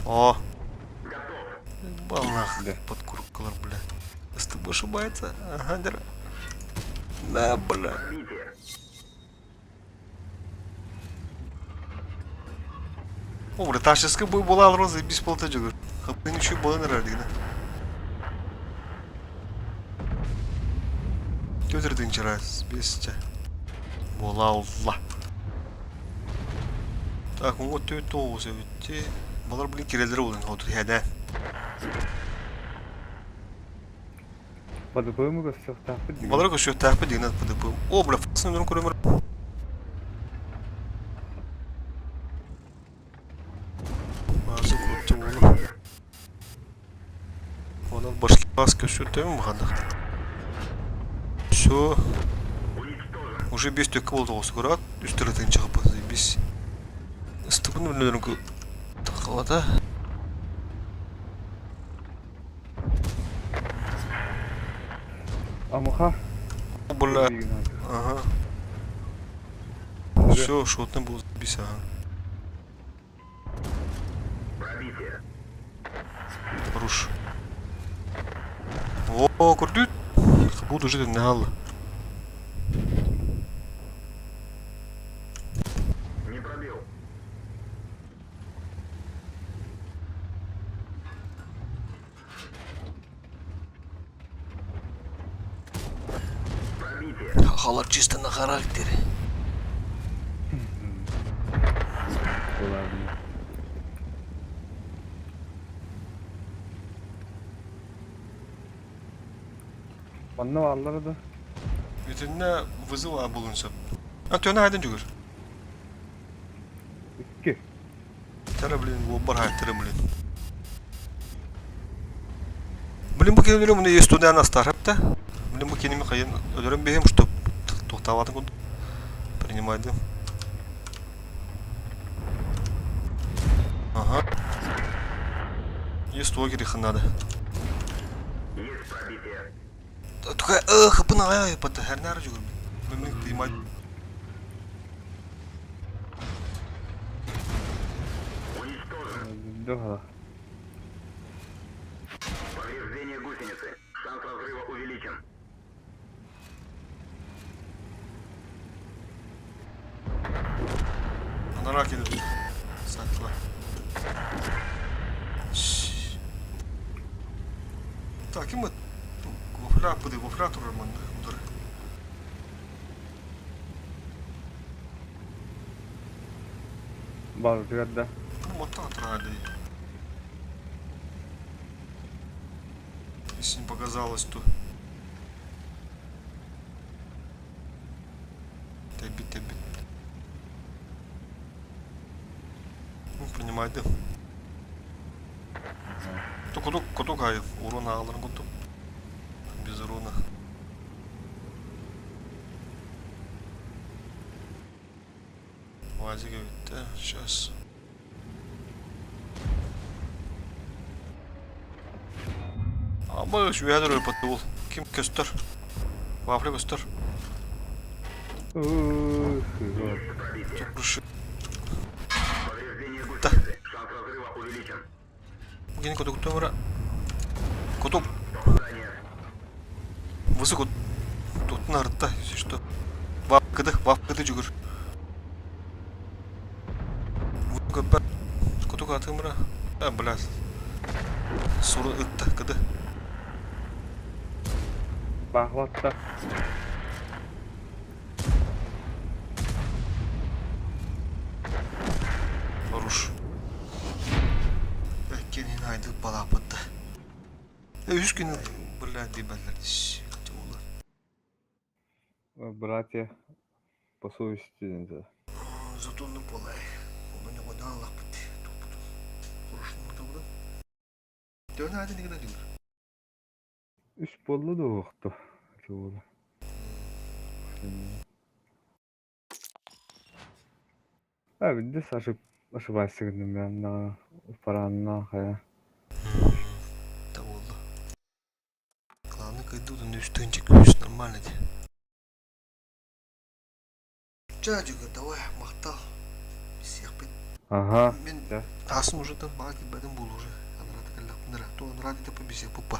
О! Балнах, Да. подкуркалар, бля. С тобой ошибается? Ага, дра. Да, бля. Пробитие. О, бля, ташыска бу була розы бис полта жүгір. Хапын үші болан эрэр дигинэ. Көтөрдүн чарас, бесче. Була алла. Так, уҥа төрт тоҕус эбитти. Балар блин кирэллэрэ буолан отут иһэдэ. ПДП-мы көрсүөхтээхпит дигин. Балары көрсүөхтээхпит дигинэ ПДП. О, бля, фасны нөрүн көрөмөр. Базы курту буолу. Онон башки бас көрсүөтөм бахадах. Все. Уже без төккө болды оҕус көрөт. Үс тырытын чыгып бис. Ыстык. Bunu bilmiyorum ki. Такалата. Амуха. Бля. Ага. Все, шотный был, заебись, ага. Хорош. О, көрдүт. Буду жить не алла. Не пробил. Пробитие. Халар чисто на характере. Буолар. Манна бааллара да. Итиннэ вызыва булун сөп. А төнө хайдан жүгүр. Икки. Тара блин, бар хайттыры блин. Блин, бу кини өлөрөм, муну студия астар да. Блин, бу киними кайын өлөрөм бэһим, чтоб токтабатын курдук. Принимайды. Ага. Есть логер их надо. Есть пробитие. Только эх, пына пата хернар жүгүр. Мен принимать. Уничтожен. Дохала. Повреждение гусеницы. Шанс разрыва увеличен. Анара келип. Сатла. Так, ким Вафля пыды, вафля турар манна удары. Баар да. Ну, вот так рады. Если не показалось, то... Тэбит, тэбит. Ну, принимай, да. То кудук, кудук, ай, урона алырын кудук. Без урона. Вазик, да, сейчас. Ama şu yerler öyle patlı Kim göster? Vafle göster. Şu. Повреждение Да. гусеницы. Шанс разрыва увеличен. Gene koduk numara. Koduk. Попадание. Высоко. Тут нарта, если что. Вапкады, вапкады жүгір. Кутук атымра. А, блядь. Суры ытта, кыды. Баахлатта. Хорош. Кенин айды балапытты. Үс күн, блядь, дебәлләр. Братья по совести да. Зато полай. Оны не ойдан аллах бітті. Хорошын да Дөрнө айды негене жүгір. Үс буолла да уохту. Буолла. А, видишь, ошибайся, на паранна хая. Да болды. Главное, когда на үстінчик үс нормально де. Жа жүгір, давай, мақтал. Всех бит. Ага. Мен Да. асын уже там баға келбәдім бол уже. Анрады каллақ мындыра. То анрады деп бисек пупа.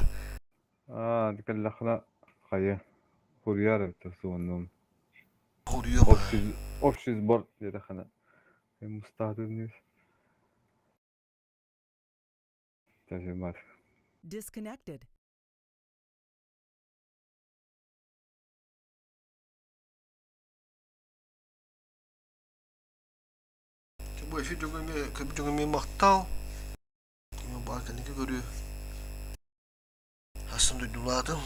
А, дикаллахна хая. Хурьяр это суонном. Ходу Общий общий сбор где-то хана. Мустадын. Даже мат. Disconnected. Бу эфир жогоме көп жогоме мақтал. Кеме бар кәнеке көрү. Асын дуйдуладым.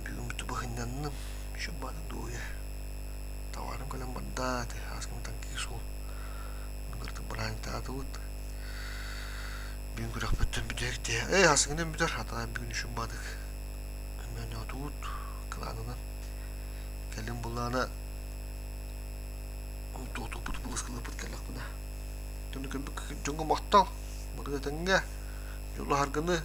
Бүгүн бүтү бахыннанным. Şu баны дуя. Товарым калам банда, аскым танки сол. Гырты брань таатыбыт. Бүгүн күрәк бүттен бүтек те. Эй, асыңнан бүтәр, атан бүгүн үшүн бадык. Мен отуут кланынан. Кэлин булана. Тоту бут булыс кылып кэллак буна. Дьону көрбүт дьоҥҥо махтал. Барыга этэҥҥэ. Дьолу-саргыны.